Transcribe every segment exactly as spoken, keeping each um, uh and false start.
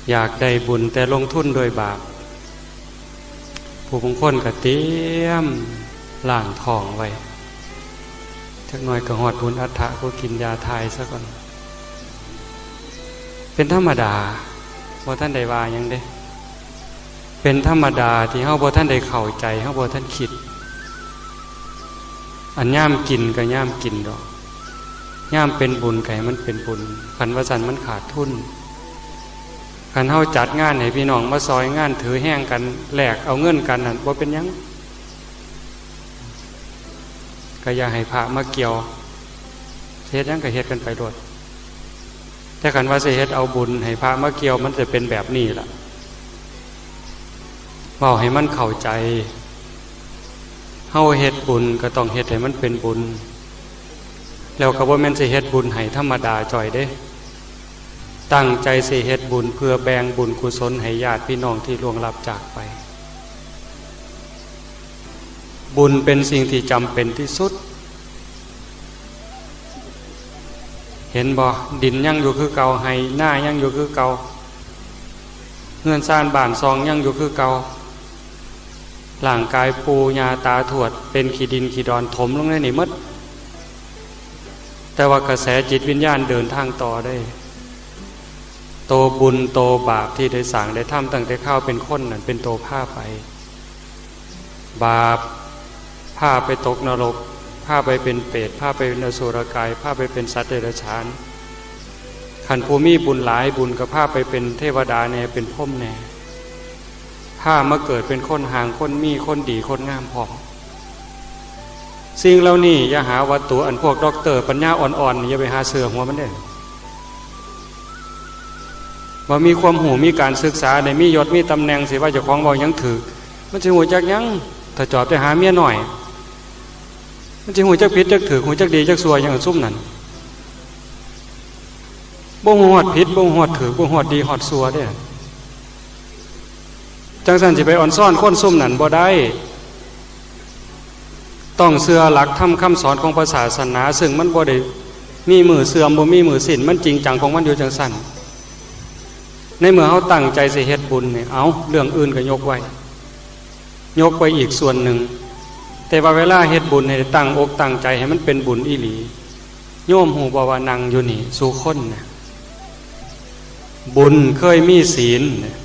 อยากได้บุญแต่ลงทุนด้วยบาป ผู้บางคนก็เตรียมล้างท้องไว้ จักหน่อยก็ฮอดบุญอัฏฐะ ผู้กินยาถ่ายซะก่อน เป็นธรรมดา บ่ทันได้ว่าหยังเด้ เป็นธรรมดาที่เฮาบ่ทันได้เข้าใจ เฮาบ่ทันคิด อันยามกินก็ยามกินดอก ยามเป็นบุญก็ให้มันเป็นบุญ คันว่าซั่นมันขาดทุน คันเฮาจัดงานให้พี่น้องมาซอยงาน ถือแฮงกัน แลกเอาเงินกันนั่น บ่เป็นหยัง ก็อย่าให้พระมาเกี่ยว เฮ็ดหยังก็เฮ็ดกันไปโลด แต่คันว่าสิเฮ็ดเอาบุญให้พระมาเกี่ยว มันจะเป็นแบบนี้ล่ะ เว้าให้มันเข้าใจ เฮาเฮ็ดบุญก็ต้องเฮ็ดให้มันเป็นบุญ แล้วก็บ่แม่นสิเฮ็ดบุญให้ธรรมดาจ่อยเด้ ตั้งใจสิเฮ็ดบุญเพื่อแบ่งบุญกุศลให้ญาติพี่น้องที่ล่วงลับจากไป บุญเป็นสิ่งที่จำเป็นที่สุด เห็นบ่ ดินยังอยู่คือเก่า ไฮ่นายังอยู่คือเก่า เฮือนซานบ้านซองยังอยู่คือเก่า ร่างกายปู่ย่าตาทวดเป็นขี้ดินขี้ดอนถมลงในนี่หมด แต่ว่ากระแสจิตวิญญาณเดินทางต่อได้ โตบุญโตบาปที่ได้สร้างได้ทำตั้งแต่คราวเป็นคนนั่น เป็นโตพาไป บาปพาไปตกนรก พาไปเป็นเปรต พาไปเป็นอสุรกาย พาไปเป็นสัตว์เดรัจฉาน คันผู้มีบุญหลาย บุญก็พาไปเป็นเทวดาแน่ เป็นพรหมแน่ พามาเกิดเป็นคนห่าง คนมี คนดี คนงามพร้อม สิ่งเหล่านี้อย่าหาว่าตั๋ว อันพวกด็อกเตอร์ปัญญาอ่อนๆ อย่าไปหาเชื่อหัวมันเด้อ ว่ามีความรู้ มีการศึกษา ได้มียศ มีตำแหน่ง สิว่าเจ้าของเว้าหยังถืก มันสิฮู้จักหยัง ถ้าจอบแต่หาเมียน้อย มันสิฮู้จักผิดจักถืก ฮู้จักดีจักชั่วหยัง ซุมนั่น บ่ฮู้ฮอดผิด บ่ฮู้ฮอดถืก บ่ฮู้ฮอดดีฮอดชั่วเด้อ จั่งซั้นสิไปอ่อนซ้อนคนซุมนั้นบ่ได้ ต้องเชื่อหลักธรรมคำสอนของพระศาสนา ซึ่งมันบ่ได้มีมื้อเสื่อม บ่มีมื้อสิ้น มันจริงจังของมันอยู่จั่งซั้น ในเมื่อเฮาตั้งใจสิเฮ็ดบุญนี่ เอา เรื่องอื่นก็ยกไว้ ยกไว้อีกส่วนหนึ่ง แต่ว่าเวลาเฮ็ดบุญให้ตั้งอกตั้งใจให้มันเป็นบุญอีหลี โยมฮู้บ่ว่านั่งอยู่นี่สู่คนนะ บุญเคยมีศีลนะ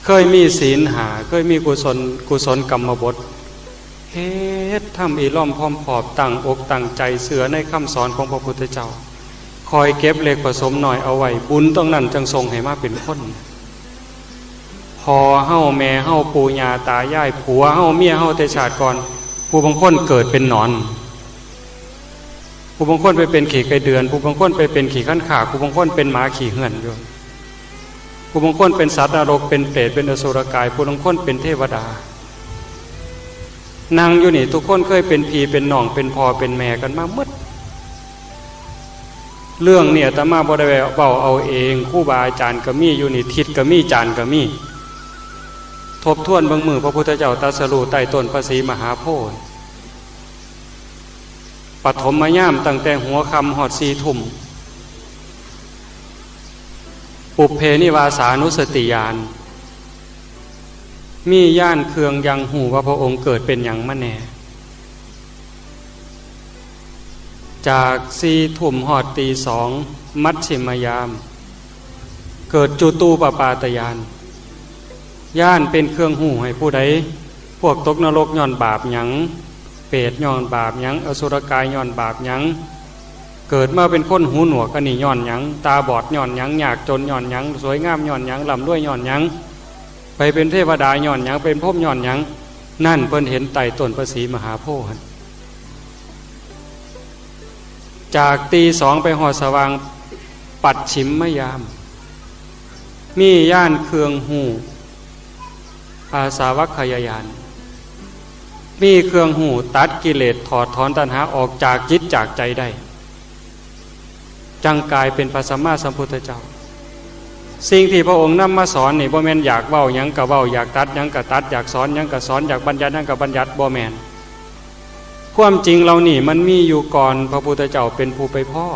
เคยมีศีลห้า เคยมีกุศล กุศลกรรมบท เฮ็ดทำอีหล่อมพร้อมพอบ ตั้งอกตั้งใจเชื่อในคำสอนของพระพุทธเจ้า คอยเก็บเล็กผสมน้อยเอาไว้ บุญตรงนั้นจั่งส่งให้มาเป็นคน พ่อเฮา แม่เฮา ปู่ย่าตายาย ผัวเฮา เมียเฮา แต่ชาติก่อน ผู้บางคนเกิดเป็นหนอน ผู้บางคนไปเป็นขี้ไก่เดือน ผู้บางคนไปเป็นขี้คันคาก ผู้บางคนเป็นหมาขี้เหื่อนอยู่ ผู้บางคนเป็นสัตว์นรก เป็นเปรต เป็นอสุรกาย ผู้บางคนเป็นเทวดา นั่งอยู่นี่ ทุกคนเคยเป็นพี่เป็นน้อง เป็นพ่อเป็นแม่กันมาหมด เรื่องนี้อาตมาบ่ได้เว้าเอาเอง ครูบาอาจารย์ก็มีอยู่นี่ ทิศก็มี จารย์ก็มี ทบทวนเบิ่งมื้อพระพุทธเจ้าตรัสรู้ใต้ต้นพระศรีมหาโพธิ์ ปฐมยามตั้งแต่หัวค่ำฮอดสี่ทุ่ม ปุพเพนิวาสานุสติญาณ มีญาณเครื่องยังฮู้ว่าพระองค์เกิดเป็นหยังมาแน่ จากสี่ทุ่มฮอดตีสอง มัชฌิมยาม เกิดจุตูปปาตญาณ ญาณเป็นเครื่องฮู้ให้ผู้ใด พวกตกนรกย้อนบาปหยัง เปรตย้อนบาปหยัง อสุรกายย้อนบาปหยัง เกิดมาเป็นคนหูหนวกอันนี้ย้อนหยัง ตาบอดย้อนหยัง ยากจนย้อนหยัง สวยงามย้อนหยัง ร่ำรวยย้อนหยัง ไปเป็นเทวดาย้อนหยัง เป็นพรหมย้อนหยัง นั่นเพิ่นเห็นใต้ต้นพระศรีมหาโพธิ์หั่น จากตีสองไปฮอดสว่าง ปัจฉิมยาม มีญาณเครื่องฮู้ อาสาวัคคยญาณ มีเครื่องฮู้ตัดกิเลส ถอดถอนตัณหาออกจากจิตจากใจได้ จั่งกลายเป็นพระสัมมาสัมพุทธเจ้า สิ่งที่พระองค์นำมาสอนนี่ บ่แม่นอยากเว้าหยังก็เว้า อยากตัดหยังก็ตัด อยากสอนหยังก็สอน อยากบัญญัติหยังก็บัญญัติ บ่แม่น ความจริงเหล่านี้มันมีอยู่ก่อนพระพุทธเจ้าเป็นผู้ไปพ้อ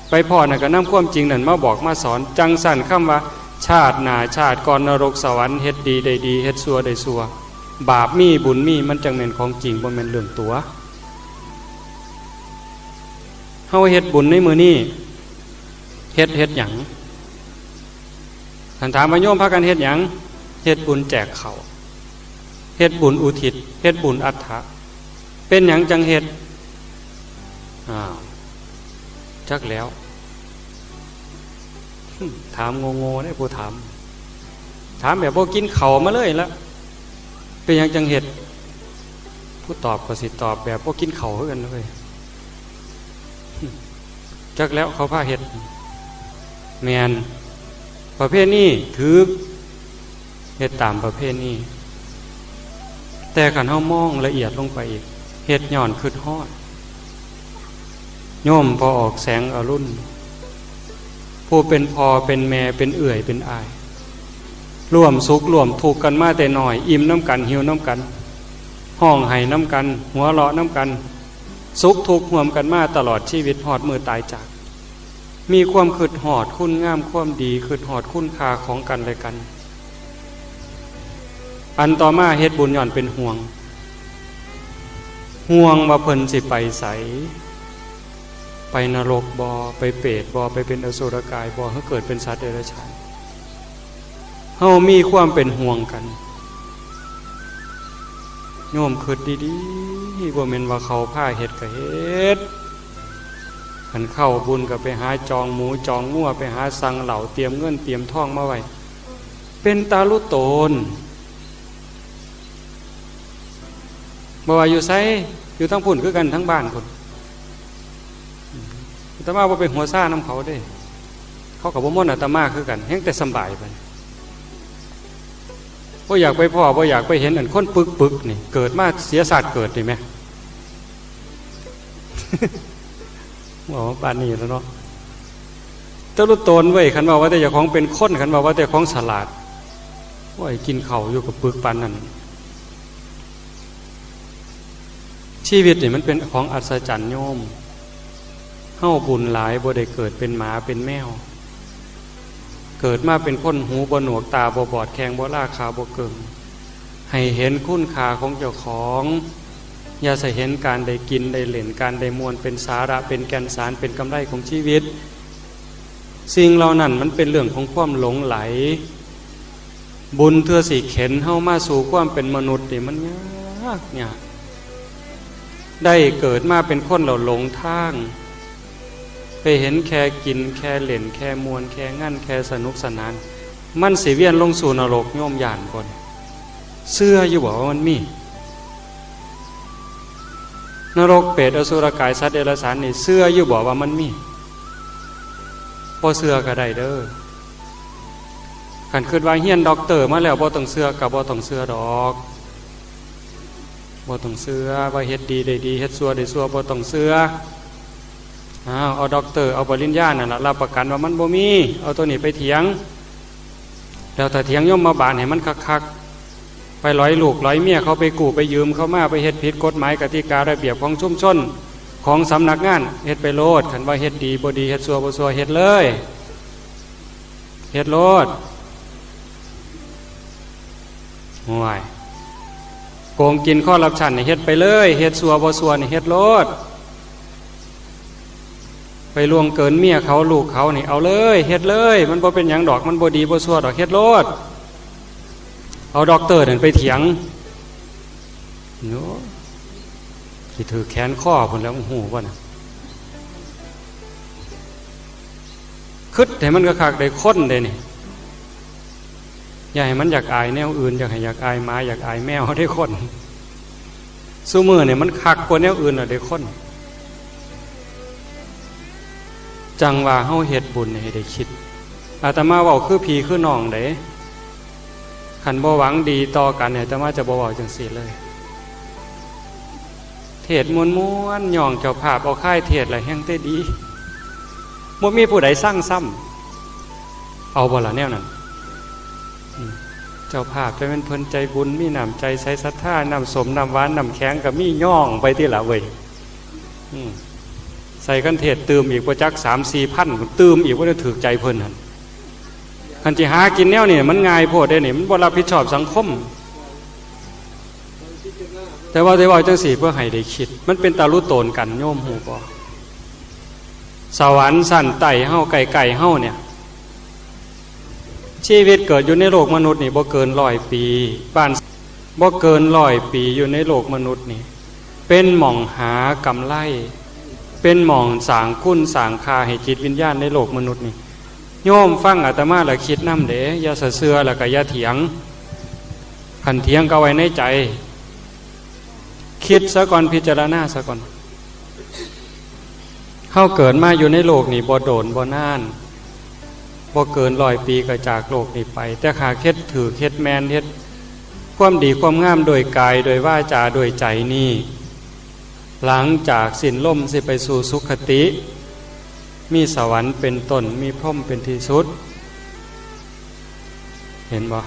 ไปพ้อนั่นก็นำความจริงนั่นมาบอกมาสอน จั่งซั้นคำว่า ช ชาติหน้าชาติก่อนนรกสวรรค์ เฮ็ดดีได้ดี เฮ็ดชั่วได้ชั่ว บาปมีบุญมี มันจั่งแม่นของจริง บ่แม่นเรื่องตั๋ว เฮาเฮ็ดบุญในมื้อนี้ เฮ็ด เฮ็ดหยัง คันถามว่าโยมพากันเฮ็ดหยัง เฮ็ดบุญแจกข้าว เฮ็ดบุญอุทิศ เฮ็ดบุญอัฏฐะ เป็นหยังจั่งเฮ็ด อ้าว จักแล้ว ถามโง่ๆ เด้ผู้ถาม ถามแบบบ่กินข้าวมาเลยละ เป็นหยังจั่งเฮ็ด ผู้ตอบก็สิตอบแบบบ่กินข้าวคือกันเลย จักแล้วเขาพาเฮ็ด แม่น ประเพณีถืก เฮ็ดตามประเพณี แต่คันเฮามองละเอียดลงไปอีก เฮ็ดย้อนคิดฮอด โยมพ่อออกแสงอรุณ ผู้เป็นพ่อเป็นแม่เป็นเอื้อยเป็นอ้าย ร่วมสุขร่วมทุกข์กันมาแต่น้อย อิ่มนำกัน หิวนำกัน ฮ้องไห้นำกัน หัวเราะนำกัน สุขทุกข์ร่วมกันมาตลอดชีวิต ฮอดมื้อตายจาก มีความคิดฮอดคุณงามความดี คิดฮอดคุณค่าของกันและกัน อันต่อมาเฮ็ดบุญย้อนเป็นห่วง ห่วงว่าเพิ่นสิไปไส ไปนรกบ่ ไปเปรตบ่ ไปเป็นอสุรกายบ่ หรือเกิดเป็นสัตว์เดรัจฉาน เฮามีความเป็นห่วงกัน โยมคิดดีๆ บ่แม่นว่าเขาพาเฮ็ดก็เฮ็ด คันเข้าบุญก็ไปหาจองหมูจองงัว ไปหาสั่งเหล้า เตรียมเงินเตรียมทองมาไว้ เป็นตาลุโตน บ่ว่าอยู่ไส อยู่ทั้งพุ้นคือกันทั้งบ้านพุ้น อาตมาบ่ไปหัวซ่านำเขาเด้ เขาก็บ่มนต์อาตมาคือกัน แฮ่งแต่สำบายไป บ่อยากไปพ้อ บ่อยากไปเห็นอันคนปึกๆ นี่ เกิดมาเสียชาติเกิดนี่แหม เว้าปานนี้แล้วเนาะ ตะลุโตนเว้ย คันว่าว่าแต่เจ้าของเป็นคน คันว่าว่าแต่ของฉลาด โอ้ย กินข้าวอยู่กับปึกปานนั้น ชีวิตนี่มันเป็นของอัศจรรย์โยม เฮาบุญหลายบ่ได้เกิดเป็นหมาเป็นแมว เกิดมาเป็นคนหูบ่หนวกตาบ่บอดแข้งบ่ล้าขาบ่เกิ่ง ให้เห็นคุณค่าของเจ้าของ อย่าใส่เห็นการได้กินได้เล่น การได้ม่วนเป็นสาระเป็นแก่นสารเป็นกำไรของชีวิต สิ่งเหล่านั้นมันเป็นเรื่องของความหลงใหล บุญเทื่อสิเข็นเฮามาสู่ความเป็นมนุษย์นี่มันยากยาก ได้เกิดมาเป็นคนแล้วหลงทาง ไปเห็นแค่กินแค่เล่นแค่ม่วนแค่งันแค่สนุกสนาน มันสิเวียนลงสู่นรกโยมย่านบ่ เชื่ออยู่บ่ว่ามันมี นรกเปรตอสุรกายสัตว์เดรัจฉานนี่ เชื่ออยู่บ่ว่ามันมี บ่เชื่อก็ได้เด้อ คันคิดว่าเรียนด็อกเตอร์มาแล้วบ่ต้องเชื่อก็บ่ต้องเชื่อดอก บ่ต้องเชื่อว่าเฮ็ดดีได้ดี เฮ็ดชั่วได้ชั่ว บ่ต้องเชื่อ อ้าว เอาด็อกเตอร์ เอาปริญญานั่นล่ะ รับประกันว่ามันบ่มี เอาตัวนี้ไปเถียง แล้วถ้าเถียงยมบาลให้มันคักๆ ไปหลอยลูกหลอยเมียเขา ไปกู้ไปยืมเขามา ไปเฮ็ดผิดกฎหมายกติการะเบียบของชุมชน ของสำนักงาน เฮ็ดไปโลด คันว่าเฮ็ดดีบ่ดี เฮ็ดชั่วบ่ชั่ว เฮ็ดเลย เฮ็ดโลด ห่วย โกงกินคอร์รัปชันนี่เฮ็ดไปเลย เฮ็ดชั่วบ่ชั่วนี่เฮ็ดโลด ไปล่วงเกินเมียเขาลูกเขานี่เอาเลย เฮ็ดเลย มันบ่เป็นหยังดอก มันบ่ดีบ่ชั่วดอก เฮ็ดโลด เอาด็อกเตอร์นั่นไปเถียง โอ้ สิถืกแขนคอพุ้นแล้ว ฮู้บ่น่ะ คิดให้มันคักๆ ได้คนเด้นี่ อย่าให้มันอยากอายแนวอื่น อยากให้อยากอายหมา อยากอายแมวเด้คน ซุมื้อนี่มันคักกว่าแนวอื่นล่ะเด้คน จั่งว่าเฮาเฮ็ดบุญให้ได้คิด อาตมาเว้าคือพี่คือน้องเด้ คันบ่หวังดีต่อกันเนี่ย อาตมาจะบ่เว้าจั่งซี้เลย เทศน์ม่วนๆ ย่องเจ้าภาพเอาค่ายเทศน์ละแฮ่งแต่ดี บ่มีผู้ใดซังซ้ำ เอาบ่ล่ะแนวนั้น อืม เจ้าภาพจะเป็นเพิ่นใจบุญ มีน้ำใจใสศรัทธา น้ำส้มน้ำหวานน้ำแข็งก็มี ย่องไปติล่ะเว้ย อืม ใส่คันเทศน์ตื่มอีกบ่จักสามสี่พัน ตื่มอีกบ่ได้ถืกใจเพิ่นหั่น อันที่หากินแนวนี่มันง่ายโพดเด้นี่ มันบ่รับผิดชอบสังคม แต่ว่าได้เว้าจังซี่เพื่อให้ได้คิด มันเป็นตาลุโตนกัน โยมฮู้บ่? สวรรค์ชั้นใต้เฮา ใกล้ๆเฮาเนี่ย ชีวิตเกิดอยู่ในโลกมนุษย์นี่บ่เกินร้อยปี บ้าน บ่เกินร้อยปีอยู่ในโลกมนุษย์นี่ เป็นหม่องหากำไร เป็นหม่องสร้างคุณสร้างค่าให้จิตวิญญาณในโลกมนุษย์นี่ โยมฟังอาตมาแล้วคิดนำเด้ อย่าสะเชื่อแล้วก็อย่าเถียง คันเถียงก็เอาไว้ในใจ คิดซะก่อน พิจารณาซะก่อน เฮาเกิดมาอยู่ในโลกนี่บ่โดนบ่นาน บ่เกินร้อยปีก็จากโลกนี้ไป แต่หากเฮ็ดถืกเฮ็ดแม่น เฮ็ดความดีความงามโดยกายโดยวาจาโดยใจนี่ หลังจากสิ้นลมสิไปสู่สุคติ มีสวรรค์เป็นต้น มีพรหมเป็นที่สุด เห็นบ่?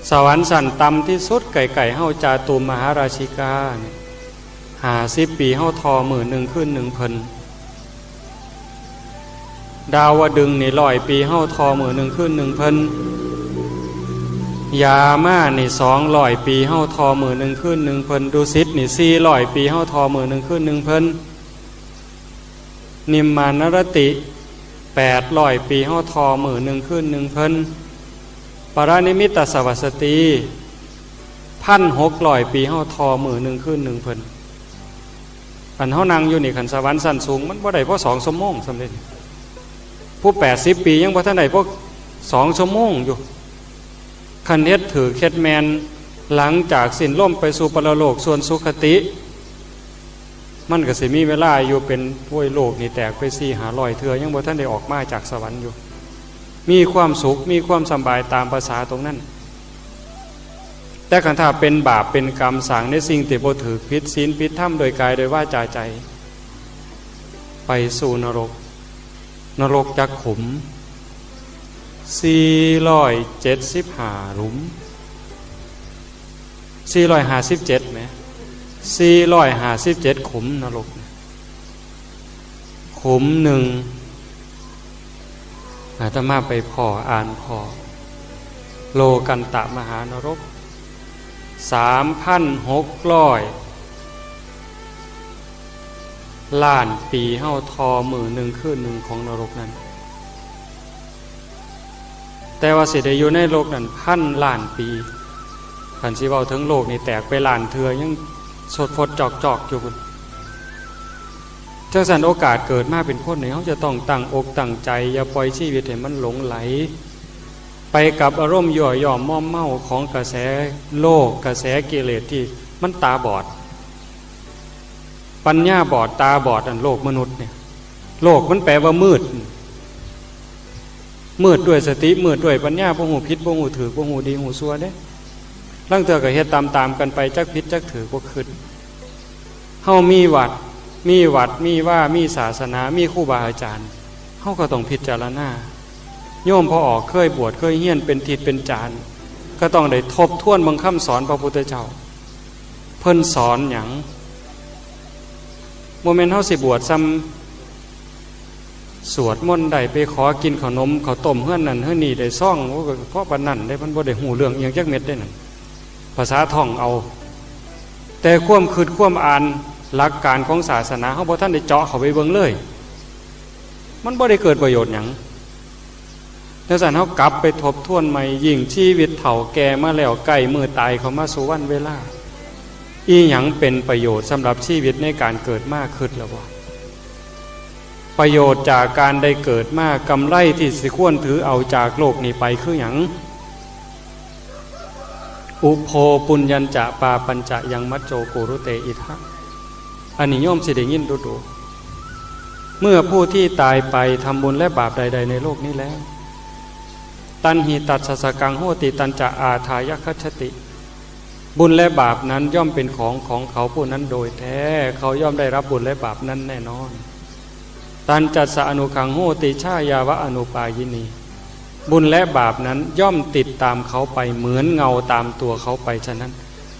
สวรรค์ชั้นต่ำที่สุดใกล้ๆเฮา จาตุมมหาราชิกาเนี่ย ห้าสิบปีเฮาทอมื้อหนึ่งคืนหนึ่งเพิ่น ดาวดึงส์นี่ร้อยปีเฮาทอมื้อหนึ่งคืนหนึ่งเพิ่น ยามานี่สองร้อยปีเฮาทอมื้อหนึ่งคืนหนึ่งเพิ่น ดุสิตนี่สี่ร้อยปีเฮาทอมื้อหนึ่งคืนหนึ่งเพิ่น นิมมานรติแปดร้อยปีเฮาทอมื้อหนึ่งคืนหนึ่งเพิ่น ปรินิมมิตสวัสสตีพันหกร้อยปีเฮาทอมื้อหนึ่งคืนหนึ่งเพิ่น อันเฮานั่งอยู่นี่ คันสวรรค์ชั้นสูงมันบ่ได้พอสองชั่วโมงซ้ำเด้ ผู้แปดสิบปียังบ่ทันได้พอสองชั่วโมงอยู่ คันเฮ็ดถืกเฮ็ดแม่น หลังจากสิ้นลมไปสู่ปรโลกส่วนสุคติ มันก็สิมีเวลาอยู่เป็น โอ้ย โลกนี่แตกไปสี่ห้าร้อยเทื่อ ยังบ่ทันได้ออกมาจากสวรรค์อยู่ มีความสุข มีความสำบายตามประสาตรงนั้น แต่คันถ้าเป็นบาปเป็นกรรม สร้างในสิ่งที่บ่ถืก ผิดศีลผิดธรรมโดยกายโดยวาจาใจ ไปสู่นรก นรกจักขุม สี่ร้อยเจ็ดสิบห้าหลุม สี่ร้อยห้าสิบเจ็ด แหม สี่ร้อยห้าสิบเจ็ดขุมนรก ขุมหนึ่ง อาตมาไปพ้ออ่านพ้อ โลกันตะมหานรก สามพันหกร้อยล้านปีเฮาทอมื้อหนึ่งคืนหนึ่งของนรกนั้น แต่ว่าสิได้อยู่ในโลกนั้นพันล้านปี คันสิเว้าถึงโลกนี่แตกไปล้านเทื่อยังสดฟดจอกๆอยู่พุ้น จังซั่นโอกาสเกิดมาเป็นคนนี่ เฮาจะต้องตั้งอกตั้งใจ อย่าปล่อยชีวิตให้มันหลงไหล ไปกับอารมณ์ยั่วยอมมอมเมาของกระแสโลก กระแสกิเลสที่มันตาบอด ปัญญาบอดตาบอด อันโลกมนุษย์เนี่ย โลกมันแปลว่ามืด มืดด้วยสติ มืดด้วยปัญญา บ่ฮู้ผิด บ่ฮู้ถืก บ่ฮู้ดีฮู้ชั่วเด้ ลางเทื่อก็เฮ็ดตามๆกันไป จักผิดจักถืกบ่คิด เฮามีวัด มีวัด มีวา มีศาสนา มีครูบาอาจารย์ เฮาก็ต้องพิจารณา โยมพ่อออกเคยบวช เคยเฮียนเป็นทิศเป็นจาน ก็ต้องได้ทบทวนเบิ่งคำสอนพระพุทธเจ้า เพิ่นสอนหยัง บ่แม่นเฮาสิบวชส่ำสวดมนต์ได้ ไปขอกินขนมข้าวต้มเฮือนนั่นเฮือนนี่ได้ซอง โอ้ ก็เพราะปานนั้นเด้ มันบ่ได้ฮู้เรื่องอิหยังจักเม็ดเด้นั่น ภาษาท่องเอา แต่ความคิดความอ่านหลักการของศาสนา เฮาบ่ทันได้เจาะเข้าไปเบิ่งเลย มันบ่ได้เกิดประโยชน์หยัง จังซั่นเฮากลับไปทบทวนใหม่ ยิ่งชีวิตเฒ่าแก่มาแล้ว ใกล้มื้อตายเข้ามาสู่วันเวลา อีหยังเป็นประโยชน์สำหรับชีวิตในการเกิดมา คิดแล้วบ่? ประโยชน์จากการได้เกิดมา กำไรที่สิควรถือเอาจากโลกนี้ไปคือหยัง? อุโภ ปุญญัญจะ ปาปัญจะ ยัง มัจโจ กุรุเต อิทะ อันนี้โยมสิได้ยินดูดู เมื่อผู้ที่ตายไปทำบุญและบาปใดๆในโลกนี้แล้ว ตัณหิตัสสะกังโหติ ตัญจะอาทายคัจฉติ บุญและบาปนั้นย่อมเป็นของของเขาผู้นั้นโดยแท้ เขาย่อมได้รับบุญและบาปนั้นแน่นอน ตัญจัสสะอนุขังโหติ ชายาวะอนุปายินี บุญและบาปนั้นย่อมติดตามเขาไปเหมือนเงาตามตัวเขาไป ฉะนั้น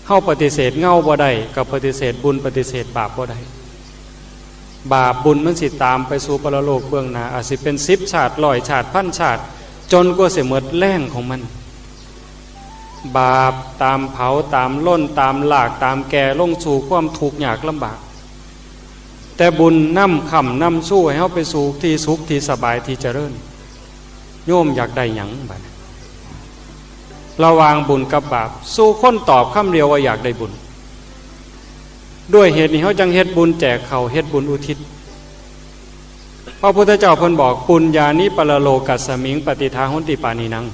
เฮาปฏิเสธเงาบ่ได้ ก็ปฏิเสธบุญปฏิเสธบาปบ่ได้ บาปบุญมันสิตามไปสู่ปรโลกเบื้องหน้า อาจสิเป็นสิบชาติ ร้อยชาติ พันชาติ จนกว่าสิหมดแรงของมัน บาปตามเผา ตามล่น ตามลาก ตามแก่ลงสู่ความทุกข์ยากลำบาก แต่บุญนำค้ำนำชูให้เฮาไปสู่ที่สุขที่สบายที่เจริญ โยมอยากได้หยังบัดนี้ ระหว่างบุญกับบาป สู่คนตอบคำเดียวว่าอยากได้บุญ ด้วยเหตุนี้เฮาจังเฮ็ดบุญแจกข้าว เฮ็ดบุญอุทิศ พระพุทธเจ้าเพิ่นบอก ปุญญานิปรโลกัสสมิง ปฏิฏฐาหนติปาณีนัง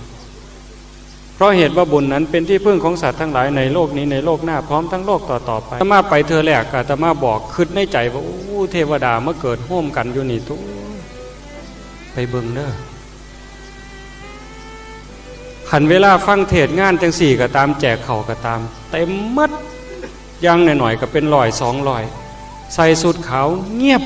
เพราะเหตุว่าบุญนั้นเป็นที่พึ่งของสัตว์ทั้งหลายในโลกนี้ในโลกหน้าพร้อมทั้งโลกต่อๆไป อาตมาไปเทื่อแรก อาตมาบอก คิดในใจว่า โอ้ เทวดามาเกิดโฮมกันอยู่นี่ ตุ๊ ไปเบิ่งเด้อ คันเวลาฟังเทศน์งานจังซี้ก็ตาม แจกข้าวก็ตาม เต็มหมด อย่างน้อยๆก็เป็นร้อยสองร้อย ใส่ชุดขาวเงียบ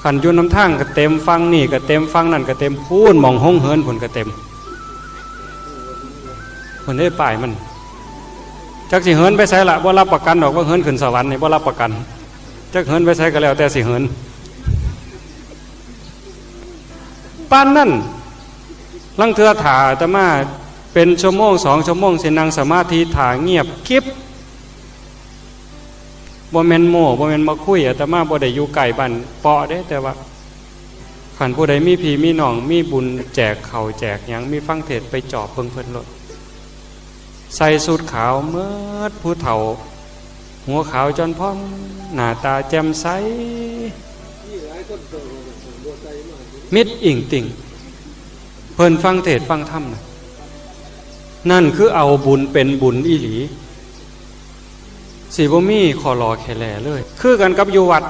คันอยู่นำทางก็เต็ม ฝั่งนี้ก็เต็ม ฝั่งนั้นก็เต็ม พู้นหม่องโฮงเหินพู้นก็เต็ม เพิ่นได้ป้ายมัน จักสิเหินไปไสล่ะ บ่รับประกันดอกว่าเหินขึ้นสวรรค์นี่ บ่รับประกัน จักเหินไปไสก็แล้วแต่สิเหิน ปานนั้น ลางเทื่อถ่าอาตมาเป็นชั่วโมงสองชั่วโมง สินั่งสมาธิถ่าเงียบกริบ บ่แม่นโม้ บ่แม่นมาคุย อาตมาบ่ได้อยู่ใกล้บ้านเปาะเด้ แต่ว่าคันผู้ใดมีพี่มีน้อง มีบุญแจกข้าวแจกหยัง มีฟังเทศน์ ไปจอบเบิ่งเพิ่นโลด ใส่ชุดขาวหมด ผู้เฒ่า หัวขาวจนผ่อง หน้าตาแจ่มใส มิดอิ่งติ่ง เพิ่นฟังเทศน์ฟังธรรมนะ นั่นคือเอาบุญเป็นบุญอีหลี สิบ่มีข้อหล่อแค่แลเลย คือกันกับอยู่วัด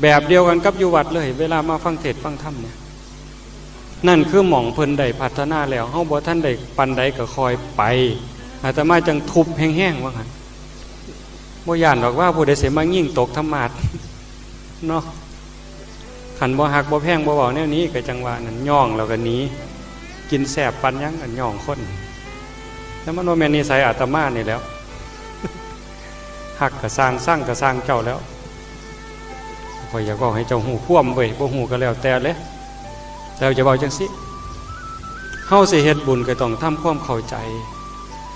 แบบเดียวกันกับอยู่วัดเลย เวลามาฟังเทศน์ฟังธรรมเนี่ย นั่นคือหม่องเพิ่นได้พัฒนาแล้ว เฮาบ่ทันได้ปานใดก็ค่อยไป อาตมาจังทุบแฮงๆ ว่าหั่น บ่ย้านดอกว่าผู้ใดสิมายิงตกธรรมาสน์ เนาะ คันบ่ฮักบ่แพงบ่เว้าแนวนี้ ก็จังว่านั่น ย่องแล้วก็หนี กินแซ่บปานหยัง อันย่องคน แต่มันบ่แม่นนิสัยอาตมานี่แหล้ว ฮักก็ซ่าง ซังก็ซ่างเจ้าแล้ว ข้อยอยากเว้าให้เจ้าฮู้ความเว้ย บ่ฮู้ก็แล้วแต่เลย แล้วจะเว้าจังซี่ เฮาสิเฮ็ดบุญก็ต้องทำความเข้าใจ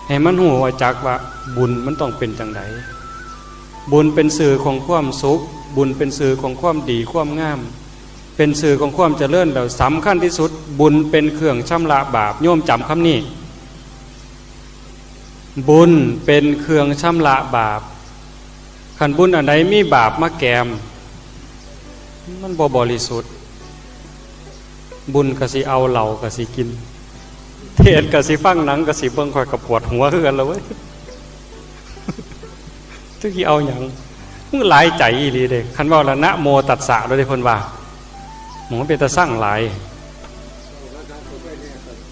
ให้มันฮู้ว่าจักว่าบุญมันต้องเป็นจังใด บุญเป็นสื่อของความสุข บุญเป็นสื่อของความดีความงาม เป็นสื่อของความเจริญ แล้วสำคัญที่สุด บุญเป็นเครื่องชำระบาป โยมจำคำนี้ บุญเป็นเครื่องชำระบาป คันบุญอันใดมีบาปมาแกม มันบ่บริสุทธิ์ บุญก็สิเอาเหล้าก็สิกิน เทศน์ก็สิฟัง หนังก็สิเบิ่ง ข้อยก็ปวดหัวคือกันละเว้ย จักสิเอาหยัง มันหลายใจอีหลีเด้ คันเว้าละนะโมตัสสะโลดเด้เพิ่นว่า หมอเป็นตาซังหลาย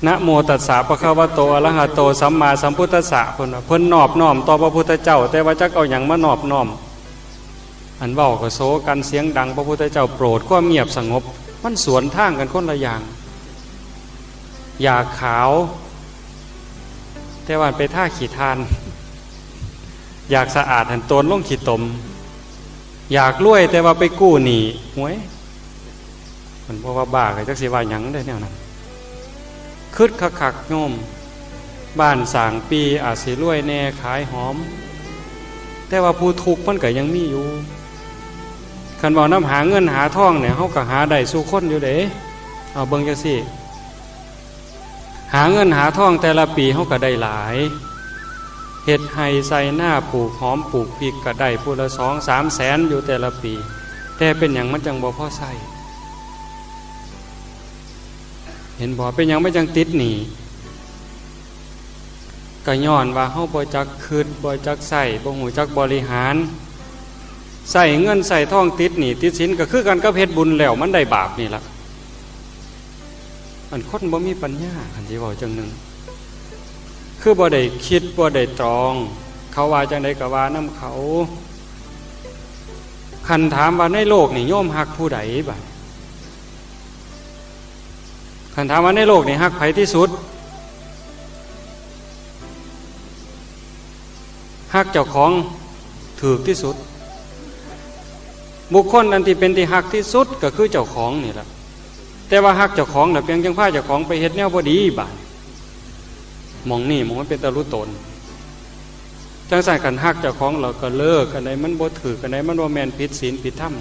นะโมตัสสะ ภะคะวะโต อะระหะโต สัมมาสัมพุทธัสสะ เพิ่นว่า เพิ่นนอบน้อมต่อพระพุทธเจ้า แต่ว่าจักเอาหยังมานอบน้อม อันเว้าก็โซกันเสียงดัง พระพุทธเจ้าโปรดความเงียบสงบ มันสวนทางกันคนละอย่าง อยากขาว แต่ว่าไปทาขี้ถ่าน อยากสะอาดหั้นโตนลงขี้ตม อยากรวยแต่ว่าไปกู้หนี้ หวย มันบ่ว่าบ้าก็จักสิว่าหยังเด้แนวนั้น คิดคักๆ โยม บ้านสร้างปีอาจสิรวยแน่ขายหอม แต่ว่าผู้ทุกข์มันก็ยังมีอยู่ คันเว้านำหาเงินหาทองเนี่ย เฮาก็หาได้สู่คนอยู่เด้ เอาเบิ่งจังซี่ หาเงินหาทองแต่ละปีเฮาก็ได้หลาย เฮ็ดไร่ไถนาปลูกหอมปลูกพริกก็ได้ผู้ละสองสามแสนอยู่แต่ละปี แต่เป็นหยังมันจังบ่พอใช้ เห็นบ่ เป็นหยังมันจังติดหนี้ ก็ย้อนว่าเฮาบ่จักคิด บ่จักใช้ บ่ฮู้จักบริหาร ใช้เงินใช้ทองติดหนี้ติดสิน ก็คือกันกับเฮ็ดบุญแล้วมันได้บาปนี่ล่ะ อันคนบ่มีปัญญา คันสิเว้าจังหนึ่ง คือบ่ได้คิด บ่ได้ตรอง เขาว่าจังใดก็ว่านำเขา คันถามว่าในโลกนี่โยมฮักผู้ใดบัด คันถามว่าในโลกนี่ฮักไผที่สุด ฮักเจ้าของถืกที่สุด บุคคลอันที่เป็นที่ฮักที่สุดก็คือเจ้าของนี่แหละ แต่ว่าฮักเจ้าของน่ะเพียงจังพาเจ้าของไปเฮ็ดแนวบ่ดีบาด หม่องนี่หม่องมันเป็นตะลุตน จังซั่นคันฮักเจ้าของเราก็เลิก อันใดมันบ่ถืก อันใดมันบ่แม่น ผิดศีลผิดธรรม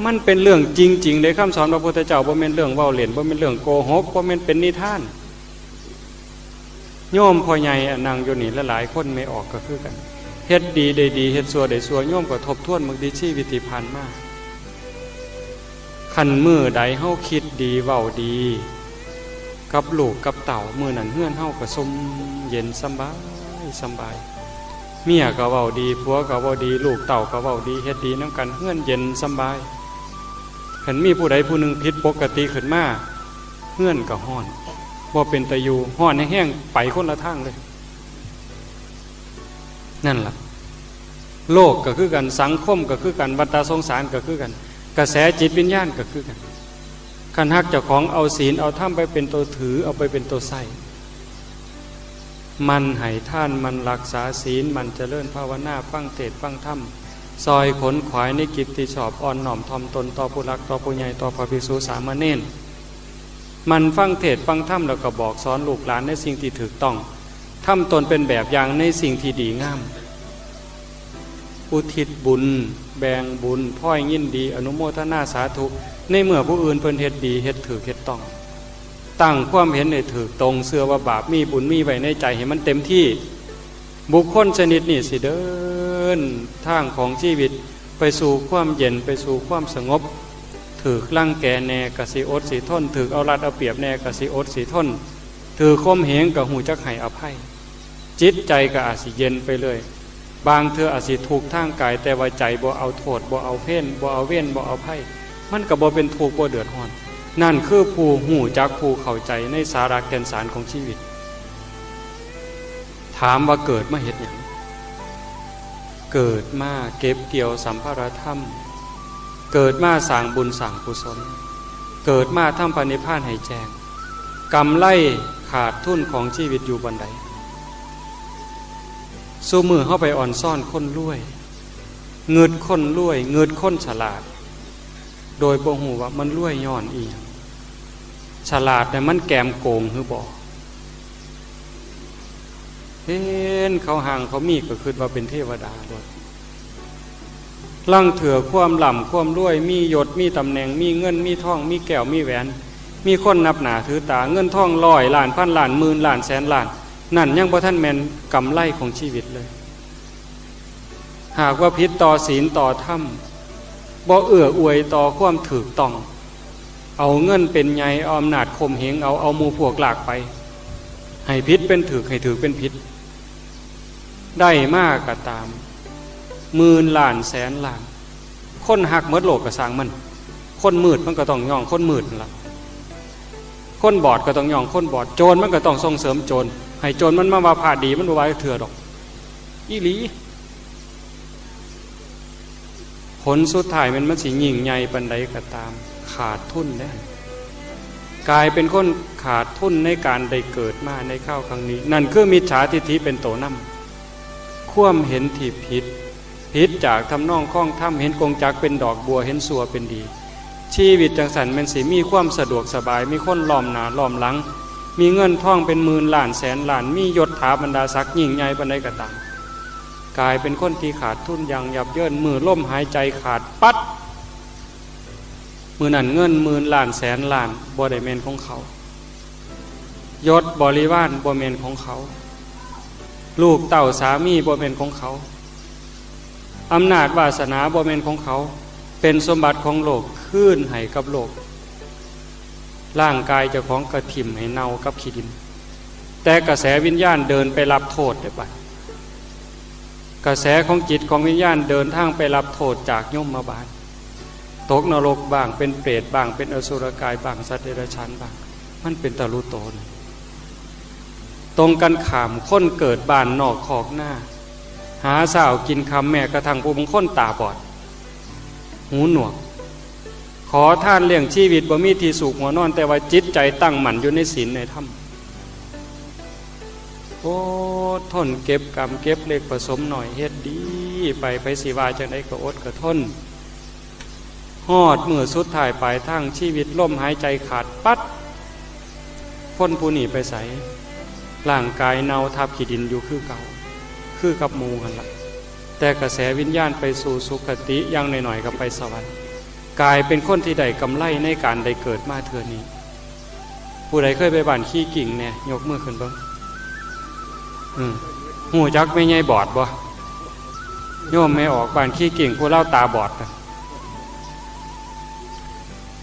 มันเป็นเรื่องจริงๆเด้ คำสอนพระพุทธเจ้าบ่แม่นเรื่องเว้าเล่น บ่แม่นเรื่องโกหก บ่แม่นเป็นนิทาน โยมพ่อใหญ่อะนั่งอยู่นี่หลายๆคน ไม่ออกก็คือกัน เฮ็ดดีได้ดี เฮ็ดชั่วได้ชั่ว โยมก็ทบทวนเบิ่งติชีวิตที่ผ่านมา คันมื้อใดเฮาคิดดีเว้าดี กับลูกกับเต้า มื้อนั้นเฮือนเฮาก็ซ่มเย็นสำบายสำบาย เมียก็เว้าดี ผัวก็เว้าดี ลูกเต้าก็เว้าดี เฮ็ดดีนำกัน เฮือนเย็นสำบาย คันมีผู้ใดผู้หนึ่งผิดปกติขึ้นมา เฮือนก็ฮ้อน บ่เป็นตาอยู่ ฮ้อนแฮงๆ ไปคนละทางเลย นั่นล่ะ โลกก็คือกัน สังคมก็คือกัน วัฏฏะสงสารก็คือกัน กระแสจิตวิญญาณก็คือกัน คันฮักเจ้าของ เอาศีลเอาธรรมไปเป็นตัวถือ เอาไปเป็นตัวใช้ หมั่นให้ทาน หมั่นรักษาศีล หมั่นเจริญภาวนา ฟังเทศน์ฟังธรรม ซอยขนขวายในกิจที่ชอบ อ่อนน้อมถ่อมตนต่อผู้หลัก ต่อผู้ใหญ่ ต่อพระภิกษุสามเณร หมั่นฟังเทศน์ฟังธรรม แล้วก็บอกสอนลูกหลานในสิ่งที่ถูกต้อง ทำตนเป็นแบบอย่างในสิ่งที่ดีงาม อุทิศบุญ แบ่งบุญ พลอยยินดี อนุโมทนาสาธุ ในเมื่อผู้อื่นเพิ่นเฮ็ดดี เฮ็ดถูก เฮ็ดต้อง ตั้งความเห็นให้ถูกตรง เชื่อว่าบาปมี บุญมี ไว้ในใจให้มันเต็มที่ บุคคลชนิดนี้สิเดินทางของชีวิต ไปสู่ความเย็น ไปสู่ความสงบ ถูกรังแกแน่ก็สิอดสิทน ถูกเอารัดเอาเปรียบแน่ก็สิอดสิทน ถูกข่มเหงก็ฮู้จักให้อภัย จิตใจก็อาจสิเย็นไปเลย บางเทื่ออาจสิทุกข์ทางกาย แต่ว่าใจบ่เอาโทษ บ่เอาเวร บ่เอาเวร บ่เอาภัย มันก็บ่เป็นทุกข์ บ่เดือดร้อน นั่นคือผู้ฮู้จัก ผู้เข้าใจในสาระแก่นสารของชีวิต ถามว่าเกิดมาเฮ็ดหยัง เกิดมาเก็บเกี่ยวสัมภาระธรรม เกิดมาสร้างบุญสร้างกุศล เกิดมาทำพระนิพพานให้แจ้ง กำไรขาดทุนของชีวิตอยู่บ่อนใด ซุมื้อเฮาไปอ่อนซ้อนคนรวย งึดคนรวย งึดคนฉลาด โดยบ่ฮู้ว่ามันรวยย้อนอีหยัง ฉลาดเนี่ยมันแกมโกงหรือบ่ เห็นเขาห่างเขามีก็คิดว่าเป็นเทวดาโลด ลางเทื่อความร่ำความรวย มียศ มีตำแหน่ง มีเงิน มีทอง มีแก้ว มีแหวน มีคนนับหน้าถือตา เงินทองร้อยล้าน พันล้าน หมื่นล้าน แสนล้าน นั่นยังบ่ทันแม่นกำไรของชีวิตเลย หากว่าผิดต่อศีลต่อธรรม บ่เอื้ออวยต่อความถูกต้อง เอาเงินเป็นใหญ่ เอาอำนาจข่มเหงเอา เอาหมู่พวกลากไป ให้ผิดเป็นถูก ให้ถูกเป็นผิด ได้มากก็ตาม หมื่นล้านแสนล้าน คนฮักหมดโลกก็ซ่างมัน คนมืดมันก็ต้องย้องคนมืดนั่นล่ะ คนบอดก็ต้องย้องคนบอด โจรมันก็ต้องส่งเสริมโจร ให้โจรมันมาว่าพระดี มันบ่ว่าเทื่อดอก อีหลี ผลสุดท้ายแม่นมันสิยิ่งใหญ่ปานใดก็ตาม ขาดทุนเด้ กลายเป็นคนขาดทุนในการได้เกิดมาในคราวครั้งนี้ นั่นคือมิจฉาทิฏฐิเป็นตัวนำ ความเห็นที่ผิด ผิดจากทำนองคองธรรม เห็นกงจักรเป็นดอกบัว เห็นชั่วเป็นดี ชีวิตจังซั่นแม่นสิมีความสะดวกสบาย มีคนล้อมหน้าล้อมหลัง มีเงินทองเป็นหมื่นล้านแสนล้าน มียศถาบรรดาศักดิ์ยิ่งใหญ่ปานใดก็ตาม กลายเป็นคนที่ขาดทุนอย่างยับเยิน มื้อลมหายใจขาดปั๊ด มื้อนั้นเงินหมื่นล้านแสนล้านบ่ได้แม่นของเขา ยศบริวารบ่แม่นของเขา ลูกเต้าสามีบ่แม่นของเขา อำนาจวาสนาบ่แม่นของเขา เป็นสมบัติของโลก คืนให้กับโลก ร่างกายเจ้าของก็ถิ่มให้เน่ากับขี้ดิน แต่กระแสวิญญาณเดินไปรับโทษได้บัด กระแสของจิตของวิญญาณเดินทางไปรับโทษจากยมบาล ตกนรกบ้าง เป็นเปรตบ้าง เป็นอสุรกายบ้าง สัตว์เดรัจฉานบ้าง มันเป็นตะลุโตน ตรงกันข้าม คนเกิดบ้านนอกคอกนา หาเช้ากินค่ำ แม้กระทั่งผู้บางคนตาบอด หูหนวก ขอทานเลี้ยงชีวิต บ่มีที่ซุกหัวนอน แต่ว่าจิตใจตั้งมั่นอยู่ในศีลในธรรม อดทนเก็บกำ เก็บเล็กผสมน้อย เฮ็ดดีไป ไผสิว่าจังใดก็อดก็ทน ฮอดมื้อสุดท้ายปลายทางชีวิต ลมหายใจขาดปั๊ด คนผู้นี้ไปไส? ร่างกายเน่าทับขี้ดินอยู่คือเก่า คือกับหมู่หั่นล่ะ แต่กระแสวิญญาณไปสู่สุคติ อย่างน้อยๆ ก็ไปสวรรค์ กลายเป็นคนที่ได้กำไรในการได้เกิดมาเทื่อนี้ ผู้ใดเคยไปบ้านขี้กิ่งแหน่ ยกมือขึ้นเบิ่ง อืม ฮู้จักแม่ใหญ่บอดบ่? โยมแม่ออกบ้านขี้กิ่ง ผู้ลาวตาบอดน่ะ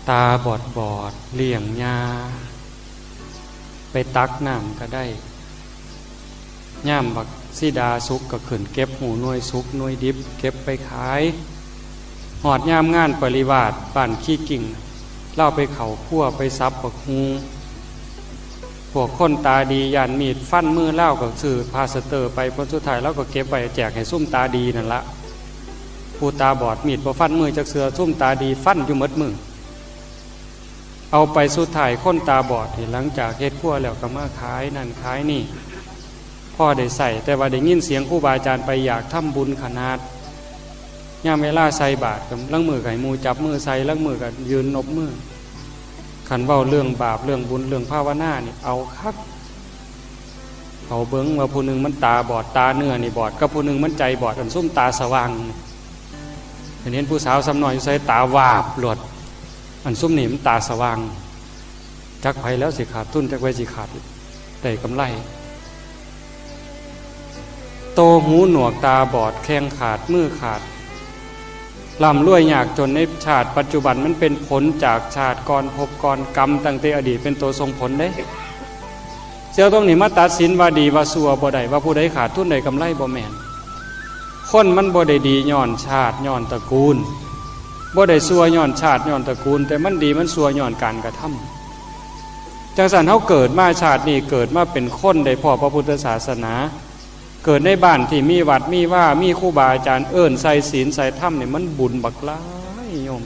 ตาบอดบอด เลี้ยงย่า ไปตักน้ำก็ได้ ยามบักสีดาสุกก็ขึ้นเก็บ ฮู้หน่วยสุกหน่วยดิบ เก็บไปขาย ฮอดยามงานปริวาสบ้านขี้กิ่ง ลาวไปเข้าครัวไปสับบักฮู่ พวกคนตาดีย้านมีดฟันมือลาวก็ซื้อพลาสเตอร์ไป ผลสุดท้ายลาวก็เก็บไว้แจกให้ซุมตาดีนั่นละ ผู้ตาบอดมีดบ่ฟันมือจักเทื่อ ซุมตาดีฟันอยู่หมดมือ เอาไปสุดท้ายคนตาบอดนี่ หลังจากเฮ็ดครัวแล้วก็มาขายนั่นขายนี่ พอได้ใช้ แต่ว่าได้ยินเสียงครูบาอาจารย์ไปอยากทำบุญขนาด ยามเวลาใส่บาตรก็ลางมื้อก็ให้หมู่จับมือใส่ ลางมื้อก็ยืนนบมือ คันเว้าเรื่องบาปเรื่องบุญเรื่องภาวนานี่เอาคัก เขาเบิ่งว่าผู้หนึ่งมันตาบอด ตาเนื้อนี่บอด กับผู้หนึ่งมันใจบอด อันซุมตาสว่างนี่ เห็นผู้สาวซ้ำน้อยอยู่ไสตาวาบโลด อันซุมนี่มันตาสว่าง จักไผแล้วสิขาดทุน จักไผสิขาดได้กำไร โตหูหนวกตาบอด แข้งขาด มือขาด ร่ำรวยยากจนในชาติปัจจุบัน มันเป็นผลจากชาติก่อน ภพก่อน กรรมตั้งแต่อดีตเป็นตัวส่งผลเด้ สิเอาตรงนี้มาตัดสินว่าดีว่าชั่วบ่ได้ ว่าผู้ใดขาดทุนได้กำไร บ่แม่น คนมันบ่ได้ดีย้อนชาติย้อนตระกูล บ่ได้ชั่วย้อนชาติย้อนตระกูล แต่มันดีมันชั่วย้อนการกระทำ จังซั่นเฮาเกิดมาชาตินี้ เกิดมาเป็นคนได้พ้อพระพุทธศาสนา เกิดในบ้านที่มีวัดมีวา มีครูบาอาจารย์เอิ้นใส่ศีลใส่ธรรมนี่ มันบุญบักหลายโยม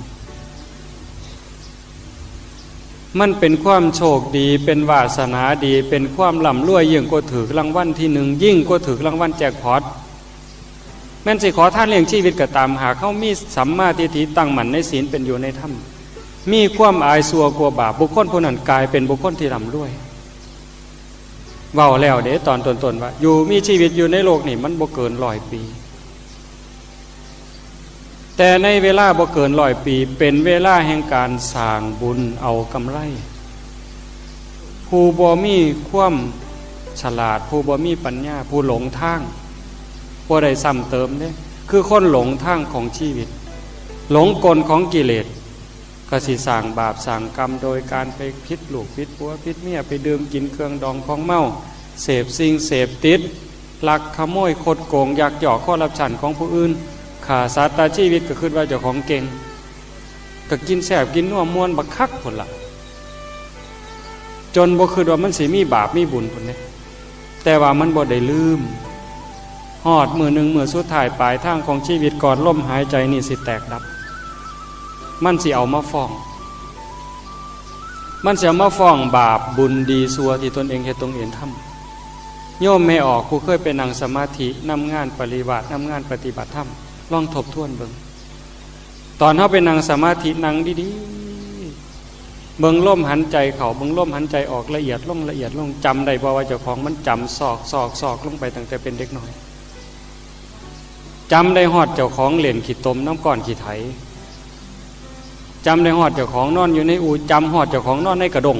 มันเป็นความโชคดี เป็นวาสนาดี เป็นความร่ำรวย ยิ่งกว่าถืกรางวัลที่หนึ่ง ยิ่งกว่าถืกรางวัลแจ็คพอต แม่นสิขอทานเลี้ยงชีวิตก็ตาม หากเฮามีสัมมาทิฏฐิตั้งมั่นในศีลเป็นอยู่ในธรรม มีความอายชั่วกลัวบาป บุคคลผู้นั้นกลายเป็นบุคคลที่ร่ำรวย เว้าแล้วเด้ตอนต้นๆ ว่า อยู่มีชีวิตอยู่ในโลกนี่มันบ่เกินร้อยปี แต่ในเวลาบ่เกินร้อยปี เป็นเวลาแห่งการสร้างบุญเอากำไร ผู้บ่มีความฉลาด ผู้บ่มีปัญญา ผู้หลงทาง บ่ได้ซ้ำเติมเด้ คือคนหลงทางของชีวิต หลงกลของกิเลส ก็สิสร้างบาปสร้างกรรมโดยการไปผิดลูกผิดผัวผิดเมีย ไปดื่มกินเครื่องดองของเมา เสพสิ่งเสพติด ลักขโมยคดโกง ยักยอกคอร์รัปชันของผู้อื่น ฆ่าสัตว์ตัดชีวิตก็คิดว่าเจ้าของเก่ง ก็กินแซ่บกินนัวม่วนบักคักพุ้นล่ะ จนบ่คิดว่ามันสิมีบาปมีบุญพุ้นเด้ แต่ว่ามันบ่ได้ลืม ฮอดมื้อหนึ่งมื้อสุดท้ายปลายทางของชีวิตก่อนลมหายใจนี่สิแตกดับ มันสิเอามาฟ้อง มันสิเอามาฟ้องบาปบุญดีชั่วที่ตนเองเฮ็ดตนเองทำ โยมแม่ออกผู้เคยไปนั่งสมาธินำงานปริวาสนำงานปฏิบัติธรรม ลองทบทวนเบิ่ง ตอนเฮาไปนั่งสมาธินั่งดีๆ เบิ่งลมหันใจเข้า เบิ่งลมหันใจออกละเอียดลงละเอียดลง จำได้บ่ว่าเจ้าของมันจำซอกซอกซอกลงไปตั้งแต่เป็นเด็กน้อย จำได้ฮอดเจ้าของเล่นขี้ตมนำก้อนขี้ไถ จำได้ฮอดเจ้าของนอนอยู่ในอู่ จำฮอดเจ้าของนอนในกระด้ง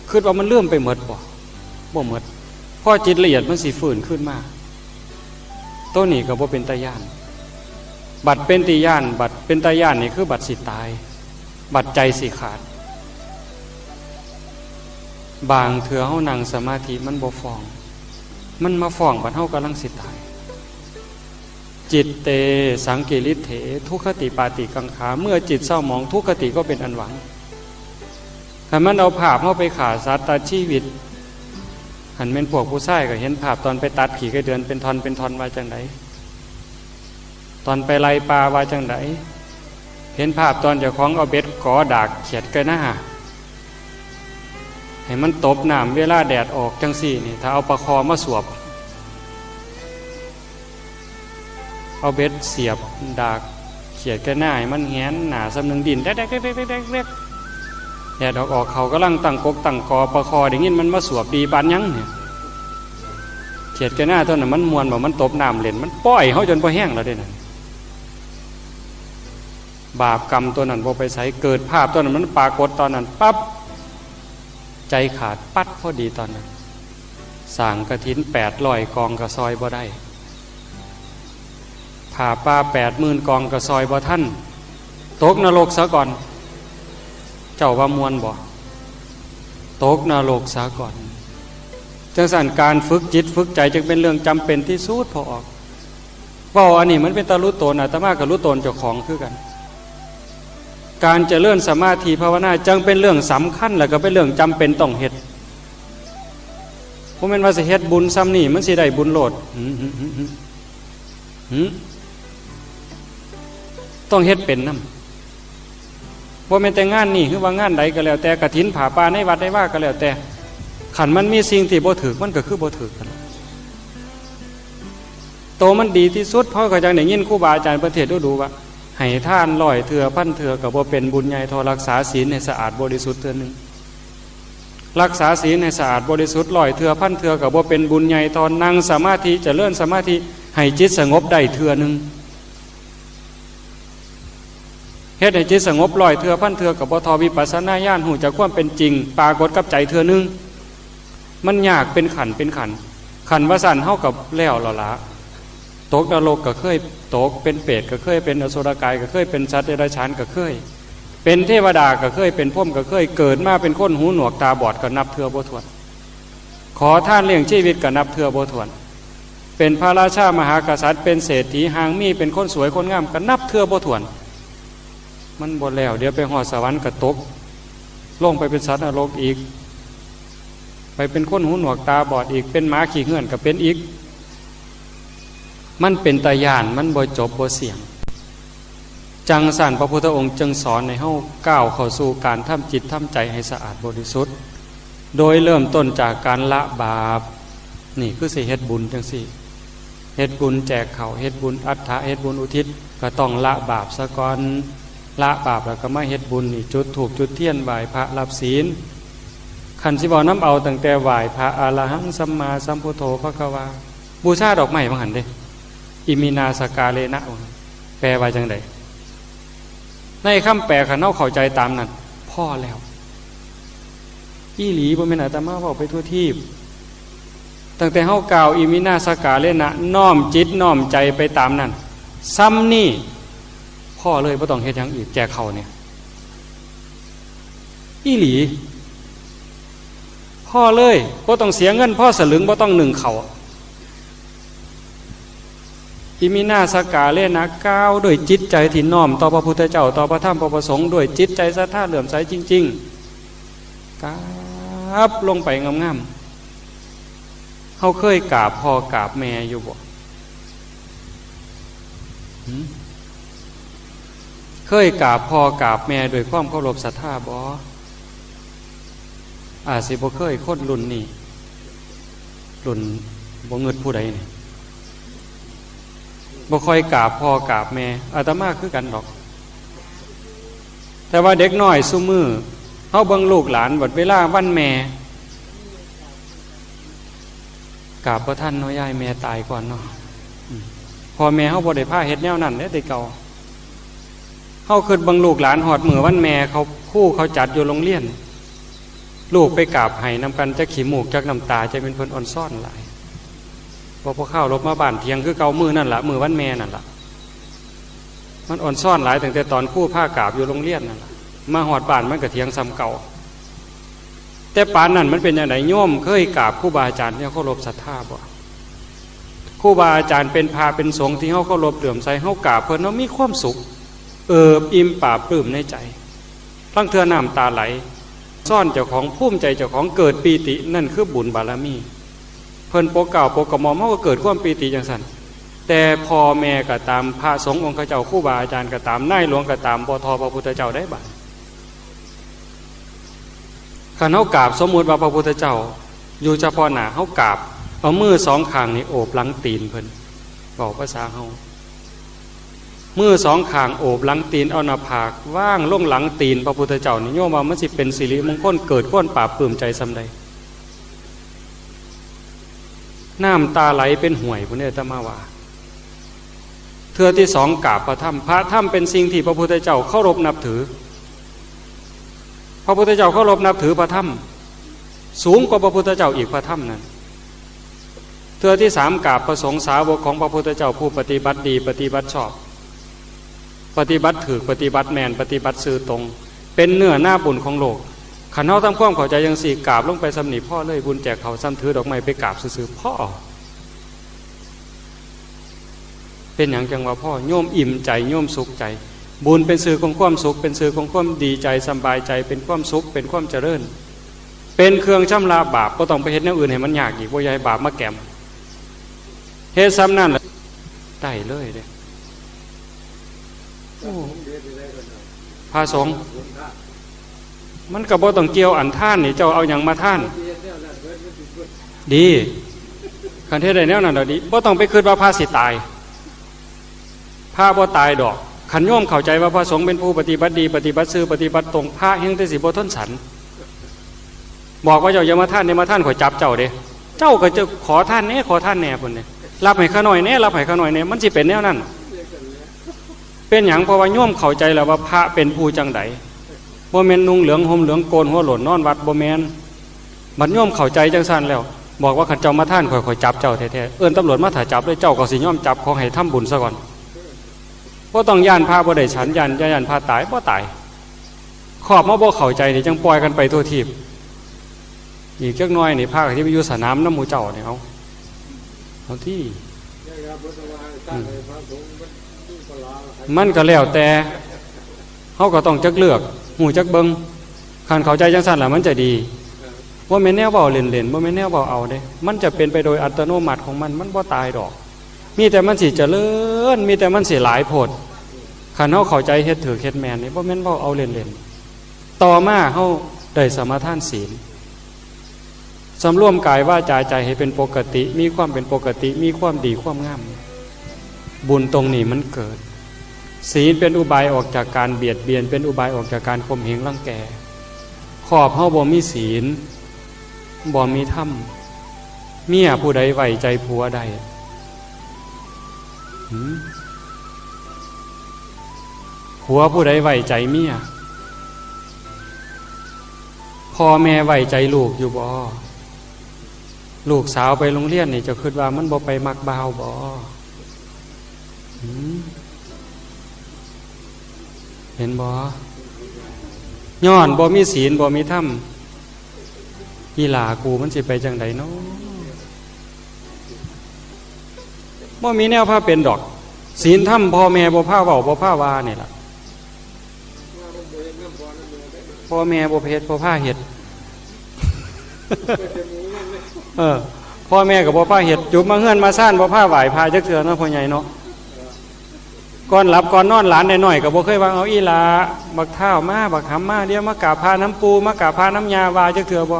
คิดว่ามันลืมไปหมดบ่ บ่หมด พอจิตละเอียดมันสิฟื้นขึ้นมา โตนี้ก็บ่เป็นตาย้าน บัดเป็นตาย้าน บัดเป็นตาย้านนี่คือบัดสิตาย บัดใจสิขาด บางเทื่อเฮานั่งสมาธิมันบ่ฟ้อง มันมาฟ้องบัดเฮากำลังสิตาย จิตเต สังกิริเถ ทุคติปาติกังขา เมื่อจิตเศร้าหมองทุคติก็เป็นอันหวัง คันมันเอาภาพเฮาไปฆ่าสัตว์ตัดชีวิต คันแม่นพวกผู้ชายก็เห็นภาพตอนไปตัดขี้ไก่เดือนเป็นท่อนเป็นท่อนว่าจั่งใด ตอนไปไล่ปลาว่าจั่งใด เห็นภาพตอนเจ้าของเอาเบ็ดกอดากเขียดไก่หน้า ให้มันตบน้ำเวลาแดดออกจั่งซี้นี่ ถ้าเอาปลาคอมาสวบ เอาเบ็ดเสียบดาก เขียดแกหน้าให้มันแหนหน้าซ้ำหนึ่ง ดิ้นแดกแดกแดกแดกแดกแดก แดดออกออก เขากำลังตั้งกกตั้งกอ ปลาคอได้ยินมันมาสวบดีปานหยังเนี่ย เขียดแกหน้าตัวนั้นมันม่วนบ่ มันตบน้ำเล่น มันป้อยเฮาจนบ่แห้งแล้วเด้นั่น บาปกรรมตัวนั้นบ่ไปไส เกิดภาพตัวนั้นมันปรากฏตอนนั้นปั๊บ ใจขาดปั๊ดพอดีตอนนั้น สร้างกฐินแปดร้อยกองก็ซอยบ่ได้ ผ้าป่าแปดหมื่นกองก็ซอยบ่ทัน ตกนรกซะก่อน เจ้าว่าม่วนบ่ ตกนรกซะก่อน จังซั่น การฝึกจิตฝึกใจจึงเป็นเรื่องจำเป็นที่สุด พอออก เว้าอันนี้มันเป็นตารู้ตน อาตมาก็รู้ตนเจ้าของคือกัน การเจริญสมาธิภาวนาจังเป็นเรื่องสำคัญ แล้วก็เป็นเรื่องจำเป็นต้องเฮ็ด บ่แม่นว่าสิเฮ็ดบุญส่ำนี่มันสิได้บุญโลด หึ หึ หึ หึ หึ ต้องเฮ็ดเป็นนำ บ่แม่นแต่งานนี่ หรือว่างานใดก็แล้วแต่ กฐินผ้าป่าในวัดในวาก็แล้วแต่ คันมันมีสิ่งที่บ่ถูก มันก็คือบ่ถูกนั่นล่ะ โตมันดีที่สุด เพราะก็จังได้ยินครูบาอาจารย์เพิ่นเทศน์ดูๆ ว่า ให้ทานร้อยเทื่อพันเทื่อก็บ่เป็นบุญใหญ่เท่ารักษาศีลให้สะอาดบริสุทธิ์เทื่อหนึ่ง รักษาศีลให้สะอาดบริสุทธิ์ร้อยเทื่อพันเทื่อก็บ่เป็นบุญใหญ่เท่านั่งสมาธิเจริญสมาธิให้จิตสงบได้เทื่อหนึ่ง เฮ็ดให้จิตสงบร้อยเทื่อพันเทื่อก็บ่เท่าวิปัสสนาญาณ ฮู้จักความเป็นจริง ปรากฏกับใจเทื่อหนึ่ง มันยากเป็นขั้นเป็นขั้น ขั้นว่าซั่นเฮาก็แล้วแล้วล่ะ ตกนรกก็เคยตก เป็นเปรตก็เคยเป็น อสุรกายก็เคยเป็น สัตว์เดรัจฉานก็เคย เป็นเทวดาก็เคย เป็นพรหมก็เคย เกิดมาเป็นคนหูหนวกตาบอดก็นับเทื่อบ่ถ้วน ขอทานเลี้ยงชีวิตก็นับเทื่อบ่ถ้วน เป็นพระราชามหากษัตริย์ เป็นเศรษฐี หางมี เป็นคนสวยคนงามก็นับเทื่อบ่ถ้วน มันบ่แล้ว เดี๋ยวไปฮอดสวรรค์ก็ตก ลงไปเป็นสัตว์นรกอีก ไปเป็นคนหูหนวกตาบอดอีก เป็นหมาขี้เหื่อนก็เป็นอีก มันเป็นตาย่าน มันบ่จบบ่เสี้ยง จังซั่นพระพุทธองค์จึงสอนให้เฮาก้าวเข้าสู่การทำจิตทำใจให้สะอาดบริสุทธิ์ โดยเริ่มต้นจากการละบาป นี่คือสิเฮ็ดบุญจังซี่ เฮ็ดบุญแจกข้าว เฮ็ดบุญอัฏฐะ เฮ็ดบุญอุทิศ ก็ต้องละบาปซะก่อน ละบาปแล้วก็มาเฮ็ดบุญนี่ จุดธูปจุดเทียน ไหว้พระรับศีล คันสิเว้านำเอาตั้งแต่ไหว้พระ อะระหังสัมมาสัมพุทโธภะคะวา บูชาดอกไม้ว่าหั่นเด้ อิมินาสการะนะ แปลว่าจังใด ในคำแปลคันเฮาเข้าใจตามนั้น พอแล้ว อีหลี บ่แม่นอาตมาเว้าไปทั่วทีป ตั้งแต่เฮากล่าวอิมินาสการะนะ น้อมจิตน้อมใจไปตามนั้น ส่ำนี่ พอเลย บ่ต้องเฮ็ดหยังอีก แจกข้าวเนี่ย อีหลี พอเลย บ่ต้องเสียเงิน พอสลึง บ่ต้องนึ่งข้าว อิมินาสการะนะ กล่าวด้วยจิตใจที่น้อมต่อพระพุทธเจ้า ต่อพระธรรม พระประสงค์ ด้วยจิตใจศรัทธาเลื่อมใสจริงๆ กราบลงไปงามๆ เฮาเคยกราบพ่อกราบแม่อยู่บ่ หึ เคยกราบพ่อกราบแม่ด้วยความเคารพศรัทธาบ่ อาจสิบ่เคย คนรุ่นนี้ รุ่นบ่งึดผู้ใดนี่ บ่ค่อยกราบพ่อกราบแม่ อาตมาคือกันดอก แต่ว่าเด็กน้อยซุมื้อ เฮาเบิ่งลูกหลาน บัดเวลาวันแม่ กราบบ่ทันเนาะยาย แม่ตายก่อนเนาะ อืม พ่อแม่เฮาบ่ได้พาเฮ็ดแนวนั้นเด้แต่เก่า เฮาคิดเบิ่งลูกหลานฮอดมื้อวันแม่ เขา ครูเขาจัดอยู่โรงเรียน ลูกไปกราบไห้นำกัน จักขี้มูกจักน้ำตา จักแม่นเพิ่นอ่อนซ้อนหลาย พอพอข้าวลบมาบ้านเถียงคือเก่า มื้อนั่นล่ะ มื้อวันแม่นั่นล่ะ มันอ่อนซ้อนหลายตั้งแต่ตอนครูพากราบอยู่โรงเรียนนั่นล่ะ มาฮอดบ้านมันก็เถียงส่ำเก่า แต่ปานนั้นมันเป็นจั่งใด โยมเคยกราบครูบาอาจารย์ที่เคารพศรัทธาบ่ ครูบาอาจารย์เป็นพระเป็นสงฆ์ที่เฮาเคารพเลื่อมใส เฮากราบเพิ่น เฮามีความสุข เอิบอิ่มปลาบปลื้มในใจ ลางเทื่อน้ำตาไหล ซ้อนเจ้าของ ภูมิใจเจ้าของ เกิดปีติ นั่นคือบุญบารมี เพิ่นปกเกล้าปกกระหม่อม เฮาก็เกิดความปีติจั่งซั่น แต่พ่อแม่ก็ตาม พระสงฆ์องค์เขาเจ้า ครูบาอาจารย์ก็ตาม นายหลวงก็ตาม บ่ท่อพระพุทธเจ้าได้บาด คันเฮากราบ สมมุติว่าพระพุทธเจ้าอยู่เฉพาะหน้า เฮากราบ เอามือสองข้างนี่โอบหลังตีนเพิ่น เว้าภาษาเฮา มือสองข้างโอบหลังตีน เอาหน้าผากวางลงหลังตีนพระพุทธเจ้านี่ โยมว่ามันสิเป็นสิริมงคล เกิดความปราบปลื้มใจส่ำใด น้ำตาไหลเป็นห้วยพุ้นเด้ อาตมาว่า เทื่อที่สองกราบพระธรรม พระธรรมเป็นสิ่งที่พระพุทธเจ้าเคารพนับถือ พระพุทธเจ้าเคารพนับถือพระธรรม สูงกว่าพระพุทธเจ้าอีก พระธรรมนั้น เทื่อที่สามกราบพระสงฆ์สาวกของพระพุทธเจ้า ผู้ปฏิบัติดีปฏิบัติชอบ ปฏิบัติถูกปฏิบัติแม่น ปฏิบัติซื่อตรง เป็นเนื้อนาบุญของโลก คันเฮาทำความเข้าใจจั่งซี้ กราบลงไปส่ำนี้พอเลย บุญแจกข้าวส่ำถือดอกไม้ไปกราบซื่อๆ พอ เป็นหยังจั่งว่าพอ โยมอิ่มใจ โยมสุขใจ บุญเป็นชื่อของความสุข เป็นชื่อของความดีใจ สำบายใจ เป็นความสุข เป็นความเจริญ เป็นเครื่องชำระบาป บ่ต้องไปเฮ็ดแนวอื่นให้มันยากอีก บ่อยากให้บาปมาแกม เฮ็ดส่ำนั้นล่ะ ได้เลยเด้ โอ้ พระสงฆ์ มันก็บ่ต้องเกี่ยวอันทานนี่ เจ้าเอาหยังมาทาน ดี คันเฮ็ดได้แนวนั้นแล้วดี บ่ต้องไปคิดว่าพระสิตาย พระบ่ตายดอก คันโยมเข้าใจว่าพระสงฆ์เป็นผู้ปฏิบัติดี ปฏิบัติซื่อ ปฏิบัติตรง พระแฮ่งแต่สิบ่ทนสัน บอกว่าเจ้าอย่ามาทานเด้ มาทานข้อยจับเจ้าเด้ เจ้าก็จะขอทานแหน่ ขอทานแหน่พุ้นเด้ รับให้ข้าน้อยแหน่ รับให้ข้าน้อยแหน่ มันสิเป็นแนวนั้น เป็นหยัง เพราะว่าโยมเข้าใจแล้วว่าพระเป็นผู้จั่งใด บ่แม่นนุ่งเหลืองห่มเหลืองโกนหัวโล้นนอนวัด บ่แม่น บัดโยมเข้าใจจั่งซั้นแล้ว บอกว่าคันเจ้ามาทานข้อย ข้อยจับเจ้าแท้ๆ เอิ้นตำรวจมาถ่าจับเลย เจ้าก็สิยอมจับ ขอให้ทำบุญซะก่อน บ่ต้องย้านพระบ่ได้ฉัน ย้าน ย้านพระตาย บ่ตาย ครอบมาบ่เข้าใจนี่ จั่งปล่อยกันไปทั่วทีป อีกจักหน่อยนี่ พระก็สิไปอยู่สนามนำหมู่เจ้านี่ เอา เอาติ อืม มันก็แล้วแต่ เฮาก็ต้องจักเลือก ฮู้จักเบิ่ง คันเข้าใจจั่งซั้นล่ะมันจะดี บ่แม่นแนวเว้าเล่นๆ บ่แม่นแนวเว้าเอาเด้ มันจะเป็นไปโดยอัตโนมัติของมัน มันบ่ตายดอก มีแต่มันสิเจริญ มีแต่มันสิหลายโพด คันเฮาเข้าใจเฮ็ดถูกเฮ็ดแม่นนี่ บ่แม่นเว้าเอาเล่นๆ ต่อมาเฮาได้สมาทานศีล สำรวมกายวาจาใจให้เป็นปกติ มีความเป็นปกติ มีความดีความงาม บุญตรงนี้มันเกิด ศีลเป็นอุบายออกจากการเบียดเบียน เป็นอุบายออกจากการข่มเหงรังแก ครอบเฮาบ่มีศีล บ่มีธรรม เมียผู้ใดไว้ใจผัวได้ หืม ผัวผู้ใดไว้ใจเมีย พ่อแม่ไว้ใจลูกอยู่บ่ ลูกสาวไปโรงเรียนนี่ เจ้าคิดว่ามันบ่ไปมักบ่าวบ่ หืม เห็นบ่ ย้อนบ่มีศีลบ่มีธรรม อีหล่ากูมันสิไปจั่งใดน้อ บ่มีแนวพาเป็นดอก ศีลธรรมพ่อแม่บ่พาเว้าบ่พาว่านี่ล่ะ พ่อแม่บ่เฮ็ดบ่พาเฮ็ด เออ พ่อแม่ก็บ่พาเฮ็ด จุบมาเฮือนมาซานบ่พาไหว้พระจักเทื่อเนาะ พ่อใหญ่เนาะ ก่อนหลับก่อนนอนหลานน้อยๆก็บ่เคยว่า เอาอีหล่า บักท้าวมา บักหำมา เดี๋ยวมากราบพระนำปู่ มากราบพระนำย่า ว่าจักเทื่อบ่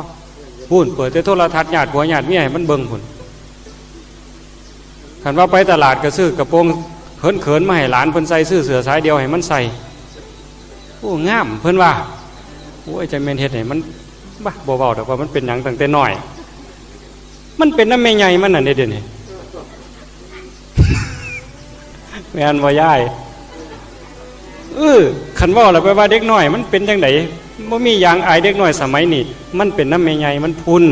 พู้น เปิดแต่โทรทัศน์ญาติผัวญาติเมียให้มันเบิ่งพู้น คันว่าไปตลาดก็ซื้อกระโปรงเขินๆมาให้หลานเพิ่นใส่ ซื้อเสื้อสายเดี่ยวให้มันใส่ โอ้ งาม เพิ่นว่า โอ้ย จั่งแม่นเฮ็ดให้มัน บ่ บ่เว้าดอกว่ามันเป็นหยังตั้งแต่น้อย มันเป็นนำแม่ใหญ่มันนั่นเด้ เดี๋ยวนี้ แม่นบ่ยาย เออ คันเว้าแล้วไปว่าเด็กน้อยมันเป็นจั่งใด บ่มีอย่างอายเด็กน้อยสมัยนี้ มันเป็นนำแม่ใหญ่มันพุ้น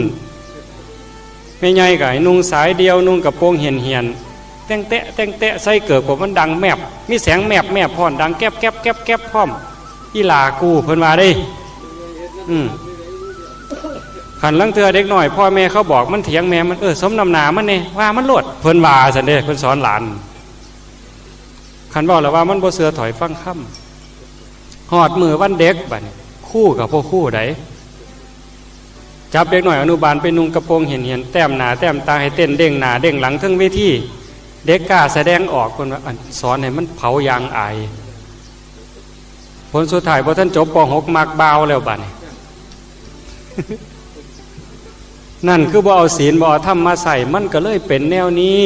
แม่ใหญ่ก็ให้นุ่งสายเดี่ยว นุ่งกระโปรงเหี่ยนๆ แต่งแตะ แต่งแตะ ใส่เกิบกว่ามันดังแมบ มีแสงแมบแมบพร้อม ดังแก๊บแก๊บแก๊บแก๊บพร้อม อีหล่ากู เพิ่นว่าเด้ อืม คันลางเทื่อเด็กน้อย พ่อแม่เขาบอกมันเถียงแม่มัน เออ สมน้ำหน้ามันแน่ ว่ามันโลด เพิ่นว่าซั่นเด้ เพิ่นสอนหลาน คันเว้าแล้วว่ามันบ่เชื่อ ถอยฟังคำ ฮอดมื้อวันเด็กบัดนี้ ครูก็บ่ครูใด จับเด็กน้อยอนุบาลไปนุ่งกระโปรงเหี่ยนๆ แต้มหน้าแต้มตา ให้เต้นเด้งหน้าเด้งหลังเทิงเวที เด็กกล้าแสดงออก เพิ่นว่า อัน สอนให้มันเผายางอาย ผลสุดท้ายบ่ทันจบ ป.หก มักบ่าวแล้วบัดนี้ นั่นคือบ่เอาศีลบ่เอาธรรมมาใช้ มันก็เลยเป็นแนวนี้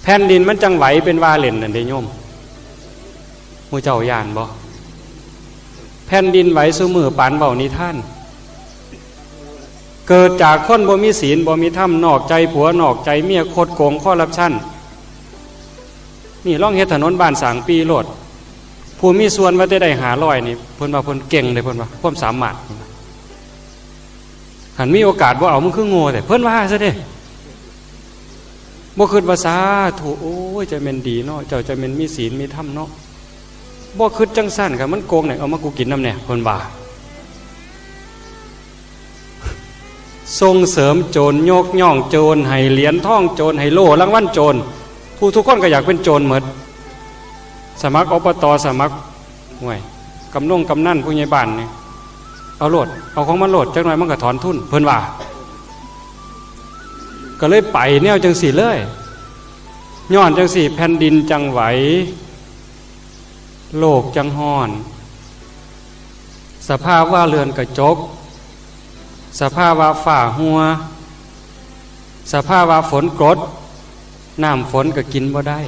แผ่นดินมันจั่งไหวเป็นว่าเล่นนั่นเด้โยม หมู่เจ้าย่านบ่ แผ่นดินไหวซุมื้อปานเว้านิทาน เกิดจากคนบ่มีศีลบ่มีธรรม นอกใจผัวนอกใจเมีย คดโกงคอร์รัปชัน นี่ลองเฮ็ดถนนบ้านสร้างปีโลด ผู้มีส่วนว่าแต่ได้ห้าร้อยนี่ เพิ่นว่าเพิ่นเก่งเลย เพิ่นว่าความสามารถ หันมีโอกาสบ่เอา มึงคือโง่แท้ เพิ่นว่าซะเด้ บ่คิดว่า สาธุ โอ้ย จะแม่นดีเนาะ เจ้าจะแม่นมีศีลมีธรรมเนาะ บ่คิดจังซั่น คันมันโกงเนี่ย เอามากูกินนำแหน่ เพิ่นว่า ส่งเสริมโจร ยกย่องโจร ให้เหรียญทองโจร ให้โล่รางวัลโจร ผู้ทุกคนก็อยากเป็นโจรหมด สมัคร อบต. สมัคร ห่วย กำนงกำนัน ผู้ใหญ่บ้านนี่ เอาโลด เอาของมันโลด จักหน่อยมันก็ถอนทุน เพิ่นว่า ก็เลยไปแนวจังซี่เลย ย้อนจังซี่ แผ่นดินจังไหว โลกจังฮ้อน สภาวะเรือนกระจก สภาวะฟ้าหัว สภาวะฝนกรด น้ำฝนก็กินบ่ได้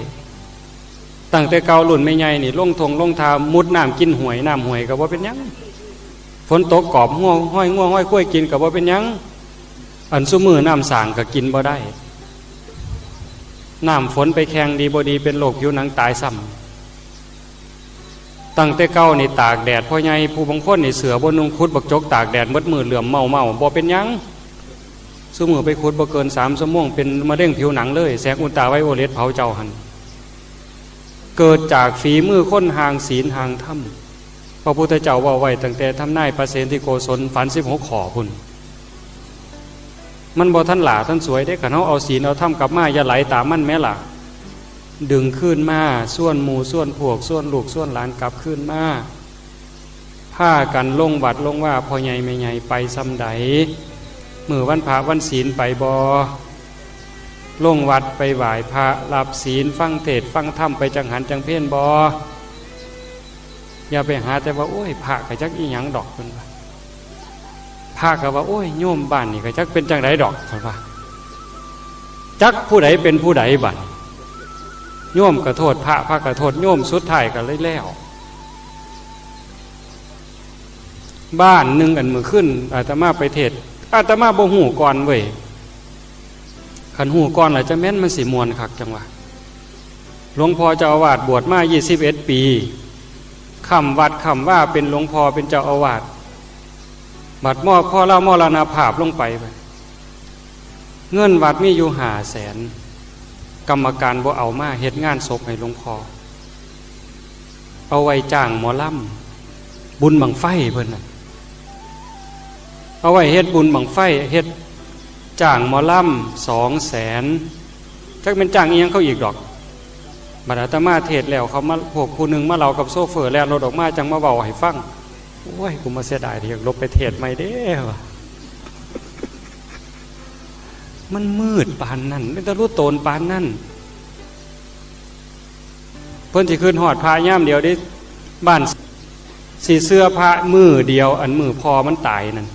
ตั้งแต่เก่ารุ่นแม่ใหญ่นี่ ลงท่งลงทา มุดน้ำกินห้วย น้ำห้วยก็บ่เป็นหยัง ฝนตกกอบหัว ห้อยงัวห้อยควายกินก็บ่เป็นหยัง อันซุมื้อน้ำสร้างก็กินบ่ได้ น้ำฝนไปแข่งดีบ่ดี เป็นโรคผิวหนังตายซ้ำ ตั้งแต่เก่านี่ตากแดด พ่อใหญ่ผู้บางคนนี่เสื้อบ่นุ่ง ขุดบักจกตากแดดหมดมื้อ เหลื่อมเมาๆ บ่เป็นหยัง ซุมื้อไปขุดบ่เกินสามชั่วโมง เป็นมะเร็งผิวหนังเลย แสงอุลตราไวโอเลตเผาเจ้าหั่น เกิดจากฝีมือคนห่างศีลห่างธรรม พระพุทธเจ้าเว้าไว้ตั้งแต่ทำนายพระเสนทิโกศล ฝันสิบหกข้อพุ้น มันบ่ทันหล้าทันสวยเด้ คันเฮาเอาศีลเอาธรรมกลับมา อย่าไหลตามมันแม้ล่ะ ดึงคืนมา ชวนหมู่ชวนพวก ชวนลูกชวนหลานกลับคืนมา พากันลงวัดลงวา พ่อใหญ่แม่ใหญ่ไปส่ำใด มื้อวันพระวันศีลไปบ่ ลงวัดไปไหว้พระ รับศีล ฟังเทศน์ฟังธรรม ไปจังหันจังเพลบ่ อย่าไปหาแต่ว่า โอ้ย พระก็จักอีหยังดอก เพิ่นว่า พระก็ว่า โอ้ย โยมบ้านนี่ก็จักเป็นจังใดดอก เพิ่นว่า จักผู้ใดเป็นผู้ใดบัด โยมก็โทษพระ พระก็โทษโยม สุดท้ายก็เลยแล้ว บ้านหนึ่ง อันมื้อคืนอาตมาไปเทศน์ อาตมาบ่ฮู้ก่อนเว้ย คันฮู้ก่อนแล้วจะแม่นมันสิม่วนคักจังวะ หลวงพ่อเจ้าอาวาสบวชมายี่สิบเอ็ดปี ค้ำวัดค้ำวาเป็นหลวงพ่อเป็นเจ้าอาวาส บัดมอพ่อเล่ามรณภาพลงไป เงินวัดมีอยู่ห้าแสน กรรมการบ่เอามาเฮ็ดงานศพให้หลวงพ่อ เอาไว้จ้างหมอลำ บุญบั้งไฟเพิ่นน่ะ เอาไว้เฮ็ดบุญบั้งไฟ เฮ็ดจ้างหมอลำสองแสน จักแม่นจ้างอีหยังเขาอีกดอก บัดอาตมาเทศน์แล้ว เขามา พวกผู้หนึ่งมาเล่ากับโชเฟอร์ แล่นรถออกมาจังมาเว้าให้ฟัง โอ้ย กูมาเสียดายที่อยากลบไปเทศน์ใหม่เด้ว่ะ มันมืดปานนั้น เป็นตาลุโตนปานนั้น เพิ่นสิคิดฮอดพระยามเดียวเด้ บ้านสิเชื่อพระมื้อเดียว อันมื้อพ่อมันตายนั่น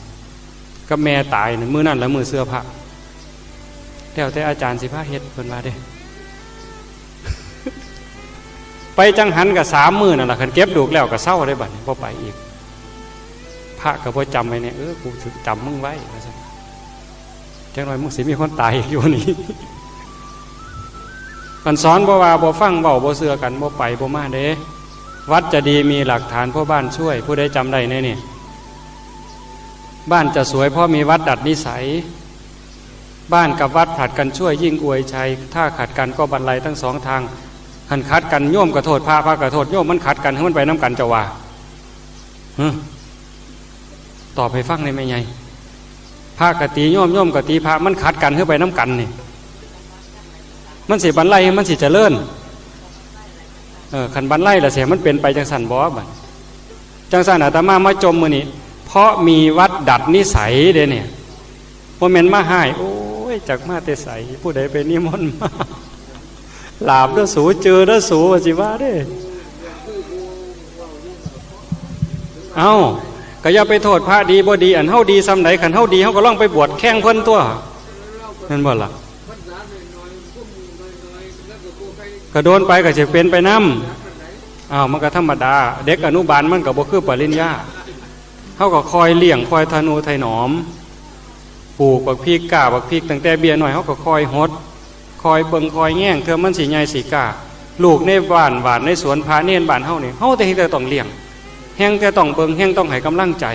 กับแม่ตายนั่น มื้อนั้นละมื้อเชื่อพระ แล้วแต่อาจารย์สิพาเฮ็ด เพิ่นว่าเด้ ไปจังหันก็สามมื้อนั่นล่ะ คันเก็บดูกแล้วก็เซาเด้บัดนี้ บ่ไปอีก พระก็บ่จำไว้เนี่ย เออ กูสิจำมึงไว้ ว่าซั่น จักหน่อยมึงสิมีคนตายอีกอยู่นี่ คันสอนบ่ว่าบ่ฟัง เว้าบ่เชื่อกัน บ่ไปบ่มาเด้ วัดจะดีมีหลักฐานเพราะบ้านช่วย ผู้ใดจำได้แน่นี่ บ้านจะสวยเพราะมีวัดดัดนิสัย บ้านกับวัดผลัดกันช่วยยิ่งอวยชัย ถ้าขัดกันก็บันไลทั้งสองทาง คันขัดกันโยมก็โทษพระ พระก็โทษโยม มันขัดกัน ให้มันไปนำกันเจ้าว่า ฮะ ตอบให้ฟังได้ไหมไง พระก็ตีโยม โยมก็ตีพระ มันขัดกัน ให้ไปนำกันนี่ มันสิบันไล มันสิเจริญ เออ คันบันไลล่ะเสีย มันเป็นไปจังซั่นบ่บัด จังซั่นอาตมามาจมมื้อนี้ เพราะมีวัดดัดนิสัยเด้เนี่ย บ่แม่นมาฮ้าย โอ้ย จักมาแต่ไส ผู้ใดไปนิมนต์มา หลาบเด้อสู เจอเด้อสู ว่าสิว่าเด้ เอ้า ก็อย่าไปโทษพระดีบ่ดี อันเฮาดีส่ำใด คันเฮาดี เฮาก็ลองไปบวชแข่งเพิ่นตั๊ว แม่นบ่ล่ะ ก็โดนไปก็สิเป็นไปนำ อ้าว มันก็ธรรมดา เด็กอนุบาลมันก็บ่คือปริญญา เฮาก็คอยเลี้ยง คอยทะนุถนอม ปลูกบักพริก กล้าบักพริก ตั้งแต่เบี้ยน้อย เฮาก็คอยหด คอยเบิ่ง คอยแยง เทื่อมันสิใหญ่สิกล้า ลูกในบ้าน บ้านในสวน พระเณรบ้านเฮานี่ เฮาแต่เฮ็ดแต่ต้องเลี้ยง แฮงแต่ต้องเบิ่ง แฮงต้องให้กำลังใจ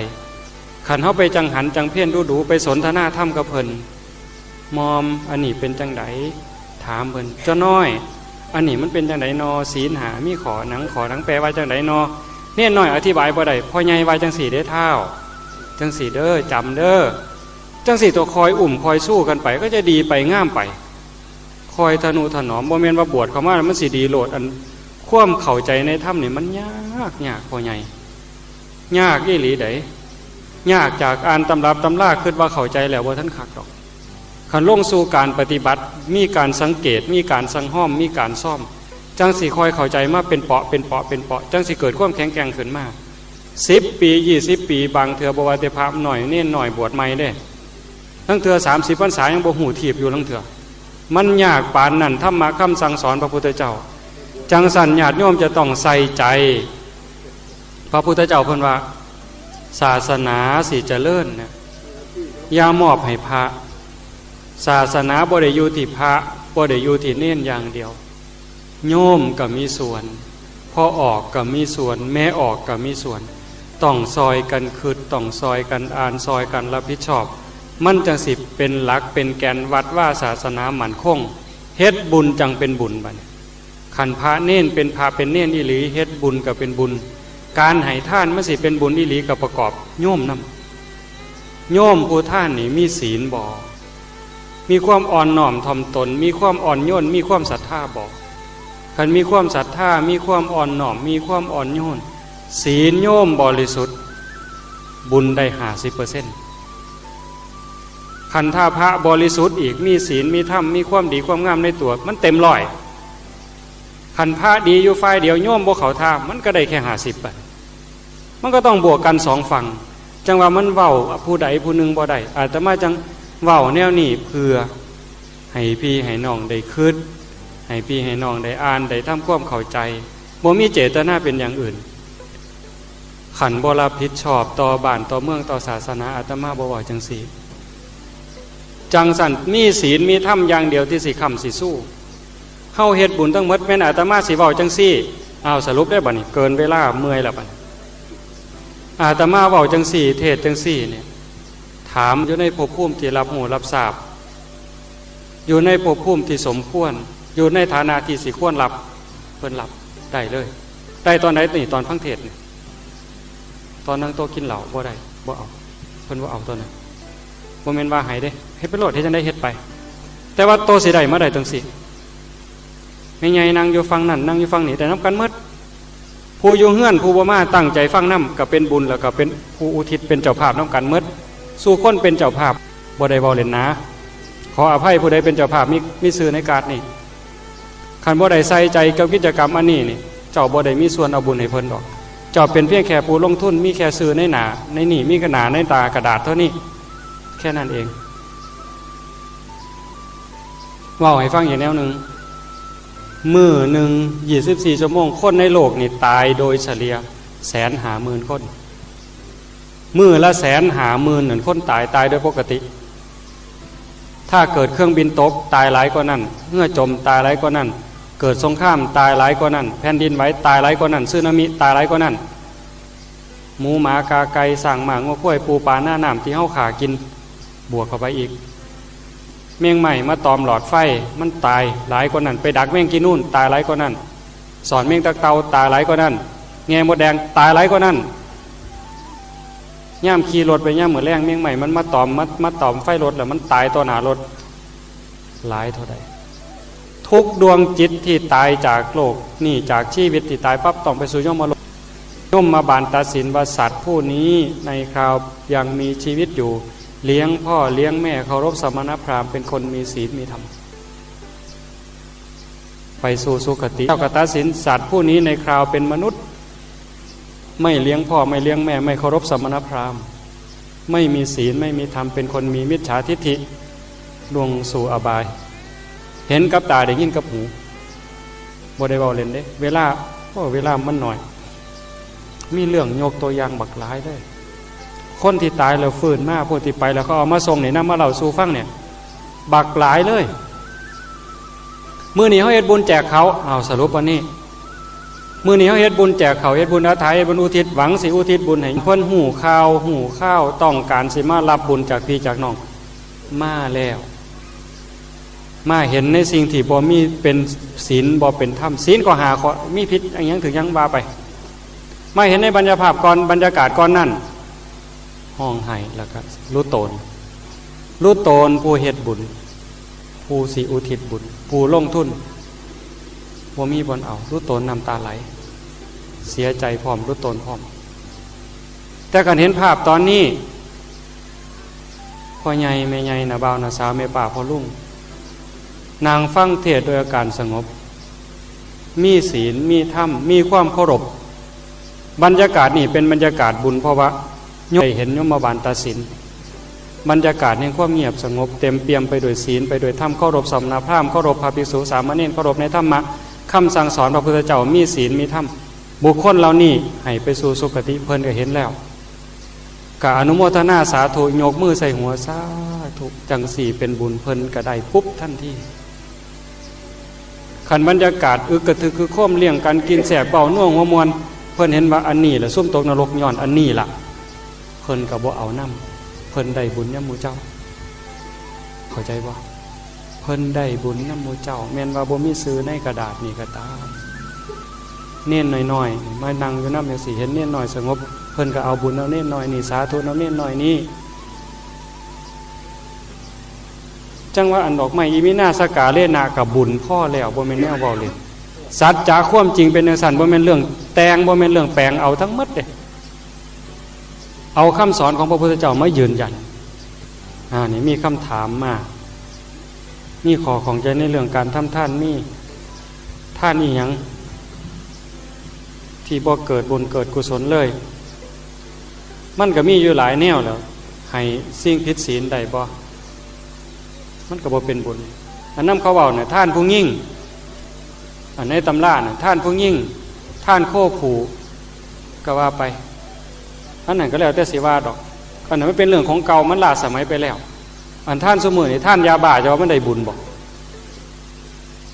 คันเฮาไปจังหันจังเพียรดูๆ ไปสนทนาธรรมกับเพิ่น มอม อันนี้เป็นจังใด ถามเพิ่น เจ้าน้อย อันนี้มันเป็นจังใดนอ ศีลห้ามีข้อหนัง ข้อหนังแปลว่าจังใดนอ เณรน้อยอธิบายบ่ได้ พ่อใหญ่ว่าจังซี่เด้อท้าว จังซี่เด้อ จำเด้อ จังซี่ตัว คอยอุ้มคอยสู้กันไป ก็จะดีไปงามไป คอยทะนุถนอม บ่แม่นว่าบวชเข้ามาแล้วมันสิดีโลด อันความเข้าใจในธรรมนี่มันยาก ยากพ่อใหญ่ ยากอีหลีใด ยากจากอ่านตำรับตำรา คิดว่าเข้าใจแล้ว บ่ทันคักดอก คันลงสู่การปฏิบัติ มีการสังเกต มีการสังห้อม มีการซ่อม จังสิค่อยเข้าใจมาเป็นเปาะ เป็นเปาะ เป็นเปาะ จังสิเกิดความแข็งแกร่งขึ้นมา สิบปี ยี่สิบปี บางเทื่อบ่ว่าแต่พระน้อย เณรน้อย บวชใหม่เด้ ลางเทื่อ สามสิบพรรษา ยังบ่ฮู้ทีบอยู่ ลางเทื่อ มันยากปานนั้น ธรรมะคำสั่งสอนพระพุทธเจ้า จังซั่นญาติโยมจะต้องใส่ใจ พระพุทธเจ้าเพิ่นว่า ศาสนาสิเจริญนะ อย่ามอบให้พระ ศาสนาบ่ได้อยู่ที่พระ บ่ได้อยู่ที่เณรอย่างเดียว โยมก็มีส่วน พ่อออกก็มีส่วน แม่ออกก็มีส่วน ต้องซอยกันคิด ต้องซอยกันอ่าน ซอยกันรับผิดชอบ มันจังสิเป็นหลักเป็นแกนวัดว่าศาสนามั่นคง เฮ็ดบุญจังเป็นบุญบัดนี้ คันพระเณรเป็นพระเป็นเณรอีหลี เฮ็ดบุญก็เป็นบุญ การให้ทานมันสิเป็นบุญอีหลีก็ประกอบโยมนำ โยมผู้ทานนี่มีศีลบ่ มีความอ่อนน้อมถ่อมตน มีความอ่อนโยน มีความศรัทธาบ่ คันมีความศรัทธา มีความอ่อนน้อม มีความอ่อนโยน ศีลโยมบริสุทธิ์ บุญได้ห้าสิบเปอร์เซ็นต์ คันถ้าพระบริสุทธิ์อีก มีศีล มีธรรม มีความดีความงามในตัว มันเต็มร้อย คันพระดีอยู่ฝ่ายเดียว โยมบ่เข้าท่า มันก็ได้แค่ห้าสิบไป มันก็ต้องบวกกันสองฝั่ง จังว่ามันเว้าผู้ใดผู้หนึ่งบ่ได้ อาตมาจังเว้าแนวนี้เพื่อให้พี่ให้น้องได้คิด ให้พี่ให้น้องได้อ่าน ได้ทำความเข้าใจ บ่มีเจตนาเป็นอย่างอื่น คันบ่รับผิดชอบต่อบ้านต่อเมืองต่อศาสนา อาตมาบ่เว้าจังซี่ จังซั่นมีศีลมีธรรมอย่างเดียวที่สิค้ำสิสู้ เฮาเฮ็ดบุญทั้งหมด แม่นอาตมาสิเว้าจังซี่ อ้าว สรุปได้บัดนี้ เกินเวลา เมื่อยแล้วบัดนี้ อาตมาเว้าจังซี่ เทศน์จังซี่เนี่ย ถามอยู่ในภพภูมิที่รับรู้รับทราบ อยู่ในภพภูมิที่สมควร อยู่ในฐานะที่สิควรรับ เพิ่นรับได้เลย ได้ตอนไหนนี่ ตอนฟังเทศน์นี่ ตอนนั่งโต๊ะกินเหล้าบ่ได้ บ่เอา เพิ่นบ่เอาตอนนั้น บ่แม่นว่าให้เด้ เฮ็ดไปโลด เฮ็ดจั่งใดเฮ็ดไป แต่ว่าโตสิได้มาได้จั่งซี้ แม่ใหญ่นั่งอยู่ฝั่งนั้น นั่งอยู่ฝั่งนี้ ได้นำกันหมด ผู้อยู่เฮือน ผู้บ่มาตั้งใจฟังนำ ก็เป็นบุญ แล้วก็เป็นผู้อุทิศเป็นเจ้าภาพนำกันหมด สู่คนเป็นเจ้าภาพ บ่ได้เว้าเล่นนะ ขออภัยผู้ใดเป็นเจ้าภาพ มี มีชื่อในการ์ดนี่ คันบ่ได้ใส่ใจกับกิจกรรมอันนี้นี่ เจ้าบ่ได้มีส่วนเอาบุญให้เพิ่นดอก เจ้าเป็นเพียงแค่ผู้ลงทุน มีแค่ชื่อในหน้า ในนี่ มีกระหน้าในตากระดาษเท่านี้ แค่นั้นเอง เว้าให้ฟังอีกแนวหนึ่ง มื้อหนึ่ง ยี่สิบสี่ ชั่วโมง คนในโลกนี่ตายโดยเฉลี่ย แสนห้าหมื่น คน มื้อละแสนห้าหมื่นนั่น คนตาย ตายโดยปกติ ถ้าเกิดเครื่องบินตก ตายหลายกว่านั้น เฮือจม ตายหลายกว่านั้น เกิดสงคราม ตายหลายกว่านั้น แผ่นดินไหว ตายหลายกว่านั้น สึนามิ ตายหลายกว่านั้น หมูหมากาไก่ ช้างม้างัวควาย ปูปลาหน้าน้ำที่เฮาฆ่ากิน บวกเข้าไปอีก แมงไหม้มาตอมหลอดไฟ มันตายหลายกว่านั้น ไปดักแมงกีนูน ตายหลายกว่านั้น สอนแมงตักเต่า ตายหลายกว่านั้น แง่มดแดง ตายหลายกว่านั้น ยามขี่รถไปยามมื้อแลง แมงไหม้มันมาตอม มา มาตอมไฟรถ แล้วมันตายต่อหน้ารถ หลายเท่าใด ทุกดวงจิตที่ตายจากโลกนี่ จากชีวิตที่ตายปั๊บ ต้องไปสู่ยมโลก ยมบาลตัดสินว่าสัตว์ผู้นี้ในคราวยังมีชีวิตอยู่ เลี้ยงพ่อเลี้ยงแม่ เคารพสมณพราหมณ์ เป็นคนมีศีลมีธรรม ไปสู่สุคติ เจ้าก็ตัดสินสัตว์ผู้นี้ในคราวเป็นมนุษย์ ไม่เลี้ยงพ่อไม่เลี้ยงแม่ ไม่เคารพสมณพราหมณ์ ไม่มีศีลไม่มีธรรม เป็นคนมีมิจฉาทิฏฐิ ลงสู่อบาย เห็นกับตา ได้ยินกับหู บ่ได้เว้าเล่นเด้ เวลา โอ้ เวลามันน้อย มีเรื่องยกตัวอย่างบักหลายเลย คนที่ตายแล้วฟื้นมา ผู้ที่ไปแล้วเขาเอามาส่งนี่นำมาเล่าสู่ฟังเนี่ย บักหลายเลย มื้อนี้เฮาเฮ็ดบุญแจกข้าว เอาสรุปวันนี้ มื้อนี้เฮาเฮ็ดบุญแจกข้าว เฮ็ดบุญอาถรรพ์ เฮ็ดบุญอุทิศ หวังสิอุทิศบุญให้เพิ่นฮู้ข่าว ฮู้ข่าว ต้องการสิมารับบุญจากพี่จากน้อง มาแล้ว มาเห็นในสิ่งที่บ่มีเป็นศีล บ่เป็นธรรม ศีลก็ห้าข้อ มีผิดอิหยังถืกหยังว่าไป มาเห็นในบรรยาภาพก่อน บรรยากาศก่อนนั้น ฮ้องไห้แล้วก็รู้ตน รู้ตนผู้เฮ็ดบุญ ผู้สิอุทิศบุญ ผู้ลงทุน บ่มีบ่อนเอา รู้ตนน้ำตาไหล เสียใจพร้อม รู้ตนพร้อม แต่คันเห็นภาพตอนนี้ พ่อใหญ่แม่ใหญ่ น้าบ่าวน้าสาว แม่ป้าพ่อลุง นั่งฟังเทศน์โดยอาการสงบ มีศีล มีธรรม มีความเคารพ บรรยากาศนี่เป็นบรรยากาศบุญ เพราะว่าโยมได้เห็นโยมบาลตัดสิน บรรยากาศแห่งความเงียบสงบ เต็มเปี่ยมไปด้วยศีล ไปด้วยธรรม เคารพสมณพราหมณ์ เคารพพระภิกษุสามเณร เคารพในธรรมะ คำสั่งสอนพระพุทธเจ้า มีศีล มีธรรม บุคคลเหล่านี้ให้ไปสู่สุคติ เพิ่นก็เห็นแล้ว ก็อนุโมทนาสาธุ ยกมือใส่หัว สาธุ จังสี่เป็นบุญ เพิ่นก็ได้ปุ๊บทันที คันบรรยากาศอึกกระทึกคือโครม เลี้ยงกันกินแซ่บ เว้านัวหัวม่วน เพิ่นเห็นว่าอันนี้ล่ะซุมตกนรก ย้อนอันนี้ล่ะ เพิ่นก็บ่เอานำ เพิ่นได้บุญนำหมู่เจ้า เข้าใจบ่ เพิ่นได้บุญนำหมู่เจ้า แม่นว่าบ่มีชื่อในกระดาษนี่ก็ตาม เณรน้อยๆ มานั่งอยู่นำจังซี่ เห็นเณรน้อยสงบ เพิ่นก็เอาบุญนำเณรน้อยนี่ สาธุนำเณรน้อยนี่ จั่งว่าอันดอกไม้อีมินาสกาเลนะก็บุญพอแล้ว บ่แม่นแนวเว้าเล่น สัจจะความจริงเป็นจั่งซั้น บ่แม่นเรื่องแต่ง บ่แม่นเรื่องแปลงเอาทั้งหมดเด้ เอาคำสอนของพระพุทธเจ้ามายืนยัน อ่า นี่มีคำถามมา มีข้อข้องใจในเรื่องการทำทาน มีทานอีหยังที่บ่เกิดบุญเกิดกุศลเลย มันก็มีอยู่หลายแนวแหล้ว ให้สิ่งผิดศีลได้บ่ มันก็บ่เป็นบุญ อันนำเขาเว้าน่ะ ทานผู้หญิง อันในตำราน่ะ ทานผู้หญิง ทานโคผู้ ก็ว่าไป อันนั้นก็แล้วแต่สิว่าดอก อันนั้นมันเป็นเรื่องของเก่า มันล้าสมัยไปแล้ว อันทานซุมื้อนี่ ทานยาบ้า จะว่ามันได้บุญบ่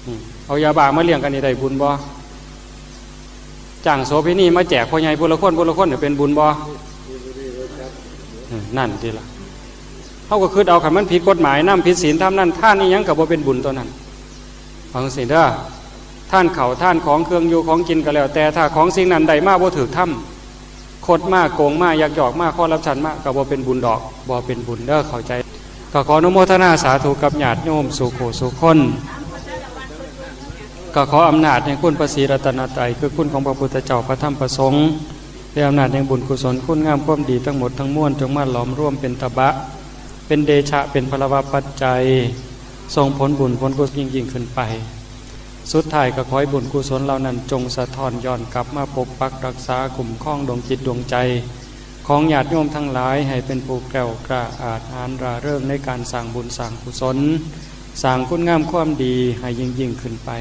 อืม เอายาบ้ามาเลี้ยงกันนี่ได้บุญบ่ จ้างโสเภณีมาแจกพ่อใหญ่ผู้ละคน ผู้ละคนเนี่ยเป็นบุญบ่ อืม นั่นติล่ะ เฮาก็คิดเอา คันมันผิดกฎหมายนำ ผิดศีลธรรมนั่น ทานอีหยังก็บ่เป็นบุญตัวนั้น ฟังสิเด้อ ทานข้าว ทานของเครื่องอยู่ของกินก็แล้วแต่ ถ้าของสิ่งนั้นได้มาบ่ถูกธรรม คดมา โกงมา ยักยอกมา คอร์รัปชันมา ก็บ่เป็นบุญดอก บ่เป็นบุญเด้อ เข้าใจ ก็ขออนุโมทนาสาธุกับญาติโยมสู่ผู้สู่คน ก็ขออำนาจแห่งคุณพระศรีรัตนตรัย คือคุณของพระพุทธเจ้า พระธรรม พระสงฆ์ และอำนาจแห่งบุญกุศล คุณงามความดีทั้งหมดทั้งมวล จงมาหลอมรวมเป็นตบะ เป็นเดชะ เป็นพลวปัจจัย ส่งผลบุญผลกุศลยิ่งๆ ขึ้นไป สุดท้ายก็ขอให้บุญกุศลเหล่านั้นจงสะท้อนย้อนกลับมาปกปักรักษาคุ้มครองดวงจิตดวงใจ ของญาติโยมทั้งหลาย ให้เป็นผู้แกล้วกล้าอาจหาญร่าเริงในการสร้างบุญสร้างกุศล สร้างคุณงามความดีให้ยิ่งๆ ขึ้นไป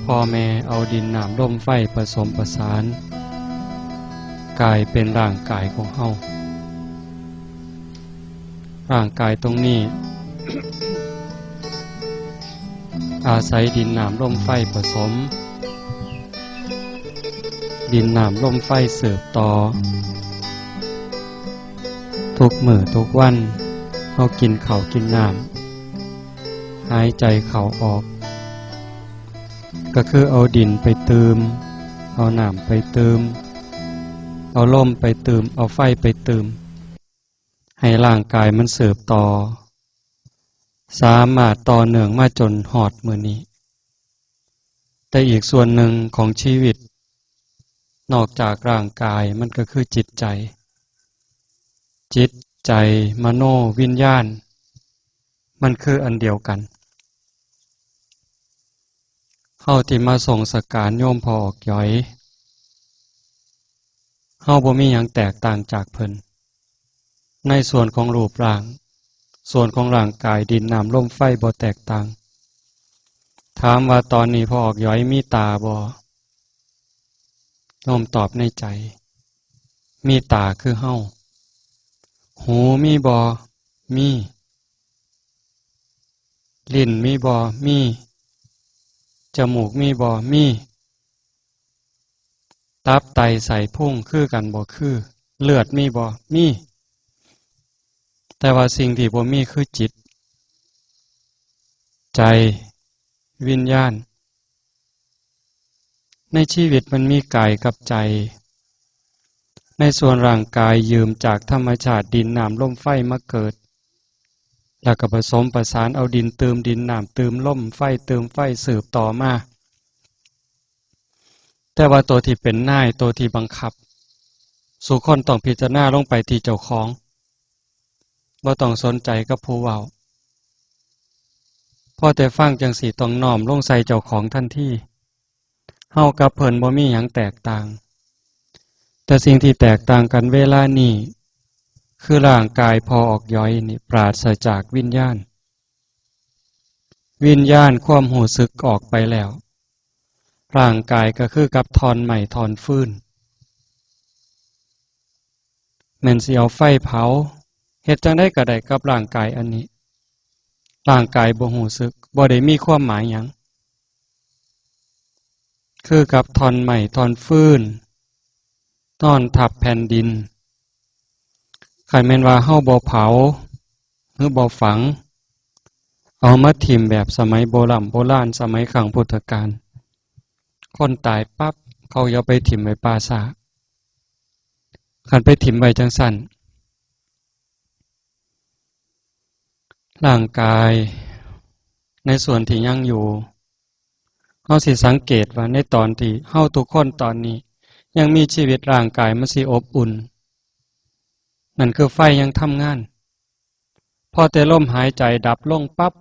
พ่อแม่เอาดินน้ำลมไฟผสมประสาน กลายเป็นร่างกายของเฮา ร่างกายตรงนี้ อาศัยดินน้ำลมไฟผสม ดินน้ำลมไฟสืบต่อ ทุกมื้อทุกวัน เฮากินข้าวกินน้ำ หายใจเข้าออก ก็คือเอาดินไปตื่ม เอาน้ำไปตื่ม เอาลมไปตื่ม เอาไฟไปตื่ม ให้ร่างกายมันสืบต่อ สามารถต่อเนื่องมาจนฮอดมื้อนี้ แต่อีกส่วนหนึ่งของชีวิต นอกจากร่างกายมันก็คือจิตใจ จิตใจ มโน วิญญาณ มันคืออันเดียวกัน เฮาที่มาส่งสการโยมพ่อออกหยอย เฮาบ่มีหยังแตกต่างจากเพิ่น ในส่วนของรูปร่าง ส่วนของร่างกาย ดินน้ำลมไฟบ่แตกต่าง ถามว่าตอนนี้พ่อออกหยอยมีตาบ่ โยมตอบในใจ มีตาคือเฮา หูมีบ่ มี ลิ้นมีบ่ มี จมูกมีบ่ มี ตับไตไส้พุงคือกันบ่ คือ เลือดมีบ่ มี แต่ว่าสิ่งที่บ่มีคือจิต ใจ วิญญาณ ในชีวิตมันมีกายกับใจ ในส่วนร่างกายยืมจากธรรมชาติดินน้ำลมไฟมาเกิด แล้วก็ผสมประสานเอาดินตื่มดิน น้ำตื่มลม ไฟตื่มไฟสืบต่อมา แต่ว่าตัวที่เป็นนาย ตัวที่บังคับ สู่คนต้องพิจารณาลงไปที่เจ้าของ บ่ต้องสนใจกับผู้เว้า พอแต่ฟังจั่งซี้ต้องน้อมลงใส่เจ้าของทันที เฮากับเพิ่นบ่มีหยังแตกต่าง แต่สิ่งที่แตกต่างกันเวลานี้ คือร่างกายพ่อออกหยอยนี่ปราศจากวิญญาณ วิญญาณความรู้สึกออกไปแล้ว ร่างกายก็คือกับท่อนไม้ท่อนฟืน แม่นสิเอาไฟเผา เฮ็ดจั่งใดก็ได้กับร่างกายอันนี้ ร่างกายบ่รู้สึก บ่ได้มีความหมายหยัง คือกับท่อนไม้ท่อนฟืน นอนทับแผ่นดิน คันแม่นว่าเฮาบ่เผา หรือบ่ฝัง เอามาถิ่มแบบสมัยโบร่ำโบราณ สมัยครั้งพุทธกาล คนตายปั๊บ เขาเอาไปถิ่มไว้ป่าช้า คันไปถิ่มไว้จั่งซั้น ร่างกายในส่วนที่ยังอยู่ เฮาสิสังเกตว่าในตอนที่เฮาทุกคนตอนนี้ยังมีชีวิต ร่างกายมันสิอบอุ่น นั่นคือไฟยังทำงาน พอแต่ลมหายใจดับลงปั๊บ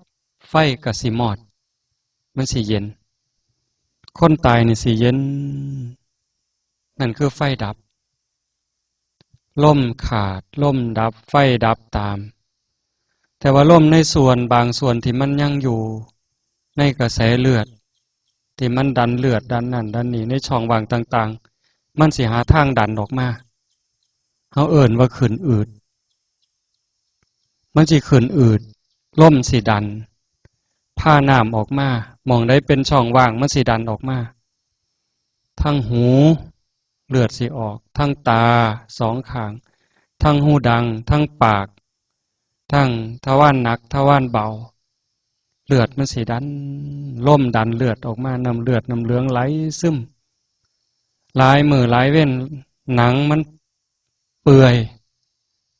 ไฟก็สิมอด มันสิเย็น คนตายนี่สิเย็น นั่นคือไฟดับ ลมขาด ลมดับ ไฟดับตาม แต่ว่าลมในส่วนบางส่วนที่มันยังอยู่ ในกระแสเลือด ที่มันดันเลือดดันนั่นดันนี่ในช่องว่างต่างๆ มันสิหาทางดันออกมา เฮาเอิ้นว่าขึ้นอืด มันสิขึ้นอืด ลมสิดัน พาน้ำออกมา หม่องใดเป็นช่องว่างมันสิดันออกมา ทั้งหู เลือดสิออก ทั้งตาสองข้าง ทั้งหูดัง ทั้งปาก ทั้งทวารหนัก ทวารเบา เลือดมันสิดัน ลมดันเลือดออกมา น้ำเลือดน้ำเหลืองไหลซึม หลายมื้อหลายเว็น หนังมันเปื่อย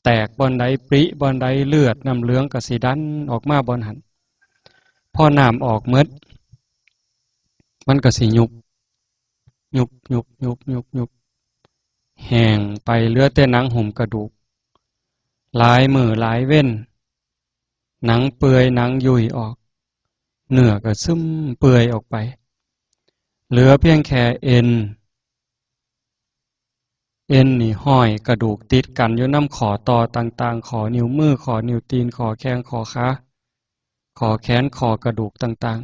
แตกบ่อนใด ปริบ่อนใด เลือดน้ำเหลืองก็สิดันออกมาบ่อนหั้น พอน้ำออกหมด มันก็สิยุบ ยุบ ยุบ ยุบ ยุบ ยุบ แห้งไป เหลือแต่หนังหุ้มกระดูก หลายมื้อหลายเว็น หนังเปื่อย หนังยุ่ยออก เนื้อก็ซึมเปื่อยออกไป เหลือเพียงแค่เอ็น เอ็นนี่ห้อยกระดูกติดกันอยู่นำข้อต่อต่างๆ ข้อนิ้วมือ ข้อนิ้วตีน ข้อแข้ง ข้อขา ข้อแขน ข้อกระดูกต่าง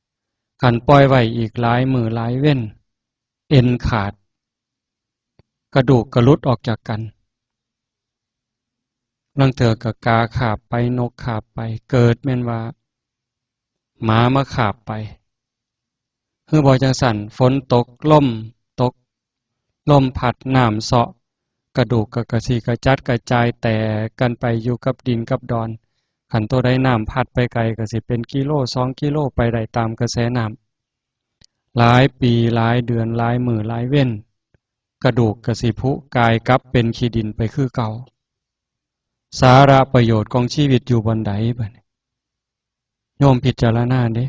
ๆ คันปล่อยไว้อีกหลายมื้อหลายเว็น เอ็นขาด กระดูกก็หลุดออกจากกัน ลางเทื่อก็กาคาบไป นกคาบไป เกิดแม่นว่าหมามาคาบไป คือบ่จั่งซั้น ฝนตก ลมตก ลมพัด น้ำเซาะ กระดูกก็กระสิกระจัดกระจายแตกกันไปอยู่กับดินกับดอน คันตัวใดน้ำพัดไปไกลก็สิเป็นกิโลสองกิโลไปได้ตามกระแสน้ำ หลายปีหลายเดือนหลายมื้อหลายเว็น กระดูกก็สิผุกายกลับเป็นขี้ดินไปคือเก่า สาระประโยชน์ของชีวิตอยู่บ่อนใดบัดนี้ โยมพิจารณาเด้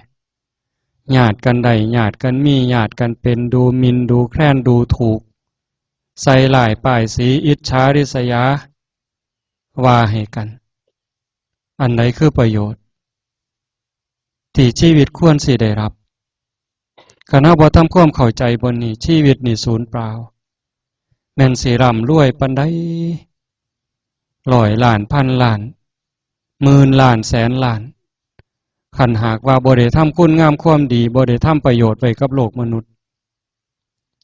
ญาติกันได้ ญาติกันมี ญาติกันเป็น ดูหมิ่น ดูแคลน ดูถูก ใส่ร้ายป้ายสี อิจฉาริษยา ว่าให้กัน อันใดคือประโยชน์ ที่ชีวิตควรสิได้รับ คันเฮาบ่ทำความเข้าใจบนนี้ ชีวิตนี่สูญเปล่า แม่นสิร่ำรวยปานใด ร้อยล้าน พันล้าน หมื่นล้าน แสนล้าน คันหากว่าบ่ได้ทำคุณงามความดี บ่ได้ทำประโยชน์ไว้กับโลกมนุษย์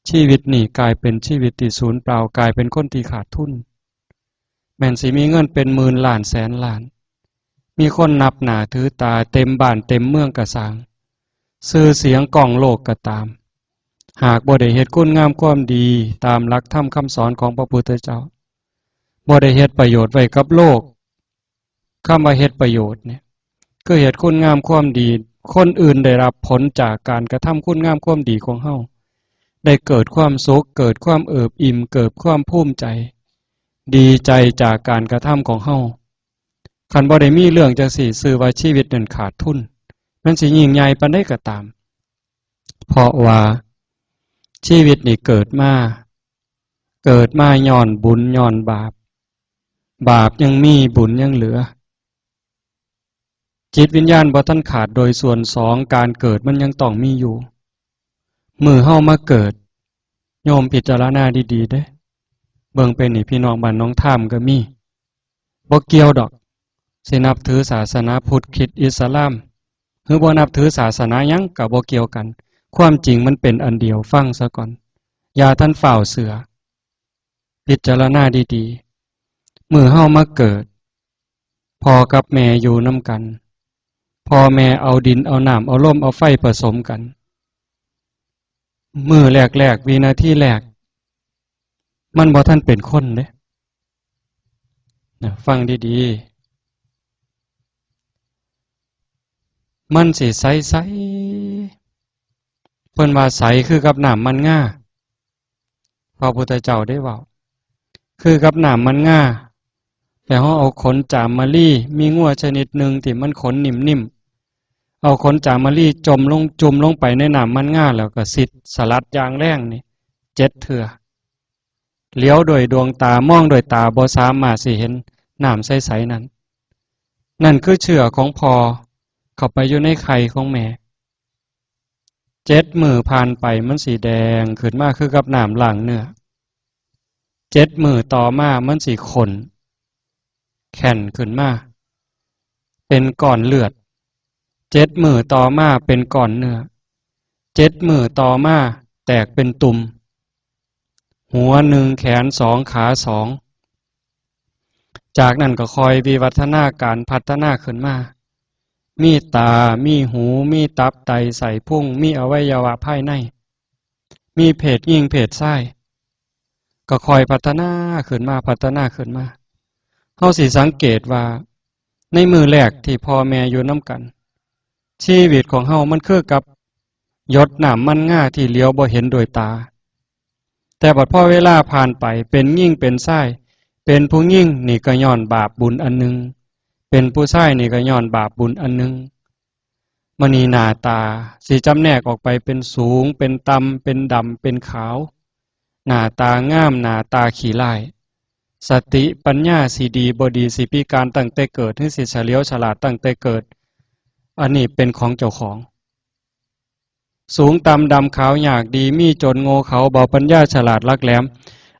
ชีวิตนี่กลายเป็นชีวิตที่สูญเปล่า กลายเป็นคนที่ขาดทุน แม่นสิมีเงินเป็นหมื่นล้านแสนล้าน มีคนนับหน้าถือตาเต็มบ้านเต็มเมืองกะซ่าง ชื่อเสียงก้องโลกกะตาม หากบ่ได้เฮ็ดคุณงามความดีตามหลักธรรมคำสอนของพระพุทธเจ้า บ่ได้เฮ็ดประโยชน์ไว้กับโลก คำว่าเฮ็ดประโยชน์เนี่ย คือเฮ็ดคุณงามความดี คนอื่นได้รับผลจากการกระทำคุณงามความดีของเฮา ได้เกิดความสุข เกิดความเอิบอิ่ม เกิดความภูมิใจ ดีใจจากการกระทำของเฮา คันบ่ได้มีเรื่องจั่งซี้ ชื่อว่าชีวิตนั้นขาดทุน มันสิยิ่งใหญ่ปานใดก็ตาม เพราะว่าชีวิตนี่เกิดมา เกิดมาย้อนบุญย้อนบาป บาปยังมี บุญยังเหลือ จิตวิญญาณบ่ทันขาดโดยส่วนสอง การเกิดมันยังต้องมีอยู่ มื้อเฮามาเกิด โยมพิจารณาดีๆ เด้ เบิ่งไปนี่ พี่น้องบ้านหนองทามก็มี บ่เกี่ยวดอก สินับถือศาสนาพุทธ คริสต์ อิสลาม หรือบ่นับถือศาสนาหยังก็บ่เกี่ยวกัน ความจริงมันเป็นอันเดียว ฟังซะก่อน อย่าทันฟ้าวเชื่อ พิจารณาดีๆ มื้อเฮามาเกิด พ่อกับแม่อยู่นำกัน พ่อแม่เอาดินเอาน้ำเอาลมเอาไฟผสมกัน มื้อแรกๆ วินาทีแรก มันบ่ทันเป็นคนเด้ นะ ฟังดีๆ มันสิใสๆ เพิ่นว่าใสคือกับน้ำมันงา พระพุทธเจ้าได้เว้า คือกับน้ำมันงา แล้วเฮาเอาขนจามลี มีงัวชนิดหนึ่งที่มันขนนิ่มๆ เอาขนจามลีจมลง จุ่มลงไปในน้ำมันงา แล้วก็สิดสลัดอย่างแรงนี่ เจ็ดเทื่อ เหลียวด้วยดวงตา มองด้วยตา บ่สามารถสิเห็นน้ำใสๆ นั้น นั่นคือเชื้อของพ่อเข้าไปอยู่ในไข่ของแม่ เจ็ดมื้อผ่านไปมันสิแดงขึ้นมาคือกับน้ำล้างเนื้อ เจ็ดมื้อต่อมามันสิข้น แข็งขึ้นมา เป็นก้อนเลือด เจ็ดมื้อต่อมาเป็นก้อนเนื้อ เจ็ดมื้อต่อมาแตกเป็นตุ่ม หัวหนึ่ง แขนสอง ขาสอง จากนั้นก็ค่อยวิวัฒนาการพัฒนาขึ้นมา มีตา มีหู มีตับไตไส้พุง มีอวัยวะภายใน มีเพศหญิงเพศชาย ก็ค่อยพัฒนาขึ้นมา พัฒนาขึ้นมา เฮาสิสังเกตว่า ในมื้อแรกที่พ่อแม่อยู่นำกัน ชีวิตของเฮามันคือกับหยดน้ำมันงาที่เหลียวบ่เห็นด้วยตา แต่บัดพอเวลาผ่านไป เป็นหญิงเป็นชาย เป็นผู้หญิงนี่ก็ย้อนบาปบุญอันหนึ่ง เป็นผู้ชายนี่ก็ย้อนบาปบุญอันหนึ่ง มื้อนี้หน้าตาสิจำแนกออกไปเป็นสูง เป็นต่ำ เป็นดำ เป็นขาว หน้าตางาม หน้าตาขี้ร้าย สติปัญญาสิดีบ่ดี สิพิการตั้งแต่เกิด หรือสิเฉลียวฉลาดตั้งแต่เกิด อันนี้เป็นของเจ้าของ สูงต่ำดำขาว ยากดีมีจน โง่เขลาเบาปัญญา ฉลาดหลักแหลม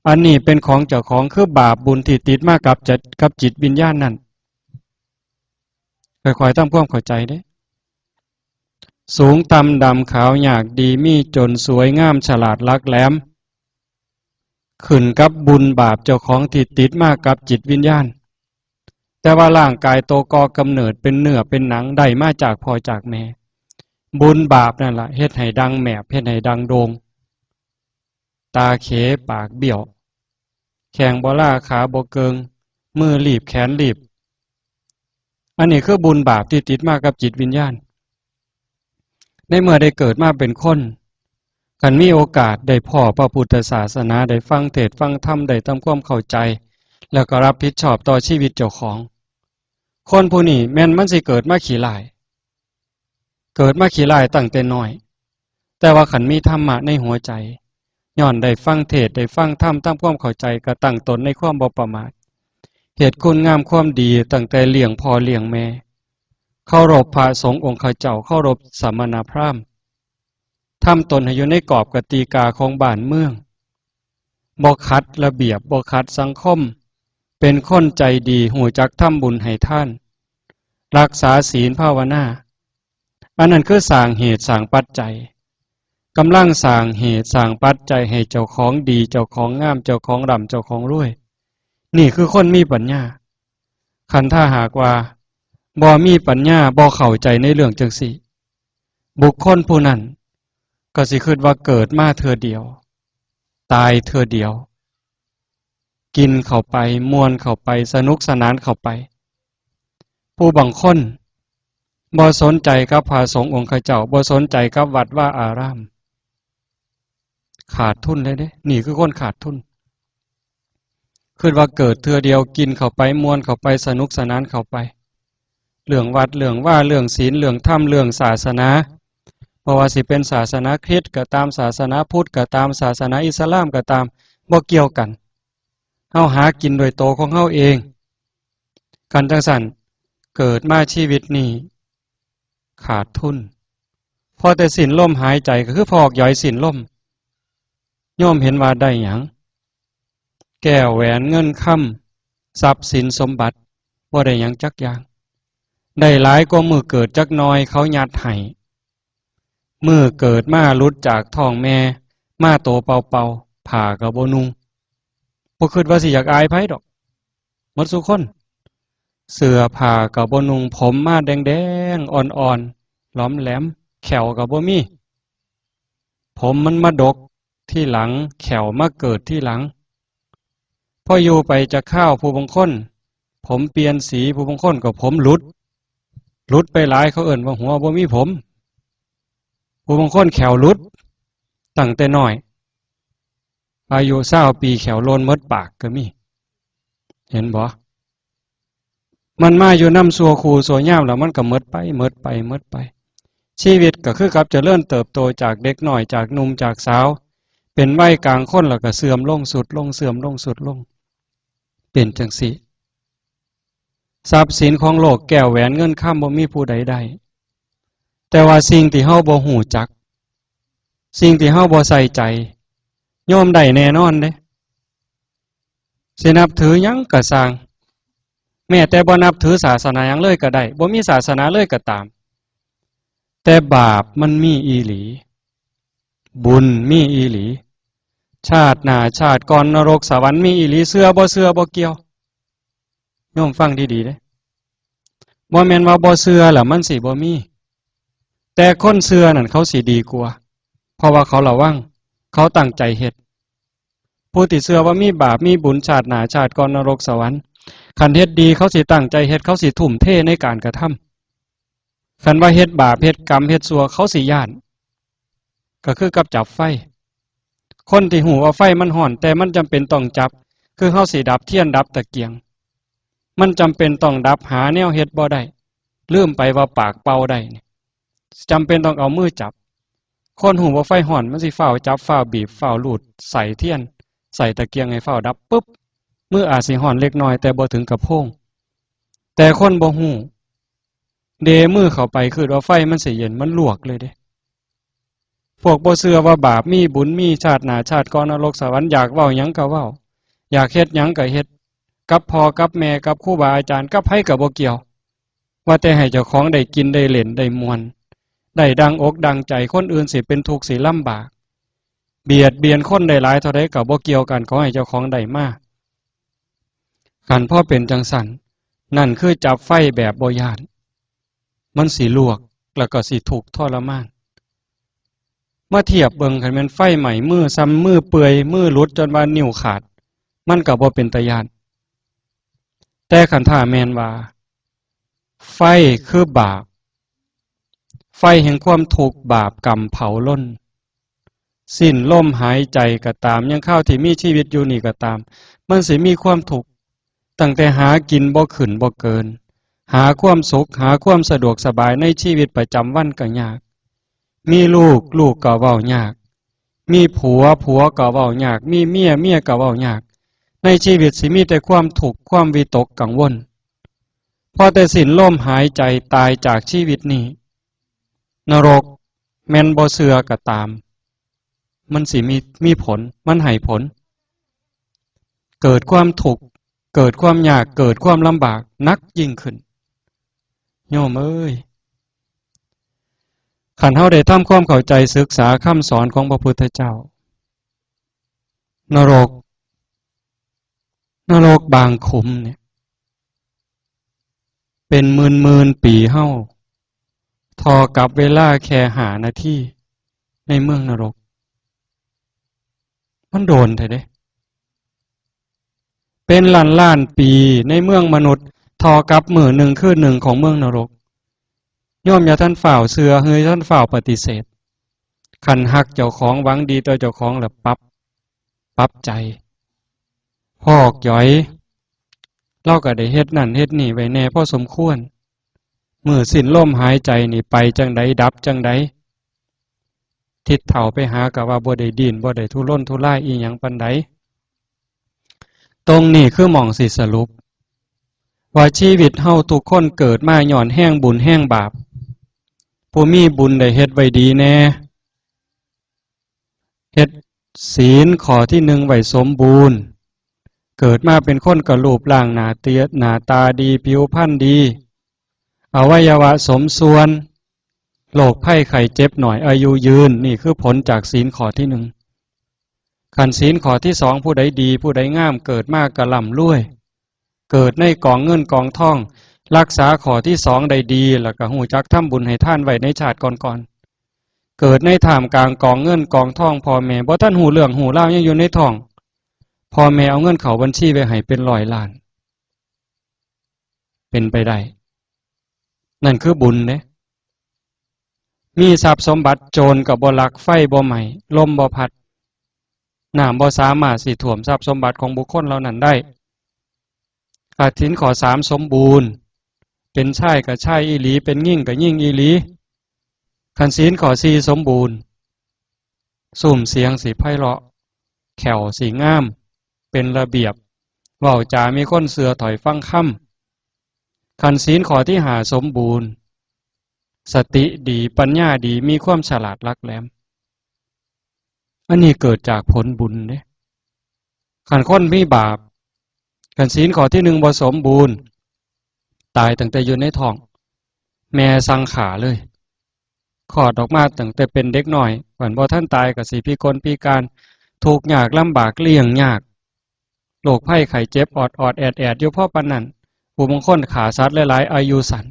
อันนี้เป็นของเจ้าของ คือบาปบุญที่ติดมากับจิต กับจิตวิญญาณนั่น ค่อยๆ ทำความเข้าใจเด้ สูงต่ำดำขาว ยากดีมีจน สวยงามฉลาดหลักแหลม ขึ้นกับบุญบาปเจ้าของที่ติดมากับจิตวิญญาณ แต่ว่าร่างกายโตก่อกำเนิดเป็นเนื้อเป็นหนังได้มาจากพ่อจากแม่ บุญบาปนั่นล่ะเฮ็ดให้ดังแหมบ เฮ็ดให้ดังโด่ง ตาเข ปากเบี้ยว แข้งบ่ลา ขาบ่เกิ่ง มือลีบ แขนลีบ อันนี้คือบุญบาปที่ติดมากับจิตวิญญาณ ในเมื่อได้เกิดมาเป็นคน คันมีโอกาสได้พ้อพระพุทธศาสนา ได้ฟังเทศน์ฟังธรรม ได้ทำความเข้าใจ แล้วก็รับผิดชอบต่อชีวิตเจ้าของ คนผู้นี้แม่นมันสิเกิดมาขี้ร้าย เกิดมาขี้ร้ายตั้งแต่น้อย แต่ว่าคันมีธรรมะในหัวใจ ย้อนได้ฟังเทศน์ได้ฟังธรรม ทำความเข้าใจ ก็ตั้งตนในความบ่ประมาท เหตุคุณงามความดีตั้งแต่เลี้ยงพ่อเลี้ยงแม่ เคารพพระสงฆ์องค์ข้าเจ้า เคารพสมณพราหมณ์ ทำตนให้อยู่ในกรอบกติกาของบ้านเมือง บ่ขัดระเบียบ บ่ขัดสังคม เป็นคนใจดี ฮู้จักทำบุญให้ทาน รักษาศีลภาวนา อันนั้นคือสร้างเหตุสร้างปัจจัย กำลังสร้างเหตุสร้างปัจจัยให้เจ้าของดี เจ้าของงาม เจ้าของร่ำ เจ้าของรวย นี่คือคนมีปัญญา คันถ้าหากว่าบ่มีปัญญา บ่เข้าใจในเรื่องจั่งซี้ บุคคลผู้นั้นก็สิคิดว่าเกิดมาเทื่อเดียว ตายเทื่อเดียว กินเข้าไป ม่วนเข้าไป สนุกสนานเข้าไป ผู้บางคนบ่สนใจกับพระสงฆ์องค์ข้าเจ้า บ่สนใจกับวัดวาอาราม ขาดทุนเลยเด้ นี่คือคนขาดทุน คิดว่าเกิดเทื่อเดียว กินเข้าไป ม่วนเข้าไป สนุกสนานเข้าไป เรื่องวัด เรื่องวา เรื่องศีล เรื่องธรรม เรื่องศาสนา บ่ว่าสิเป็นศาสนาคริสต์ก็ตาม ศาสนาพุทธก็ตาม ศาสนาอิสลามก็ตาม บ่เกี่ยวกัน เฮาหากินด้วยโตของเฮาเอง คันจั่งซั้น เกิดมาชีวิตนี้ ขาดทุน พอแต่สิ้นลมหายใจก็คือพอกหยอยสิ้นลม โยมเห็นว่าได้หยัง แก้วแหวนเงินคำ ทรัพย์สินสมบัติ บ่ได้หยังจักอย่าง ได้หลายกว่ามื้อเกิดจักหน่อย เขายัดให้ มื้อเกิดมาหลุดจากท้องแม่ มาโตเปล่าๆ ผ้าก็บ่นุ่ง บ่คิดว่าสิอยากอายไผดอก หมดซุคน เสื้อผ้าก็บ่นุ่ง ผมมาแดงๆ อ่อนๆ หลอมแหลม แข้วก็บ่มี ผมมันมาดกทีหลัง แข้วมาเกิดทีหลัง พออยู่ไปจักคราว ผู้บางคน ผมเปลี่ยนสี ผู้บางคนก็ผมหลุด หลุดไปหลาย เขาเอิ้นว่าหัวบ่มีผม ผู้บางคนแข้วหลุด ตั้งแต่น้อย อายุซาวปี แข้วโลนหมดปากก็มี เห็นบ่ มันมาอยู่นำชั่วครู่ชั่วยาม แล้วมันก็หมดไป หมดไป หมดไป ชีวิตก็คือกับเจริญเติบโตจากเด็กน้อย จากหนุ่ม จากสาว เป็นวัยกลางคน แล้วก็เสื่อมลง ทรุดลง เสื่อมลง ทรุดลง เป็นจั่งซี้ ทรัพย์สินของโลก แก้วแหวนเงินคำ บ่มีผู้ใดได้ แต่ว่าสิ่งที่เฮาบ่ฮู้จัก สิ่งที่เฮาบ่ใส่ใจ โยมได้แน่นอนเด้ สินับถือหยังก็ซ่าง แม้แต่บ่นับถือศาสนาหยังเลยก็ได้ บ่มีศาสนาเลยก็ตาม แต่บาปมันมีอีหลี บุญมีอีหลี ชาติหน้าชาติก่อน นรกสวรรค์มีอีหลี เชื่อบ่เชื่อบ่เกี่ยว โยมฟังดีๆ เด้ บ่แม่นว่าบ่เชื่อแล้วมันสิบ่มี แต่คนเชื่อนั่นเขาสิดีกว่า เพราะว่าเขาระวัง เขาตั้งใจเฮ็ด ผู้ที่เชื่อว่ามีบาปมีบุญ ชาติหน้าชาติก่อน นรกสวรรค์ คันเฮ็ดดีเขาสิตั้งใจเฮ็ด เขาสิทุ่มเทในการกระทำ คันว่าเฮ็ดบาป เฮ็ดกรรม เฮ็ดชั่ว เขาสิย้าน ก็คือกับจับไฟ คนที่ฮู้ว่าไฟมันร้อน แต่มันจำเป็นต้องจับ คือเฮาสิดับเทียนดับตะเกียง มันจำเป็นต้องดับ หาแนวเฮ็ดบ่ได้ ลืมไปว่าปากเป่าได้นี่ จำเป็นต้องเอามือจับ คนฮู้ว่าไฟร้อน มันสิฟ้าวจับ ฟ้าวบีบ ฟ้าวลูด ใส่เทียน ใส่ตะเกียงให้ฟ้าวดับปุ๊บ มืออาจสิร้อนเล็กน้อย แต่บ่ถึงกับโพง แต่คนบ่ฮู้ เดมือเข้าไป คิดว่าไฟมันสิเย็น มันลวกเลยเด้ พวกบ่เชื่อว่าบาปมีบุญมี ชาติหน้าชาติก่อน นรกสวรรค์ อยากเว้าหยังก็เว้า อยากเฮ็ดหยังก็เฮ็ด กับพ่อกับแม่ กับครูบาอาจารย์ กับไผก็บ่เกี่ยว ว่าแต่ให้เจ้าของได้กินได้เล่นได้ม่วน ได้ดังอกดังใจ คนอื่นสิเป็นทุกข์สิลำบาก เบียดเบียนคนได้หลายเท่าใดก็บ่เกี่ยวกัน ขอให้เจ้าของได้มา คันพอเป็นจั่งซั้น นั่นคือจับไฟแบบบ่ย้าน มันสิลวก แล้วก็สิทุกข์ทรมาน มาเทียบเบิ่ง คันแม่นไฟไหม้มือ ส่ำมือเปื่อย มือหลุดจนว่านิ้วขาด มันก็บ่เป็นตาย้าน แต่คันถ้าแม่นว่า ไฟคือบาป ไฟแห่งความทุกข์ บาปกรรมเผาลน สิ้นลมหายใจก็ตาม ยังคราวที่มีชีวิตอยู่นี่ก็ตาม มันสิมีความทุกข์ ตั้งแต่หากินบ่ขึ้นบ่เกิน หาความสุข หาความสะดวกสบายในชีวิตประจำวันก็ยาก มีลูก ลูกก็เว้ายาก มีผัว ผัวก็เว้ายาก มีเมีย เมียก็เว้ายาก ในชีวิตสิมีแต่ความทุกข์ ความวิตกกังวล พอแต่สิ้นลมหายใจตายจากชีวิตนี้ นรกแม่นบ่เชื่อก็ตาม มันสิมี มีผล มันให้ผล เกิดความทุกข์ เกิดความยาก เกิดความลำบากหนักยิ่งขึ้น โยมเอ้ย คันเฮาได้ทำความเข้าใจศึกษาคำสอนของพระพุทธเจ้า นรก นรกบางขุมเนี่ย เป็นหมื่นๆ ปีเฮา เท่ากับเวลาแค่ห้านาที ในเมืองนรก มันโดนแท้เด้ เป็นล้านๆ ปีในเมืองมนุษย์ เท่ากับมื้อหนึ่งคืนหนึ่งของเมืองนรก โยมอย่าทันฟ้าวเชื่อ หรืออย่าทันฟ้าวปฏิเสธ คันฮักเจ้าของ หวังดีต่อเจ้าของ แล้วปรับ ปรับใจ พอกหยอย ลาวก็ได้เฮ็ดนั่นเฮ็ดนี่ไว้แหน่พอสมควร มื้อสิ้นลมหายใจนี่ไปจั่งใด ดับจั่งใด ทิดเฒ่าไปหาก็ว่าบ่ได้ดิ้น บ่ได้ทุรนทุรายอิหยังปานใด ตรงนี้คือหม่องสิสรุป ว่าชีวิตเฮาทุกคนเกิดมาย้อนแฮงบุญแฮงบาป ผู้มีบุญได้เฮ็ดไว้ดีแหน่ เฮ็ดศีลข้อที่หนึ่งไว้สมบูรณ์ เกิดมาเป็นคนก็รูปร่างหน้าเตีย หน้าตาดี ผิวพรรณดี อวัยวะสมส่วน โรคภัยไข้เจ็บน้อย อายุยืน นี่คือผลจากศีลข้อที่หนึ่ง คันศีลข้อที่สอง ผู้ใดดี ผู้ใดงาม เกิดมาก็ร่ำรวย เกิดในกองเงินกองทอง รักษาข้อที่สองได้ดี แล้วก็ฮู้จักทำบุญให้ทานไว้ในชาติก่อนๆ เกิดในท่ามกลางกองเงินกองทอง พ่อแม่บ่ทันฮู้เรื่องฮู้ราว ยังอยู่ในท้อง พ่อแม่เอาเงินเข้าบัญชีไว้ให้เป็นร้อยล้าน เป็นไปได้ นั่นคือบุญเด้ มีทรัพย์สมบัติ โจรก็บ่ลัก ไฟบ่ไหม้ ลมบ่พัด น้ำบ่สามารถสิท่วมทรัพย์สมบัติของบุคคลเหล่านั้นได้ ถ้าศีลข้อสามสมบูรณ์ เป็นชายก็ชายอีหลี เป็นหญิงก็หญิงอีหลี คันศีลข้อสี่สมบูรณ์ ซุ่มเสียงสิไพเราะ แข้วสิงาม เป็นระเบียบ เว้าจามีคนเชื่อถ้อยฟังคำ คันศีลข้อที่ห้าสมบูรณ์ สติดี ปัญญาดี มีความฉลาดหลักแหลม อันนี้เกิดจากผลบุญเด้ คันคนมีบาป คันศีลข้อที่หนึ่งบ่สมบูรณ์ ตายตั้งแต่อยู่ในท้อง แม่สั่งฆ่าเลย คลอดออกมาตั้งแต่เป็นเด็กน้อย คันบ่ทันตายก็สิพิกลพิการ ทุกข์ยากลำบาก เลี้ยงยาก โรคภัยไข้เจ็บออดๆ แอดๆ อยู่พอปานนั้น ผู้บางคนฆ่าสัตว์หลายๆ อายุสั้น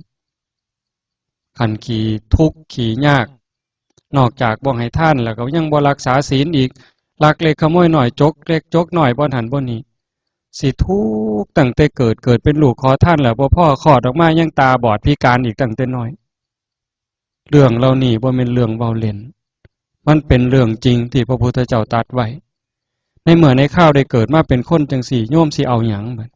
คันขี้ทุกข์ขี้ยาก นอกจากบ่ให้ทานแล้วก็ยังบ่รักษาศีลอีก ลักเล็กขโมยน้อย จกเล็กจกน้อย บ่อนหั้นบ่อนนี่ สิทุกข์ตั้งแต่เกิด เกิดเป็นลูกขอทานแล้วบ่พอ คลอดออกมายังตาบอดพิการอีกตั้งแต่น้อย เรื่องเหล่านี้บ่แม่นเรื่องเว้าเล่น มันเป็นเรื่องจริงที่พระพุทธเจ้าตรัสไว้ ในเมื่อในคราวได้เกิดมาเป็นคนจั่งซี้ โยมสิเอาหยังบัด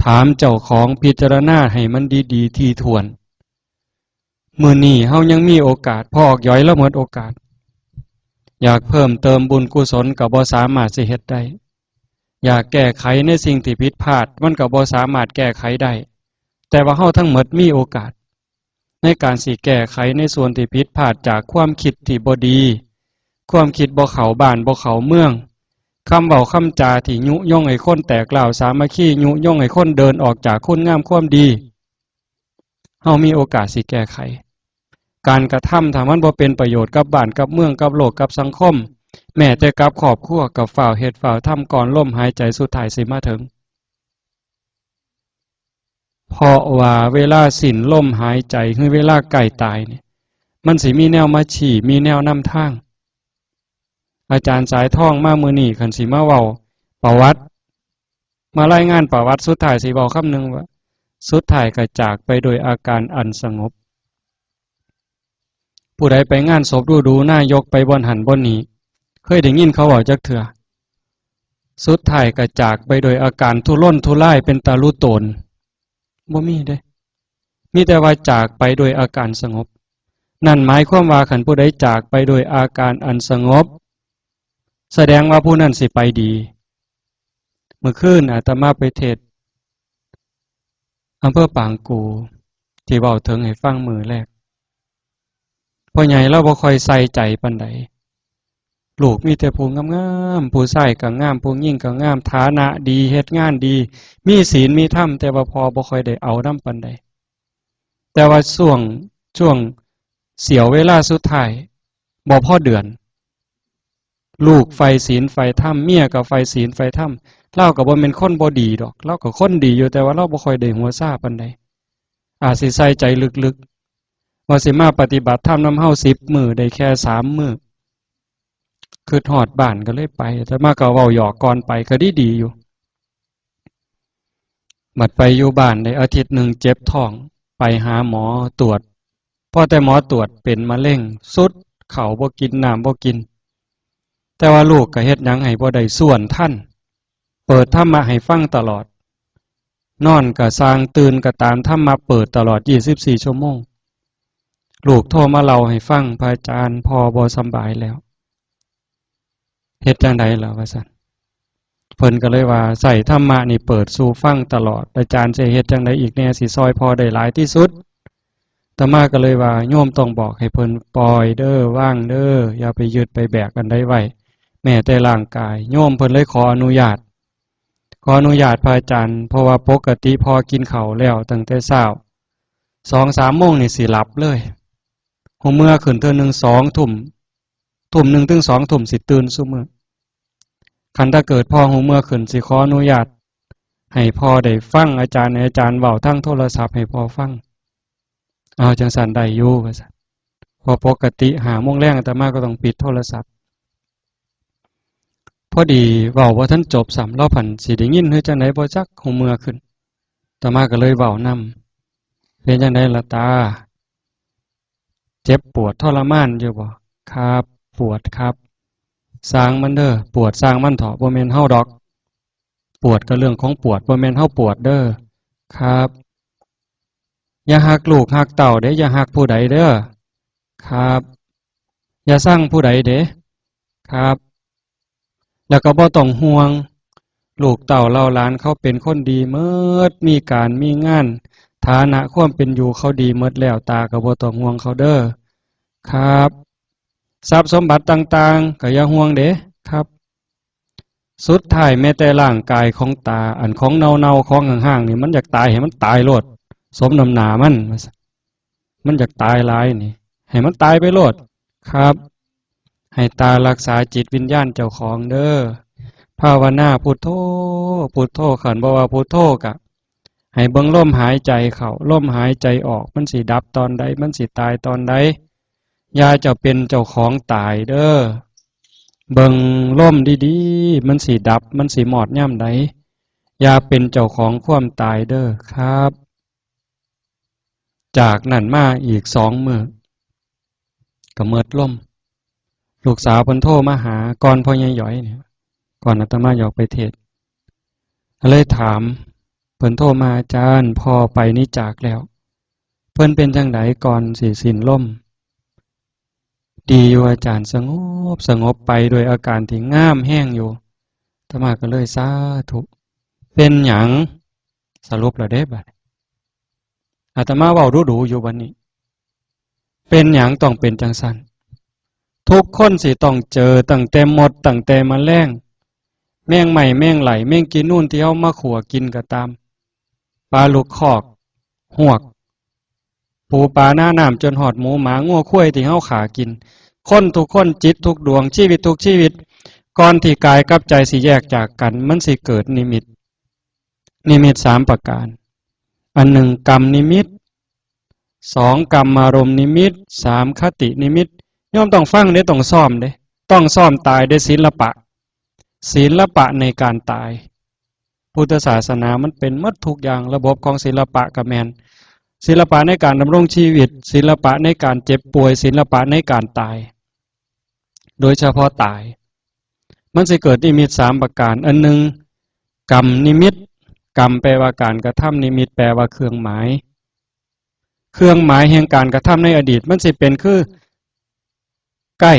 ถามเจ้าของ พิจารณาให้มันดีๆ ถี่ถ้วน มื้อนี้เฮายังมีโอกาส พอกหยอยลาวหมดโอกาส อยากเพิ่มเติมบุญกุศลก็บ่สามารถสิเฮ็ดได้ อยากแก้ไขในสิ่งที่ผิดพลาด มันก็บ่สามารถแก้ไขได้ แต่ว่าเฮาทั้งหมดมีโอกาส ในการสิแก้ไขในส่วนที่ผิดพลาดจากความคิดที่บ่ดี ความคิดบ่เข้าบ้านบ่เข้าเมือง คำเว้าคำจาที่ยุยงให้คนแตกร้าวสามัคคี ยุยงให้คนเดินออกจากคุณงามความดี เฮามีโอกาสสิแก้ไข การกระทำถ้ามันบ่เป็นประโยชน์กับบ้านกับเมืองกับโลกกับสังคม แม้แต่กับครอบครัวก็ฟ้าวเฮ็ดฟ้าวทำก่อนลมหายใจสุดท้ายสิมาถึง เพราะว่าเวลาสิ้นลมหายใจ หรือเวลาใกล้ตายเนี่ย มันสิมีแนวมาชี้ มีแนวนำทาง อาจารย์สายทองมามื้อนี้ คันสิมาเว้าประวัติ มารายงานประวัติ สุดท้ายสิเว้าคำหนึ่งว่า สุดท้ายก็จากไปโดยอาการอันสงบ ผู้ใดไปงานศพดูๆ นายกไปบ่อนหั้นบ่อนนี้ เคยได้ยินเขาเว้าจักเทื่อ สุดท้ายก็จากไปโดยอาการทุรนทุราย เป็นตาลุโตน บ่มีเด้ มีแต่ว่าจากไปโดยอาการสงบ นั่นหมายความว่าคันผู้ใดจากไปโดยอาการอันสงบ แสดงว่าผู้นั้นสิไปดี เมื่อคืนอาตมาไปเทศน์อำเภอปางกู ที่เว้าถึงให้ฟังมื้อแรก พ่อใหญ่ลาวบ่ค่อยใส่ใจปานใด ลูกมีแต่ผู้งามๆ ผู้ชายก็งาม ผู้หญิงก็งาม ฐานะดี เฮ็ดงานดี มีศีลมีธรรม แต่ว่าพ่อบ่ค่อยได้เอานำปานใด แต่ว่าช่วง ช่วงเสี้ยวเวลาสุดท้าย บ่พอเดือน ลูกใฝ่ศีลใฝ่ธรรม เมียก็ใฝ่ศีลใฝ่ธรรม ลาวก็บ่แม่นคนบ่ดีดอก ลาวก็คนดีอยู่ แต่ว่าลาวบ่ค่อยได้หัวซาปานใด อาจสิใส่ใจลึกๆ ว่าสิมาปฏิบัติธรรมนำเฮาสิบมื้อ ได้แค่สามมื้อ คิดฮอดบ้านก็เลยไป อาตมาก็เว้าหยอกก่อนไป ก็ดีๆ อยู่ บัดไปอยู่บ้านได้อาทิตย์หนึ่งเจ็บท้อง ไปหาหมอตรวจ พอแต่หมอตรวจเป็นมะเร็ง สุด ข้าวบ่กิน น้ำบ่กิน แต่ว่าลูกก็เฮ็ดหยังให้บ่ได้ ซ้วนทัน เปิดธรรมะให้ฟังตลอด นอนก็ซ่าง ตื่นก็ตาม ธรรมะเปิดตลอดยี่สิบสี่ชั่วโมง ลูกโทรมาเล่าให้ฟัง พระอาจารย์ พ่อบ่สำบายแล้ว เฮ็ดจั่งใดล่ะ ว่าซั่น เพิ่นก็เลยว่า ใช้ธรรมะนี่เปิดสู่ฟังตลอด อาจารย์สิเฮ็ดจั่งใดอีกแน่ สิซ่อยพ่อได้หลายที่สุด อาตมาก็เลยว่า โยมต้องบอกให้เพิ่นปล่อยเด้อ วางเด้อ อย่าไปยึดไปแบกอันใดไว้ แม้แต่ร่างกาย โยมเพิ่นเลยขออนุญาต ขออนุญาตพระอาจารย์ เพราะว่าปกติพ่อกินข้าวแล้วตั้งแต่เช้า สองสามโมงนี่สิหลับเลย ฮู้เมื่อขึ้นเทื่อหนึ่งสองทุ่ม ทุ่มหนึ่งถึงสองทุ่มสิตื่นซุมื้อ คันถ้าเกิดพ่อฮู้เมื่อขึ้น สิขออนุญาตให้พ่อได้ฟังอาจารย์ ให้อาจารย์เว้าทางโทรศัพท์ให้พ่อฟัง เอาจั่งซั้นได้อยู่ ว่าซั่น เพราะปกติห้าโมงแลงอาตมาก็ต้องปิดโทรศัพท์ พอดีเว้าบ่ทันจบซ้ำ ลาวพันสิได้ยินหรือจั่งใดบ่จัก ฮู้เมื่อขึ้น อาตมาก็เลยเว้านำ เป็นจั่งใดล่ะตา เจ็บปวดทรมานอยู่บ่ ครับ ปวดครับ ซ่างมันเด้อ ปวดซ่างมันเถาะ บ่แม่นเฮาดอก ปวดก็เรื่องของปวด บ่แม่นเฮาปวดเด้อ ครับ อย่าฮักลูกฮักเต้าเด้ อย่าฮักผู้ใดเด้อ ครับ อย่าซังผู้ใดเด้ ครับ แล้วก็บ่ต้องห่วง ลูกเต้าเหล่าหลานเขาเป็นคนดีหมด มีการมีงาน ฐานะความเป็นอยู่เขาดีหมดแล้ว ตาก็บ่ต้องห่วงเขาเด้อ ครับ ทรัพย์สมบัติต่างๆ ก็อย่าห่วงเด้ ครับ สุดท้ายแม้แต่ร่างกายของตา อันของเน่าๆ ของห่างๆ นี่ มันอยากตายให้มันตายโลด สมน้ำหน้ามัน มันอยากตายหลายนี่ ให้มันตายไปโลด ครับ ให้ตารักษาจิตวิญญาณเจ้าของเด้อ ภาวนาพุทโธ พุทโธ คันบ่ว่าพุทโธกะ ให้เบิ่งลมหายใจเข้า ลมหายใจออก มันสิดับตอนใด มันสิตายตอนใด อย่าเจ้าเป็นเจ้าของตายเด้อ เบิ่งลมดีๆ มันสิดับ มันสิมอดยามใด อย่าเป็นเจ้าของความตายเด้อครับ จากนั้นมาอีกสองมื้อ ก็หมดลม ลูกสาวเพิ่นโทรมาหาก่อนพ่อใหญ่หยอยนี่ ก่อนอาตมาอยากไปเทศน์ ก็เลยถาม เพิ่นโทรมา อาจารย์ พ่อไปนี้จากแล้ว เพิ่นเป็นจั่งใดก่อนสิสิ้นลม ดีอยู่อาจารย์ สงบสงบไปด้วยอาการที่งามแฮงอยู่ อาตมาก็เลยสาธุ เป็นหยัง สรุปแล้วเด้บัดนี้ อาตมาเว้าดูๆ อยู่บัดนี้ เป็นหยังต้องเป็นจั่งซั้น ทุกคนสิต้องเจอ ตั้งแต่มด ตั้งแต่แมลง แมงไหม้ แมงไหล แมงกีนูนที่เฮามาขั่วกินก็ตาม ปลาลูกคอก ฮวก ปูปลาหน้าน้ำ จนฮอดหมูหมางัวควายที่เฮาฆ่ากิน คนทุกคน จิตทุกดวง ชีวิตทุกชีวิต ก่อนที่กายกับใจสิแยกจากกัน มันสิเกิดนิมิต นิมิตสามประการ อันหนึ่งกรรมนิมิต สองกรรมารมณ์นิมิต สามคตินิมิต โยมต้องฟังเด้ ต้องซ้อมเด้ ต้องซ้อมตายเด้ ศิลปะ ศิลปะในการตาย พุทธศาสนามันเป็นหมดทุกอย่าง ระบบของศิลปะก็แม่น ศิลปะในการดำรงชีวิต ศิลปะในการเจ็บป่วย ศิลปะในการตาย โดยเฉพาะตาย มันสิเกิดนิมิตสามประการ อันหนึ่งกรรมนิมิต กรรมแปลว่าการกระทำ นิมิตแปลว่าเครื่องหมาย เครื่องหมายแห่งการกระทำในอดีต มันสิเป็นคือ ใกล้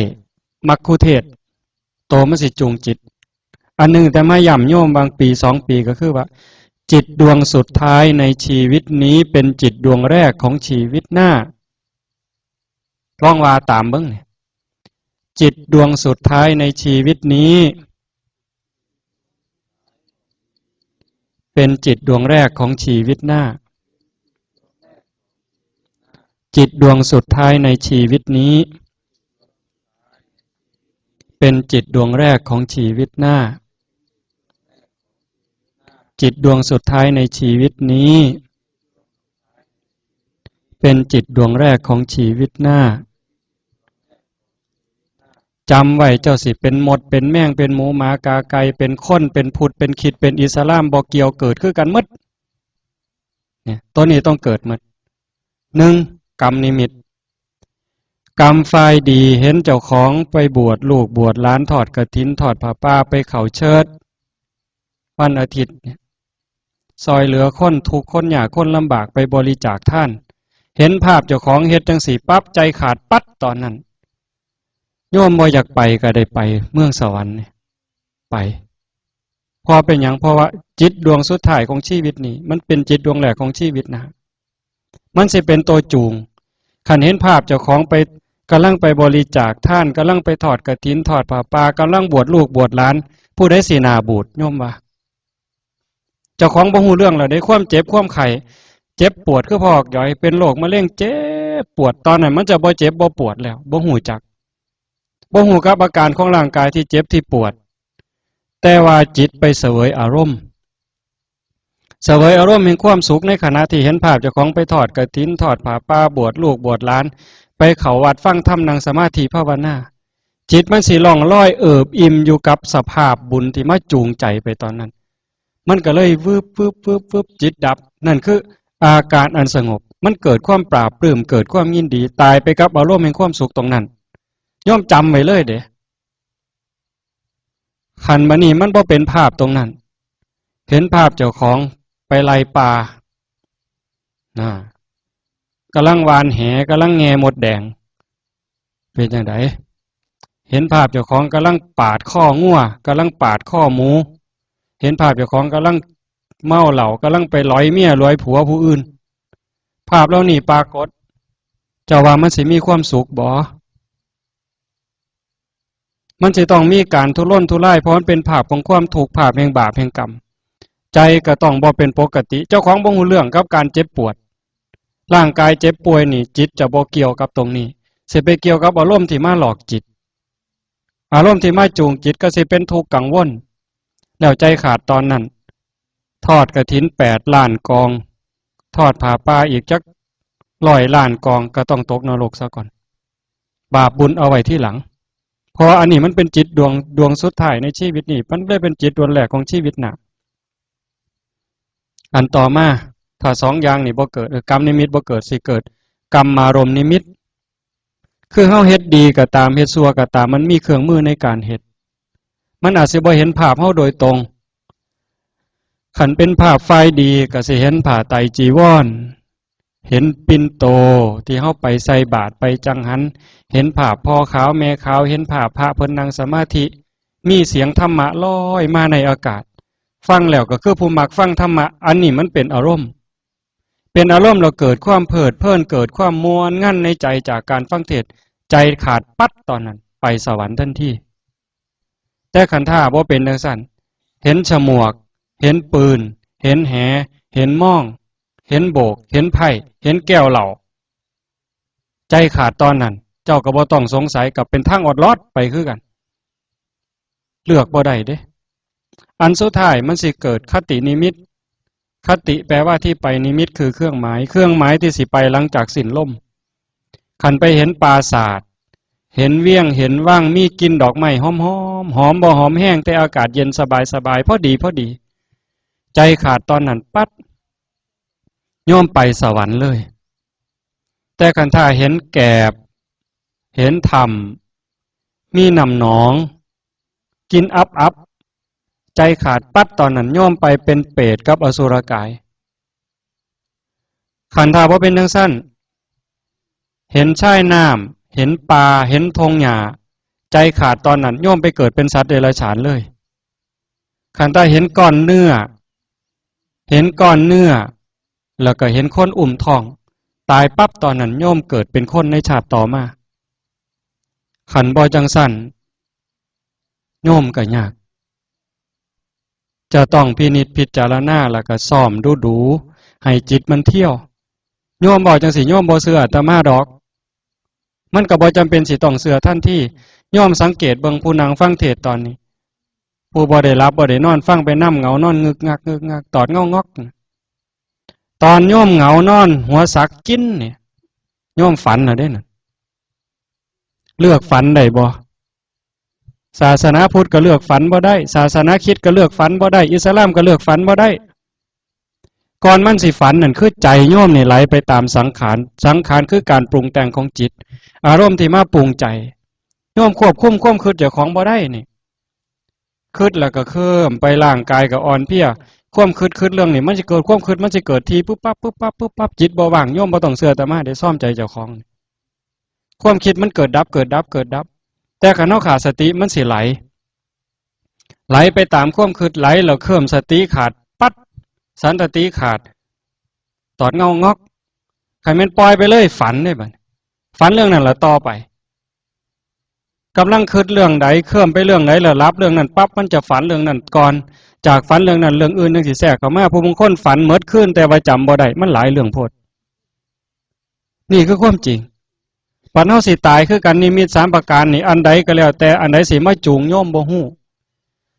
มัคคุเทศก์ โตมันสิจูงจิต อันหนึ่งแต่มาย้ำโยมบางปีสองปีก็คือว่า จิตดวงสุดท้ายในชีวิตนี้เป็นจิตดวงแรกของชีวิตหน้า ลองว่าตามเบิ่งนี่ จิตดวงสุดท้ายในชีวิตนี้ เป็นจิตดวงแรกของชีวิตหน้า จิตดวงสุดท้ายในชีวิตนี้ เป็นจิตดวงแรกของชีวิตหน้า จิตดวงสุดท้ายในชีวิตนี้ เป็นจิตดวงแรกของชีวิตหน้า จำไว้เจ้าสิเป็นมด เป็นแมง เป็นหมูหมากาไก่ เป็นคน เป็นผุด เป็นขีด เป็นอิสลาม บ่เกี่ยว เกิดคือกันหมด เนี่ย ตัวนี้ต้องเกิดหมด หนึ่ง กรรมนิมิต กรรมฝ่ายดี เห็นเจ้าของไปบวชลูกบวชหลาน ทอดกฐิน ทอดผ้าป่า ไปเข้าเชิด วันอาทิตย์เนี่ย ซอยเหลือคนทุกข์คนยากคนลำบาก ไปบริจาคทาน เห็นภาพเจ้าของเฮ็ดจังสี่ปั๊บ ใจขาดปั๊ดตอนนั้น โยมบ่อยากไปก็ได้ไป เมืองสวรรค์เนี่ย ไป เพราะเป็นหยัง เพราะว่าจิตดวงสุดท้ายของชีวิตนี่ มันเป็นจิตดวงแรกของชีวิตนะ มันสิเป็นตัวจูง คันเห็นภาพเจ้าของไป กำลังไปบริจาคทาน กำลังไปทอดกฐิน ทอดผ้าป่า กำลังบวชลูกบวชหลาน ผู้ใดสิหน้าบูด โยมว่า เจ้าของบ่ฮู้เรื่องแล้วเด้ ความเจ็บความไข้ เจ็บปวดคือพอกหยอย เป็นโรคมะเร็ง เจ็บปวด ตอนนั้นมันจะบ่เจ็บบ่ปวดแล้ว บ่ฮู้จัก บ่ฮู้กับอาการของร่างกายที่เจ็บที่ปวด แต่ว่าจิตไปเสวยอารมณ์ เสวยอารมณ์แห่งความสุขในขณะที่เห็นภาพเจ้าของไปทอดกฐิน ทอดผ้าป่า บวชลูกบวชหลาน ไปเข้าวัดฟังธรรม นั่งสมาธิภาวนา จิตมันสิล่องลอยเอิบอิ่มอยู่กับสภาพบุญที่มาจูงใจไปตอนนั้น มันก็เลยวืบวืบวืบวืบ จิตดับ นั่นคืออาการอันสงบ มันเกิดความปราบปลื้ม เกิดความยินดี ตายไปกับอารมณ์แห่งความสุขตรงนั้น โยมจำไว้เลยเด้ คันบัดนี้มันบ่เป็นภาพตรงนั้น เห็นภาพเจ้าของไปไล่ปลา นะ กำลังหว่านแห กำลังแง่มดแดง เป็นจั่งใด เห็นภาพเจ้าของกำลังปาดคองัว กำลังปาดคอหมู เห็นภาพเจ้าของกำลังเมาเหล้า กำลังไปหลอยเมียหลอยผัวผู้อื่น ภาพเหล่านี้ปรากฏ เจ้าว่ามันสิมีความสุขบ่ มันสิต้องมีการทุรนทุราย เพราะมันเป็นภาพของความทุกข์ ภาพแห่งบาปแห่งกรรม ใจก็ต้องบ่เป็นปกติ เจ้าของบ่ฮู้เรื่องกับการเจ็บปวด ร่างกายเจ็บป่วยนี่ จิตจะบ่เกี่ยวกับตรงนี้ สิไปเกี่ยวกับอารมณ์ที่มาหลอกจิต อารมณ์ที่มาจูงจิตก็สิเป็นทุกข์กังวล แล้วใจขาดตอนนั้น ทอดกฐินแปดล้านกอง ทอดผ้าป่าอีกจักร้อยล้านกอง ก็ต้องตกนรกซะก่อน บาปบุญเอาไว้ทีหลัง เพราะว่าอันนี้มันเป็นจิตดวง ดวงสุดท้ายในชีวิตนี้ มันเลยเป็นจิตดวงแรกของชีวิตหน้า อันต่อมา ถ้าสองอย่างนี่บ่เกิด เออ กรรมนิมิตบ่เกิด สิเกิดกรรมารมณ์นิมิต คือเฮาเฮ็ดดีก็ตาม เฮ็ดชั่วก็ตาม มันมีเครื่องมือในการเฮ็ด มันอาจสิบ่เห็นภาพเฮาโดยตรง คันเป็นภาพฝ่ายดีก็สิเห็นผ้าไตรจีวร เห็นปิ่นโตที่เฮาไปใส่บาตรไปจังหัน เห็นภาพพ่อขาวแม่ขาว เห็นภาพพระเพิ่นนั่งสมาธิ มีเสียงธรรมะลอยมาในอากาศ ฟังแล้วก็คือผู้มักฟังธรรมะ อันนี้มันเป็นอารมณ์ เป็นอารมณ์แล้วเกิดความเพลิดเพลิน เกิดความม่วนงันในใจจากการฟังเทศน์ ใจขาดปั๊ดตอนนั้น ไปสวรรค์ทันที แต่คันถ้าบ่เป็นจั่งซั้น เห็นฉมวก เห็นปืน เห็นแห เห็นม่อง เห็นโบก เห็นไพ่ เห็นแก้วเหล้า ใจขาดตอนนั้น เจ้าก็บ่ต้องสงสัย ก็เป็นทางออดลอดไปคือกัน เลือกบ่ได้เด้ อันสุดท้ายมันสิเกิดคตินิมิต คติแปลว่าที่ไป นิมิตคือเครื่องหมาย เครื่องหมายที่สิไปหลังจากสิ้นลม คันไปเห็นปราสาท เห็นเวียง เห็นวัง มีกลิ่นดอกไม้หอมๆ หอมบ่หอมแฮง แต่อากาศเย็นสบายๆ พอดีพอดี ใจขาดตอนนั้นปั๊ด โยมไปสวรรค์เลย แต่คันถ้าเห็นแกบ เห็นถ้ำ มีน้ำหนอง กลิ่นอับๆ ใจขาดปั๊ดตอนนั้น โยมไปเป็นเปรตกับอสุรกาย คันถ้าบ่เป็นจั่งซั้น เห็นชายน้ำ เห็นป่า เห็นทงหญ้า ใจขาดตอนนั้น โยมไปเกิดเป็นสัตว์เดรัจฉานเลย คันถ้าเห็นก้อนเนื้อ เห็นก้อนเนื้อ แล้วก็เห็นคนอุ้มท้อง ตายปั๊บ ตอนนั้นโยมเกิดเป็นคนในชาติต่อมา คันบ่จั่งซั้น โยมก็ยาก จะต้องพินิจพิจารณา แล้วก็ซ้อมดูๆ ให้จิตมันเที่ยว โยมเว้าจั่งซี้ โยมบ่เชื่ออาตมาดอก มันก็บ่จำเป็นสิต้องเชื่อทันที โยมสังเกตเบิ่งผู้นั่งฟังเทศน์ตอนนี้ ผู้บ่ได้หลับบ่ได้นอน ฟังไปนำ เหงานอนงึกงักงึกงัก ตอดเงางอก ตอนโยมเหงานอนหัวสักกินเนี่ย โยมฝันน่ะเด้น่ะ เลือกฝันได้บ่ ศาสนาพุทธก็เลือกฝันบ่ได้ ศาสนาคริสต์ก็เลือกฝันบ่ได้ อิสลามก็เลือกฝันบ่ได้ ก่อนมันสิฝันนั่นคือใจโยมนี่ไหลไปตามสังขาร สังขารคือการปรุงแต่งของจิต อารมณ์ที่มาปรุงใจ โยมควบคุมความคิดเจ้าของบ่ได้นี่ คิดแล้วก็เคลิ้มไป ร่างกายก็อ่อนเพลีย ความคิด คิดเรื่องนี้ มันสิเกิด ความคิดมันสิเกิดที ปุ๊บปั๊บ ปุ๊บปั๊บ ปุ๊บปั๊บ จิตบ่ว่าง โยมบ่ต้องเชื่ออาตมาเด้ ซ้อมใจเจ้าของ ความคิดมันเกิดดับ เกิดดับ เกิดดับ แต่คันเฮาขาดสติ มันสิไหล ไหลไปตามความคิด ไหลแล้วเคลิ้ม สติขาด ปั๊ด สันตติขาด ตอดเงางอก คันแม่นปล่อยไปเลย ฝันเด้บัดนี้ ฝันเรื่องนั้นละต่อไป กำลังคิดเรื่องใด เคลิ้มไปเรื่องใด แล้วหลับเรื่องนั้นปั๊บ มันจะฝันเรื่องนั้นก่อน จากฝันเรื่องนั้น เรื่องอื่นจั่งสิแทรกเข้ามา ผู้บางคนฝันหมดคืน แต่ว่าจำบ่ได้ มันหลายเรื่องโพด นี่คือความจริง บัดเฮาสิตายคือกัน นิมิตสามประการนี่ อันใดก็แล้วแต่ อันใดสิมาจูงโยมบ่ฮู้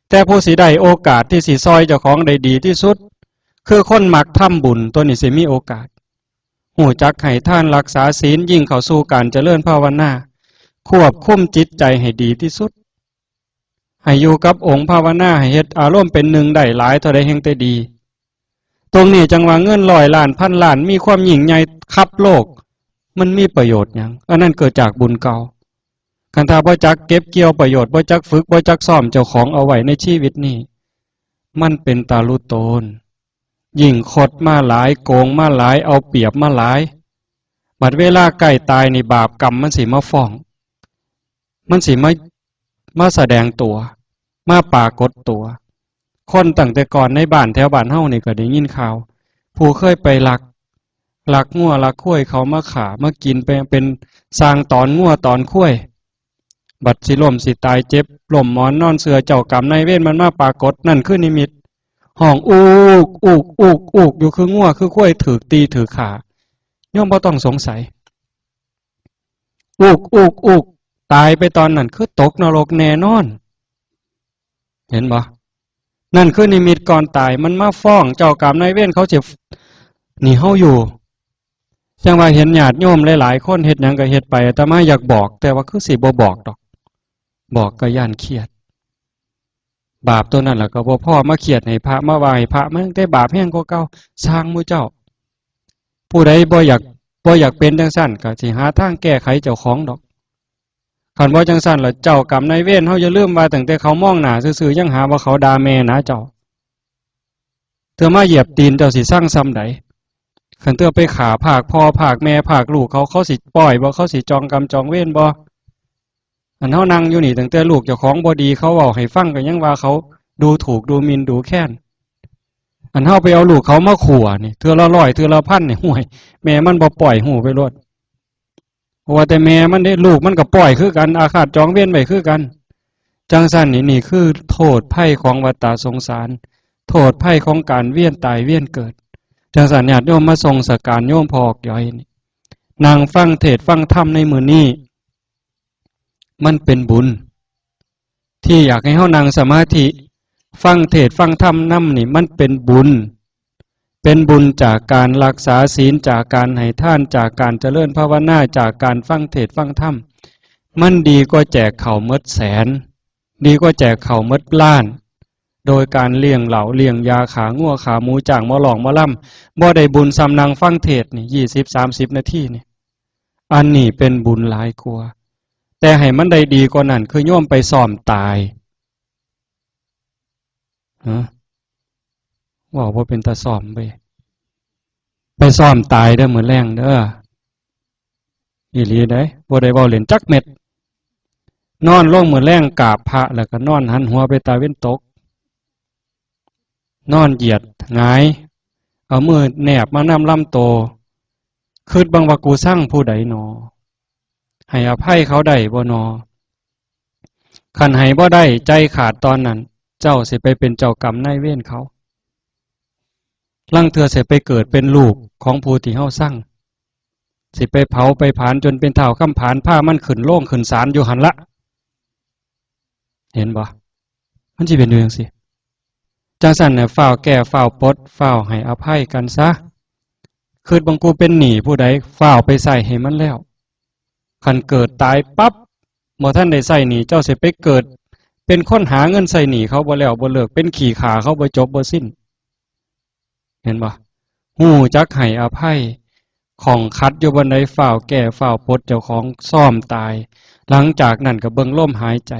แต่ผู้สิได้โอกาสที่สิซ่อยเจ้าของได้ดีที่สุด คือคนมักทำบุญ ตัวนี้สิมีโอกาส ฮู้จักให้ทาน รักษาศีล ยิ่งเข้าสู่การเจริญภาวนา ควบคุมจิตใจให้ดีที่สุด ให้อยู่กับองค์ภาวนา ให้เฮ็ดอารมณ์เป็นหนึ่งได้หลายเท่าใดแฮ่งแต่ดี ตรงนี้จั่งว่าเงินร้อยล้าน พันล้าน มีความยิ่งใหญ่คับโลก มันมีประโยชน์หยัง อันนั้นเกิดจากบุญเก่า คันถ้าบ่จักเก็บเกี่ยวประโยชน์ บ่จักฝึก บ่จักซ้อมเจ้าของเอาไว้ในชีวิตนี้ มันเป็นตาลุโตน ยิ่งคดมาหลาย โกงมาหลาย เอาเปรียบมาหลาย บัดเวลาใกล้ตายนี่ บาปกรรมมันสิมาฟ้อง มันสิมา มาแสดงตัว มาปรากฏตัว คนตั้งแต่ก่อนในบ้านแถวบ้านเฮานี่ก็ได้ยินข่าว ผู้เคยไปลัก ลักงัวลักควายเขามาฆ่ามากิน ไปเป็นสร้างตอนงัวตอนควาย บัดสิล้มสิตายเจ็บล้มหมอนนอนเสื่อ เจ้ากรรมนายเวรมันมาปรากฏ นั่นคือนิมิต ฮ้องอูก อูก อูก อูก อยู่คืองัวคือควายถูกตีถูกฆ่า โยมบ่ต้องสงสัย อุกอุกอุก ตายไปตอนนั้นคือตกนรกแน่นอน เห็นบ่ นั่นคือนิมิตก่อนตาย มันมาฟ้องเจ้ากรรมนายเวรเขาสิหนีเฮาอยู่ จั่งว่าเห็นญาติโยมหลายๆคนเฮ็ดหยังก็เฮ็ดไป อาตมาอยากบอก แต่ว่าคือสิบ่บอกดอก บอกก็ย้านเครียด บาปตัวนั้นล่ะก็บ่พอ มาเครียดให้พระ มาว่าให้พระ มันได้บาปแฮงกว่าเก่า ซ่างหมู่เจ้า ผู้ใดบ่อยาก บ่อยากเป็นจั่งซั้น ก็สิหาทางแก้ไขเจ้าของดอก คันบ่จั่งซั้นล่ะ เจ้ากรรมนายเวรเฮาอย่าลืมว่า ตั้งแต่เขามองหน้าซื่อๆ ยังหาว่าเขาด่าแม่หนาเจ้า เทื่อมาเหยียบตีนเจ้าสิซังส่ำใด คันเทื่อไปฆ่าพรากพ่อพรากแม่พรากลูกเขา เขาสิป้อยบ่ เขาสิจองกรรมจองเวรบ่ อันเฮานั่งอยู่นี่ ตั้งแต่ลูกเจ้าของบ่ดี เขาเว้าให้ฟังก็ยังว่าเขาดูถูกดูหมิ่นดูแคลน อันเฮาไปเอาลูกเขามาขั่วนี่ เทื่อละร้อย เทื่อละพันนี่ ห่วย แม่มันบ่ป้อยฮู้ไปโลด เพราะว่าแต่แม่มันเด้ ลูกมันก็ป้อยคือกัน อาฆาตจองเวรไว้คือกัน จั่งซั้นนี่ นี่คือโทษภัยของวัฏฏะสงสาร โทษภัยของการเวียนตายเวียนเกิด จั่งซั้นญาติโยมมาส่งสการโยมพ่อออกย้อยนี่ นั่งฟังเทศน์ฟังธรรมในมื้อนี้ มันเป็นบุญ ที่อยากให้เฮานั่งสมาธิ ฟังเทศน์ฟังธรรมนำนี่ มันเป็นบุญ เป็นบุญจากการรักษาศีล จากการให้ทาน จากการเจริญภาวนา จากการฟังเทศน์ฟังธรรม มันดีกว่าแจกข้าวหมดแสน ดีกว่าแจกข้าวหมดล้าน โดยการเลี้ยงเหล้าเลี้ยงยา ฆ่างัวฆ่าหมู จ้างหมอร้องหมอลำ บ่ได้บุญส่ำนั่งฟังเทศน์นี่ ยี่สิบ สามสิบ นาทีนี่ อันนี้เป็นบุญหลายกว่า แต่ให้มันได้ดีกว่านั้น คือโยมไปซ้อมตาย ฮะ เว้าบ่เป็นตาซ้อมเว้ย ไปซ้อมตายเด้อมื้อแลงเด้อ อีหลีเด้ บ่ได้เว้าเล่นจักเม็ด นอนลงมื้อแลงกราบพระ แล้วก็นอนหันหัวไปตาเว็นตก นอนเหยียดหงาย เอามือแนบมานำลำโต คิดเบิ่งว่า กูซังผู้ใดหนอ ให้อภัยเขาได้บ่หนอ คันให้บ่ได้ ใจขาดตอนนั้น เจ้าสิไปเป็นเจ้ากรรมนายเวรเขา ลางเทื่อสิไปเกิดเป็นลูกของผู้ที่เฮาซัง สิไปเผาไปผลาญจนเป็นท้าวคำผาน พามันขึ้นโลงขึ้นศาลอยู่หั่นละ เห็นบ่ มันสิเป็นอยู่จังซี่ จังซั่นน่ะ ฟ้าวแก้ ฟ้าวปลด ฟ้าวให้อภัยกันซะ คิดเบิ่ง กูเป็นหนี้ผู้ใด ฟ้าวไปใช้ให้มันแล้ว คันเกิดตายปั๊บ บ่ทันได้ใช้หนี้ เจ้าสิไปเกิดเป็นคนหาเงินใช้หนี้เขาบ่แล้วบ่เลิก เป็นขี้ข้าเขาบ่จบบ่สิ้น เห็นบ่ ฮู้จักให้อภัย ข้องขัดอยู่บ่อนใด ฟ้าวแก้ ฟ้าวปลดเจ้าของ ซ้อมตาย หลังจากนั้นก็เบิ่งลมหายใจ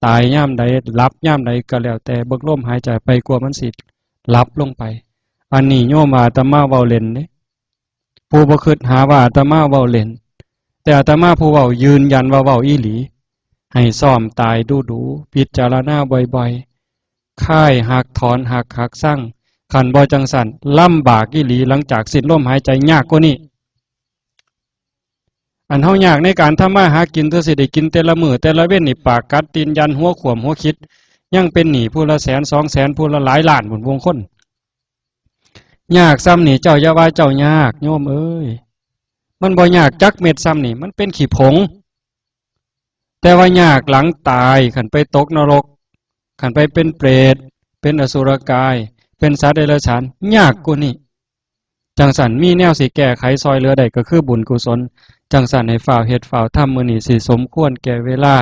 ตายยามใด หลับยามใดก็แล้วแต่ เบิ่งลมหายใจไป กว่ามันสิหลับลงไป อันนี้โยมว่าอาตมาเว้าเล่นเด้ ผู้บ่คิดหาว่าอาตมาเว้าเล่น แต่อาตมาผู้เว้ายืนยันว่าเว้าอีหลี ให้ซ้อมตายดูๆ พิจารณาบ่อยๆ คายหักถอนหัก หักซัง คันบ่จังซั่น ลำบากอีหลี หลังจากสิ้นลมหายใจยากกว่านี้ อันเฮายากในการทำมาหากิน เทื่อสิได้กินแต่ละมื้อแต่ละเว็นนี่ ปากกัดตีนยัน หัวขวมหัวคิด ยังเป็นหนี้ผู้ละแสนสองแสน ผู้ละหลายล้านพุ้น บางคน ยากส่ำนี่ เจ้าอย่าว่าเจ้ายาก โยมเอ้ย มันบ่ยากจักเม็ดส่ำนี่ มันเป็นขี้ผง แต่ว่ายากหลังตาย คันไปตกนรก คันไปเป็นเปรต เป็นอสุรกาย เป็นสัตว์เดรัจฉาน ยากกว่านี้ จังซั่นมีแนวสิแก้ไขซอยเหลือได้ก็คือบุญกุศล จังซั่นให้ฟ้าวเฮ็ดฟ้าวทำ มื้อนี้สิสมควรแก่เวลา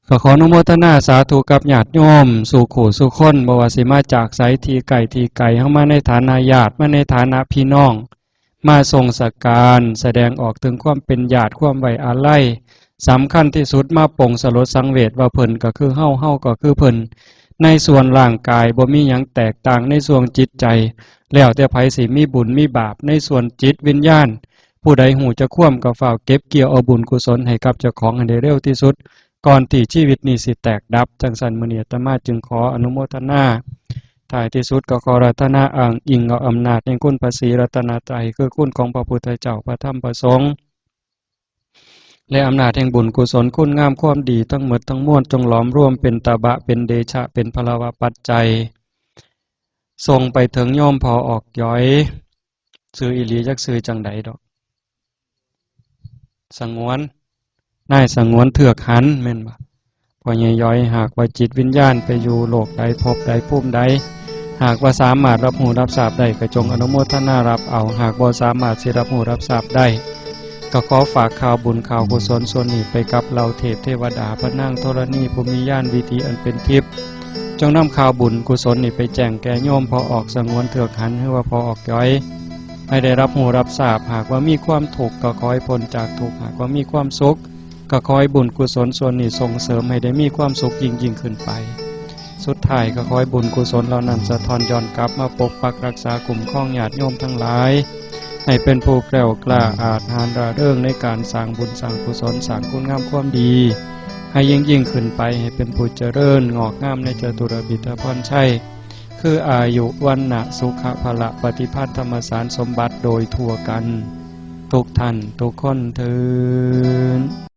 ก็ขออนุโมทนาสาธุกับญาติโยมสู่คู่สู่คน บ่ว่าสิมาจากไส ที่ใกล้ที่ไกล เฮามาในฐานะญาติ มาในฐานะพี่น้อง มาส่งสักการ แสดงออกถึงความเป็นญาติ ความไว้อาลัย สำคัญที่สุดมาปลงสลดสังเวชว่าเพิ่นก็คือเฮา เฮาก็คือเพิ่น ในส่วนร่างกายบ่มีหยังแตกต่าง ในส่วนจิตใจ แล้วแต่ไผสิมีบุญมีบาป ในส่วนจิตวิญญาณ ผู้ใดฮู้จักความก็ฟ้าวเก็บเกี่ยวเอาบุญกุศลให้กับเจ้าของให้ได้เร็วที่สุด ก่อนที่ชีวิตนี้สิแตกดับ จังซั่นมื้อนี้อาตมาจึงขออนุโมทนา ท้ายที่สุดก็ขออาราธนาอ้างอิงเอาอำนาจแห่งคุณพระศรีรัตนตรัย คือคุณของพระพุทธเจ้า พระธรรม พระสงฆ์ และอำนาจแห่งบุญกุศลคุณงามความดีทั้งหมดทั้งมวล จงหลอมรวมเป็นตบะ เป็นเดชะ เป็นพลวปัจจัย ส่งไปถึงโยมพ่อออกย้อย ชื่ออีหลีจักชื่อจังใดดอก สงวน นายสงวนเทือกหัน แม่นบ่ พ่อใหญ่ย้อย หากว่าจิตวิญญาณไปอยู่โลกใดภพใดภูมิใด หากว่าสามารถรับรู้รับทราบได้ก็จงอนุโมทนารับเอา หากบ่สามารถสิรับรู้รับทราบได้ ก็ขอฝากข่าวบุญข่าวกุศลส่วนนี้ไปกับเหล่าเทพเทวดาพระนางธรณีผู้มีญาณวิถีอันเป็นทิพย์ จงนำข่าวบุญกุศลนี้ไปแจ้งแก่โยมพ่อออกสงวนเทือกหัน หรือว่าพ่อออกย้อย ให้ได้รับรู้รับทราบ หากว่ามีความทุกข์ก็ขอให้พ้นจากทุกข์ หากว่ามีความสุข ก็ขอให้บุญกุศลส่วนนี้ส่งเสริมให้ได้มีความสุขยิ่งยิ่งขึ้นไป สุดท้ายก็ขอให้บุญกุศลเหล่านั้นสะท้อนย้อนกลับมาปกปักรักษาคุ้มครองญาติโยมทั้งหลาย ให้เป็นผู้แกล้วกล้าอาจหาญร่าเริงในการสร้างบุญสร้างกุศลสร้างคุณงามความดี ให้ยิ่งยิ่งขึ้นไป ให้เป็นผู้เจริญงอกงามในจตุรพิธพรชัย คืออายุ วรรณะ สุขะ พละ ปฏิภาณ ธรรมสารสมบัติโดยทั่วกัน ทุกท่านทุกคนเทอญ